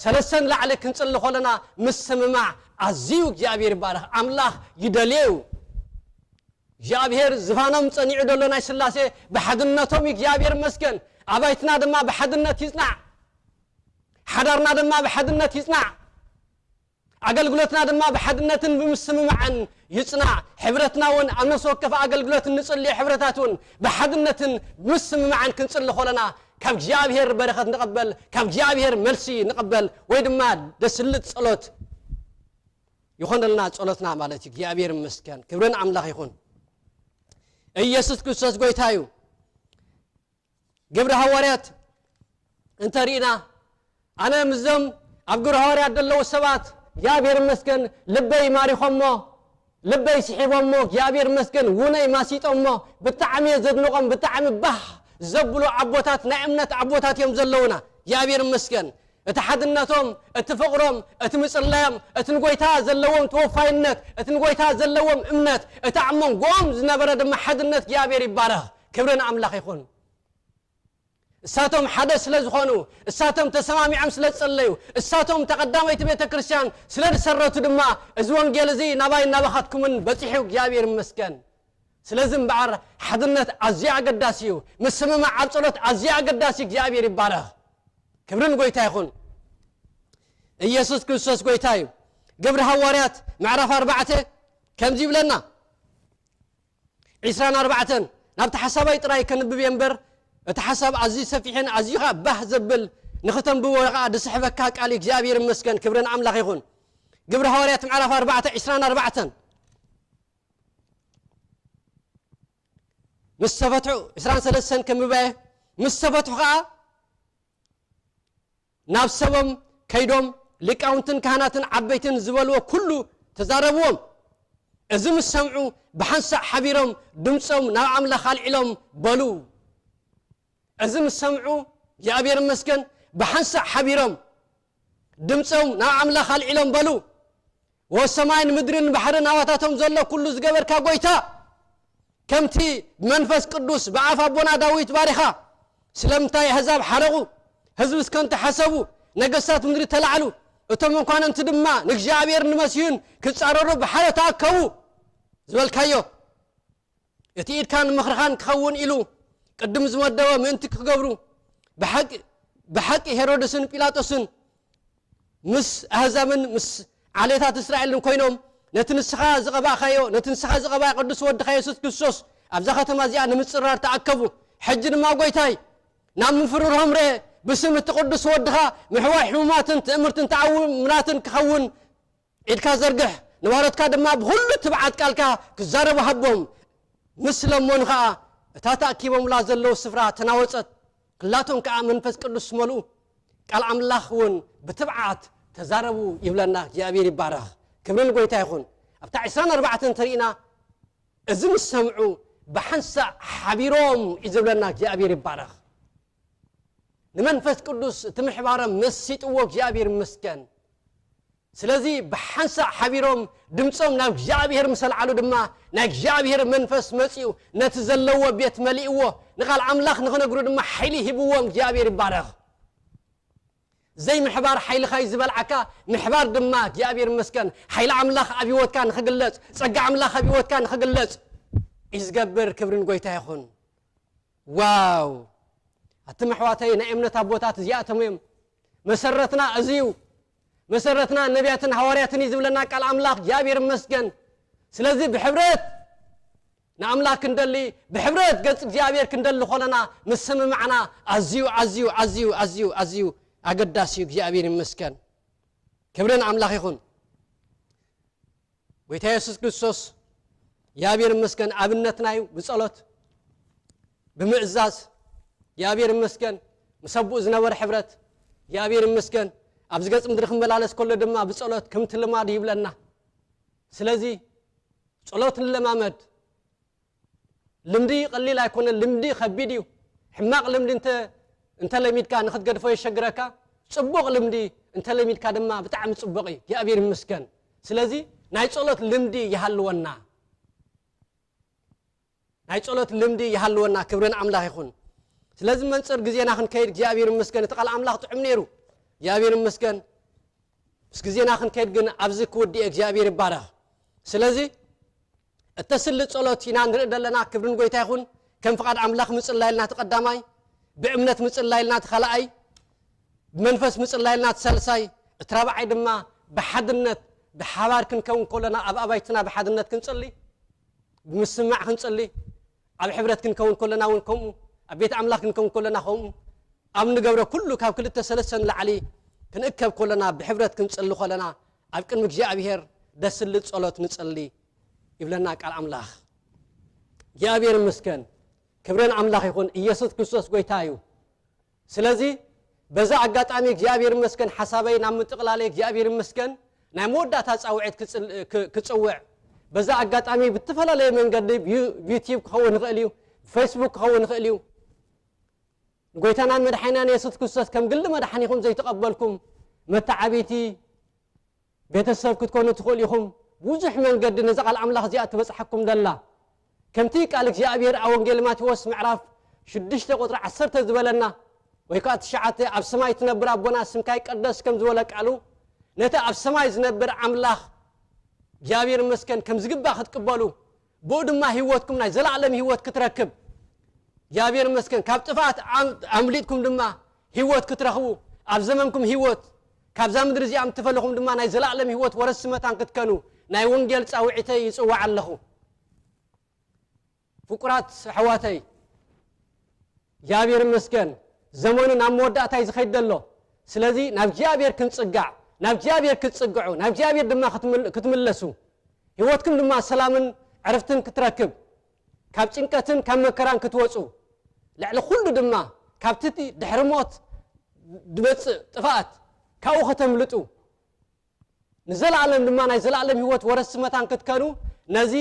ሰለስተን ላዕሊ ክንጽሊ ኾለና ምስምማዕ ኣዝዩ እግዚኣብሔር ይባረኽ። ኣምላኽ ይደልዮ እዩ። እግዚኣብሔር ዝፋኖም ጸኒዑ ዘሎ ናይ ስላሴ ብሓድነቶም እዩ እግዚኣብሔር ይመስገን። ኣባይትና ድማ ብሓድነት ይጽናዕ። ሓዳርና ድማ ብሓድነት ይጽናዕ። ኣገልግሎትና ድማ ብሓድነትን ብምስምማዕን ይጽናዕ። ሕብረትና እውን ኣብ ነፍሲ ወከፍ ኣገልግሎት እንጽልዮ ሕብረታት እውን ብሓድነትን ብምስምማዕን ክንጽሊ ኾለና ካብ እግዚኣብሔር በረኸት ንቐበል፣ ካብ እግዚኣብሔር መልሲ ንቐበል፣ ወይ ድማ ደስልጥ ጸሎት ይኾነልና ጸሎትና ማለት እዩ። እግዚኣብሔር ይመስገን። ክብርን ኣምላኽ ይኹን። ኢየሱስ ክርስቶስ ጎይታ እዩ። ግብሪ ሃዋርያት እንተሪእና፣ ኣነ ምስዞም ኣብ ግብሪ ሃዋርያት ዘለዉ ሰባት እግዚኣብሔር ይመስገን ልበይ ማሪኾሞ፣ ልበይ ስሒቦሞ፣ እግዚኣብሔር ይመስገን ውነይ ማሲጦሞ፣ ብጣዕሚ እየ ዘድንቖም፣ ብጣዕሚ ባህ ዘብሉ ኣቦታት፣ ናይ እምነት ኣቦታት እዮም ዘለዉና። እግዚኣብሔር ይመስገን። እቲ ሓድነቶም፣ እቲ ፍቕሮም፣ እቲ ምጽላዮም፣ እቲ ንጎይታ ዘለዎም ተወፋይነት፣ እቲ ንጎይታ ዘለዎም እምነት፣ እቲ ኣብ መንጎኦም ዝነበረ ድማ ሓድነት እግዚኣብሔር ይባረኽ። ክብሪ ንኣምላኽ ይኹን። እሳቶም ሓደ ስለ ዝኾኑ፣ እሳቶም ተሰማሚዖም ስለ ዝጸለዩ፣ እሳቶም ተቐዳመይቲ ቤተ ክርስቲያን ስለ ዝሰረቱ ድማ እዚ ወንጌል እዚ ናባይ ናባኻትኩምን በጺሑ እግዚኣብሔር ይመስገን። ስለዚ እምበኣር ሓድነት ኣዝዩ ኣገዳሲ እዩ። ምስምማዕ ኣብ ጸሎት ኣዝዩ ኣገዳሲ። እግዚኣብሔር ይባረኽ። ክብርን ጎይታ ይኹን። ኢየሱስ ክርስቶስ ጎይታ እዩ። ግብሪ ሃዋርያት ምዕራፍ ኣርባዕተ ከምዚ ይብለና። ዒስራን ኣርባዕተን ናብቲ ሓሳባይ ጥራይ ከንብብ እየ እምበር፣ እቲ ሓሳብ ኣዝዩ ሰፊሕን ኣዝዩ ኸኣ ባህ ዘብል ንኽተንብቦ ኸኣ ዝስሕበካ ቃል እዩ። እግዚኣብሔር ይመስገን። ክብሪ ንኣምላኽ ይኹን። ግብሪ ሃዋርያት ምዕራፍ ኣርባዕተ ዒስራን ኣርባዕተን ምስ ተፈትሑ፣ ዒስራን ሰለስተን ከንብባ እየ። ምስ ተፈትሑ ኸኣ ናብ ሰቦም ከይዶም ሊቃውንትን ካህናትን ዓበይትን ዝበልዎ ኩሉ ተዛረብዎም። እዚ ምስ ሰምዑ ብሓንሳእ ሓቢሮም ድምጾም ናብ ኣምላኽ ኣልዒሎም በሉ። እዚ ምስ ሰምዑ እግዚኣብሔር ይመስገን ብሓንሳእ ሓቢሮም ድምጾም ናብ ኣምላኽ ኣልዒሎም በሉ። ወሰማይን ምድርን ባሕርን ኣባታቶም ዘሎ ኩሉ ዝገበርካ ጎይታ፣ ከምቲ ብመንፈስ ቅዱስ ብኣፍ ኣቦና ዳዊት ባሪኻ፣ ስለምንታይ ኣህዛብ ሓረቑ፣ ህዝብስ ከንቱ ሓሰቡ፣ ነገስታት ምድሪ ተላዕሉ፣ እቶም መኳንንቲ ድማ ንእግዚኣብሔር ንመሲሁን ክጻረሩ ብሓደ ተኣከቡ ዝበልካዮ፣ እቲ ኢድካን ምኽርኻን ክኸውን ኢሉ ቅድም ዝመደቦ ምእንቲ ክገብሩ፣ ብሓቂ፣ ብሓቂ ሄሮድስን ጲላጦስን ምስ ኣህዛብን ምስ ዓሌታት እስራኤልን ኮይኖም ነቲ ንስኻ ዝቐባእካዮ፣ ነቲ ንስኻ ዝቐባእ ቅዱስ ወድኻ የሱስ ክርስቶስ ኣብዛ ከተማ እዚኣ ንምጽራር ተኣከቡ። ሕጂ ድማ ጎይታይ ናብ ምፍርርሆም ርኤ፣ ብስም እቲ ቅዱስ ወድኻ ምሕዋይ ሕሙማትን ትእምርትን ተኣምራትን ክኸውን ኢድካ ዘርግሕ፣ ንባሮትካ ድማ ብኹሉ ትብዓት ቃልካ ክዛረቡ ሃቦም። ምስ ለመኑ ኸኣ እታ ተኣኪቦምላ ዘለዉ ስፍራ ተናወጸት። ክላቶም ከኣ መንፈስ ቅዱስ መልኡ፣ ቃል ኣምላኽ እውን ብትብዓት ተዛረቡ ይብለና። እግዚኣብሔር ይባረኽ። ክብሪ ንጎይታ ይኹን። ኣብታ ዒስራን ኣርባዕተን እንተሪእና፣ እዚ ምስ ሰምዑ ብሓንሳእ ሓቢሮም እዩ ዝብለና። እግዚኣብሔር ይባረኽ። ንመንፈስ ቅዱስ እቲ ምሕባሮም መሲጥዎ፣ እግዚኣብሔር ይመስገን። ስለዚ ብሓንሳእ ሓቢሮም ድምጾም ናብ እግዚኣብሔር ምስ ኣልዓሉ ድማ ናይ እግዚኣብሔር መንፈስ መጺኡ ነቲ ዘለዎ ቤት መሊእዎ፣ ንቓል ኣምላኽ ንኽነግሩ ድማ ሓይሊ ሂብዎም። እግዚኣብሔር ይባረኽ። ዘይምሕባር ሓይልኻ እዩ ዝበልዓካ፣ ምሕባር ድማ እግዚኣብሔር ይመስገን ሓይሊ ኣምላኽ ኣብ ህይወትካ ንኽግለጽ፣ ጸጋ ኣምላኽ ኣብ ህይወትካ ንኽግለጽ እዩ ዝገብር። ክብሪ ንጎይታ ይኹን። ዋው! ኣቱም ኣሕዋተይ፣ ናይ እምነት ኣቦታት እዚኣቶም እዮም። መሰረትና እዚ እዩ። መሰረትና ነቢያትን ሃዋርያትን እዩ ዝብለና ቃል ኣምላኽ። እግዚኣብሔር ይመስገን። ስለዚ ብሕብረት ንኣምላኽ ክንደሊ፣ ብሕብረት ገጽ እግዚኣብሔር ክንደሊ ኾለና ምስምማዕና ኣዝዩ፣ ኣዝዩ፣ ኣዝዩ፣ ኣዝዩ፣ ኣዝዩ ኣገዳሲ እዩ። እግዚኣብሔር ይመስገን። ክብሪ ንኣምላኽ ይኹን። ጎይታ የሱስ ክርስቶስ እግዚኣብሔር ይመስገን ኣብነትና እዩ። ብጸሎት ብምእዛዝ እግዚኣብሔር ይመስገን፣ ምስ ኣቦኡ ዝነበረ ሕብረት እግዚኣብሔር ይመስገን። ኣብዚ ገጽ ምድሪ ክመላለስ ከሎ ድማ ብጸሎት ከምቲ ልማዱ ይብለና። ስለዚ ጸሎት ንለማመድ። ልምዲ ቀሊል ኣይኮነን፣ ልምዲ ከቢድ እዩ። ሕማቕ ልምዲ እንተ እንተለሚድካ ንኽትገድፎ የሸግረካ። ጽቡቕ ልምዲ እንተለሚድካ ድማ ብጣዕሚ ጽቡቕ እዩ። እግዚኣብሔር ይመስገን። ስለዚ ናይ ጸሎት ልምዲ ይሃልወና። ናይ ጸሎት ልምዲ ይሃልወና። ክብርን ኣምላኽ ይኹን። ስለዚ መንጽር ግዜና ክንከይድ እግዚኣብሔር ይመስገን። እቲ ቃል ኣምላኽ ጥዑም ነይሩ። እግዚኣብሔር ይመስገን። ምስ ግዜና ክንከይድ ግን ኣብዚ ክውድእ እግዚኣብሔር ይባረኽ። ስለዚ እተስልጥ ጸሎት ኢና ንርኢ ዘለና። ክብርን ጎይታ ይኹን። ከም ፍቓድ ኣምላኽ ምጽላይልና እቲ ቀዳማይ፣ ብእምነት ምጽላይልና እቲ ካልኣይ፣ ብመንፈስ ምጽላይልና እቲ ሳልሳይ፣ እቲ ራብዓይ ድማ ብሓድነት ብሓባር ክንከውን ከለና ኣብ ኣባይትና ብሓድነት ክንጽሊ፣ ብምስማዕ ክንጽሊ፣ ኣብ ሕብረት ክንከውን ከለና እውን ከምኡ፣ ኣብ ቤት ኣምላኽ ክንከውን ከለና ከምኡ፣ ኣብ ንገብሮ ኩሉ ካብ ክልተ ሰለስተ ንላዕሊ ክንእከብ ከለና፣ ብሕብረት ክንጽሊ ከለና፣ ኣብ ቅድሚ እግዚኣብሔር ደስልጥ ጸሎት ንጽሊ ይብለና ቃል ኣምላኽ። እግዚኣብሔር ይመስገን። ክብርን ኣምላኽ ይኹን። ኢየሱስ ክርስቶስ ጎይታ እዩ። ስለዚ በዛ ኣጋጣሚ እግዚኣብሔር ይመስገን፣ ሓሳበይ ናብ ምጥቕላለ እግዚኣብሔር ይመስገን፣ ናይ መወዳእታ ጻውዒት ክጽል-፣ ክ-፣ ክጽውዕ፣ በዛ ኣጋጣሚ ብተፈላለየ መንገዲ ብዩ-፣ ብዩትዩብ ክኸውን ይኽእል እዩ፣ ብፌስቡክ ክኸውን ይኽእል እዩ። ጎይታናን መድሓኒናን የሱስ ክርስቶስ ከም ግሊ መድሓኒኹም ዘይተቐበልኩም መተዓቢቲ ቤተሰብ ክትኮኑ ትኽእሉ ኢኹም። ብዙሕ መንገዲ ነዛ ቃል ኣምላኽ እዚኣ ትበጽሓኩም ደላ። ከምቲ ቃል እግዚኣብሔር ኣብ ወንጌል ማቴዎስ ምዕራፍ ሽዱሽተ ቁጽሪ ዓሰርተ ዝበለና፣ ወይ ከኣ ትሽዓተ፣ ኣብ ሰማይ ትነብር ኣቦና ስምካ ይቀደስ ከም ዝበለ ቃሉ፣ ነቲ ኣብ ሰማይ ዝነብር ኣምላኽ እግዚኣብሔር ይመስገን ከም ዝግባእ ክትቅበሉ፣ ብኡ ድማ ህይወትኩም ናይ ዘለኣለም ህይወት ክትረክብ፣ እግዚኣብሔር ይመስገን ካብ ጥፍኣት ኣም-፣ ኣምሊጥኩም ድማ ህይወት ክትረኽቡ፣ ኣብ ዘመንኩም ህይወት ካብዛ ምድሪ እዚኣ ምስ ተፈለኹም ድማ ናይ ዘለኣለም ህይወት ወረስቲ መታን ክትከኑ ናይ ወንጌል ጻውዒተይ ይጽውዕ ኣለኹ። ፍቁራት ኣሕዋተይ፣ እግዚኣብሔር ይመስገን፣ ዘመኑ ናብ መወዳእታ እዩ ዝኸይድ ዘሎ። ስለዚ ናብ እግዚኣብሔር ክንጽጋዕ፣ ናብ እግዚኣብሔር ክትጽግዑ፣ ናብ እግዚኣብሔር ድማ ክትምል-፣ ክትምለሱ፣ ህይወትኩም ድማ ሰላምን ዕረፍትን ክትረክብ፣ ካብ ጭንቀትን ካብ መከራን ክትወጹ፣ ልዕሊ ኩሉ ድማ ካብቲ ድሕሪ ሞት ዝመጽእ ጥፍኣት ካብኡ ከተምልጡ፣ ንዘለኣለም ድማ ናይ ዘለኣለም ህይወት ወረስቲ መታን ክትከኑ፣ ነዚ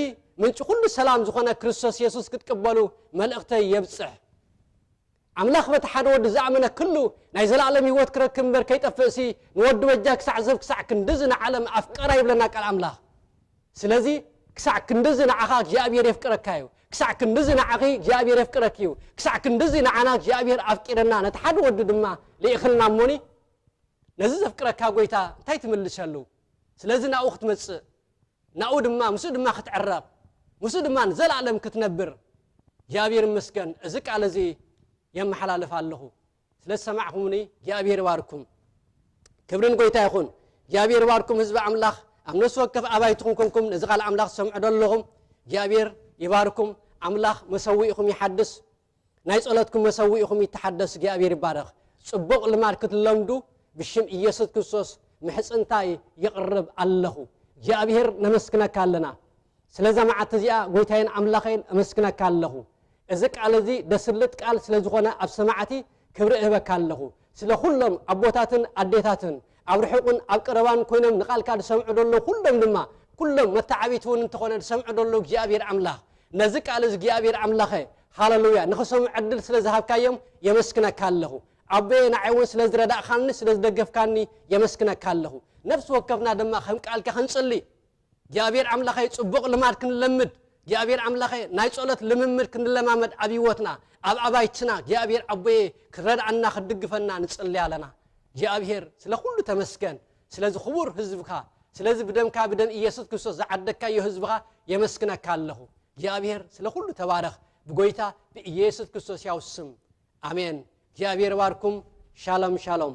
ምንጪ ኩሉ ሰላም ዝኾነ ክርስቶስ የሱስ ክትቅበሉ መልእኽተይ የብጽሕ። ኣምላኽ በቲ ሓደ ወዲ ዝኣመነ ኩሉ ናይ ዘለኣለም ህይወት ክረክብ እምበር ከይጠፍእሲ፣ ንወዱ በጃ ክሳዕ ዝህብ ክሳዕ ክንድዚ ንዓለም ኣፍቀራ ይብለና ቃል ኣምላኽ። ስለዚ ክሳዕ ክንድዚ ንዓኻ እግዚኣብሔር የፍቅረካ እዩ። ክሳዕ ክንድዚ ንዓኺ እግዚኣብሔር የፍቅረኪ እዩ። ክሳዕ ክንድዚ ንዓና እግዚኣብሔር ኣፍቂረና፣ ነቲ ሓደ ወዱ ድማ ልኢኽልና እሞኒ፣ ነዚ ዘፍቅረካ ጎይታ እንታይ ትምልሰሉ? ስለዚ ናብኡ ክትመጽእ፣ ናብኡ ድማ፣ ምስኡ ድማ ክትዕረቕ፣ ምስኡ ድማ ንዘለኣለም ክትነብር፣ እግዚኣብሔር ይመስገን፣ እዚ ቃል እዚ የመሓላልፍ ኣለኹ። ስለ ዝሰማዕኩምኒ እግዚኣብሔር ይባርኩም። ክብርን ጎይታ ይኹን። እግዚኣብሔር ይባርኩም ህዝቢ ኣምላኽ። ኣብ ነፍሲ ወከፍ ኣባይትኹም ኮንኩም ነዚ ቃል ኣምላኽ ትሰምዑ ዘለኹም እግዚኣብሔር ይባርኩም። ኣምላኽ መሰዊእኹም ይሓድስ። ናይ ጸሎትኩም መሰዊእኹም ይተሓደስ። እግዚኣብሔር ይባረኽ። ጽቡቕ ልማድ ክትለምዱ ብሽም ኢየሱስ ክርስቶስ ምሕጽንታይ ይቕርብ ኣለኹ። እግዚኣብሔር ነመስግነካ ኣለና። ስለዛ መዓልቲ እዚኣ ጎይታዬን ኣምላኸይን እመስግነካ ኣለኹ። እዚ ቃል እዚ ደስልጥ ቃል ስለ ዝኾነ ኣብ ሰማዕቲ ክብሪ እህበካ ኣለኹ። ስለ ኩሎም ኣቦታትን ኣዴታትን ኣብ ርሑቕን ኣብ ቀረባን ኮይኖም ንቓልካ ዝሰምዑ ዘለዉ ኩሎም ድማ፣ ኩሎም መተዓቢቲ እውን እንተኾነ ዝሰምዑ ዘለዉ እግዚኣብሔር ኣምላኽ ነዚ ቃል እዚ እግዚኣብሔር ኣምላኸ ሃለሉያ ንኽሰምዑ ዕድል ስለ ዝሃብካዮም የመስግነካ ኣለኹ። ኣቦየ ንዓይ እውን ስለ ዝረዳእካኒ ስለ ዝደገፍካኒ የመስግነካ ኣለኹ። ነፍሲ ወከፍና ድማ ከም ቃልካ ክንጽሊ እግዚኣብሔር ኣምላኸይ ጽቡቕ ልማድ ክንለምድ እግዚኣብሔር ኣምላኸይ ናይ ጸሎት ልምምድ ክንለማመድ ኣብ ህይወትና ኣብ ኣባይትና እግዚኣብሔር ኣቦየ ክረድኣና ክድግፈና ንጽሊ ኣለና። እግዚኣብሔር ስለ ኩሉ ተመስገን። ስለዚ ክቡር ህዝብካ ስለዚ ብደምካ ብደም ኢየሱስ ክርስቶስ ዝዓደግካዮ ህዝብኻ የመስግነካ ኣለኹ። እግዚኣብሔር ስለ ኩሉ ተባረኽ። ብጎይታ ብኢየሱስ ክርስቶስ ያው ስም ኣሜን። እግዚኣብሔር ባርኩም። ሻሎም ሻሎም።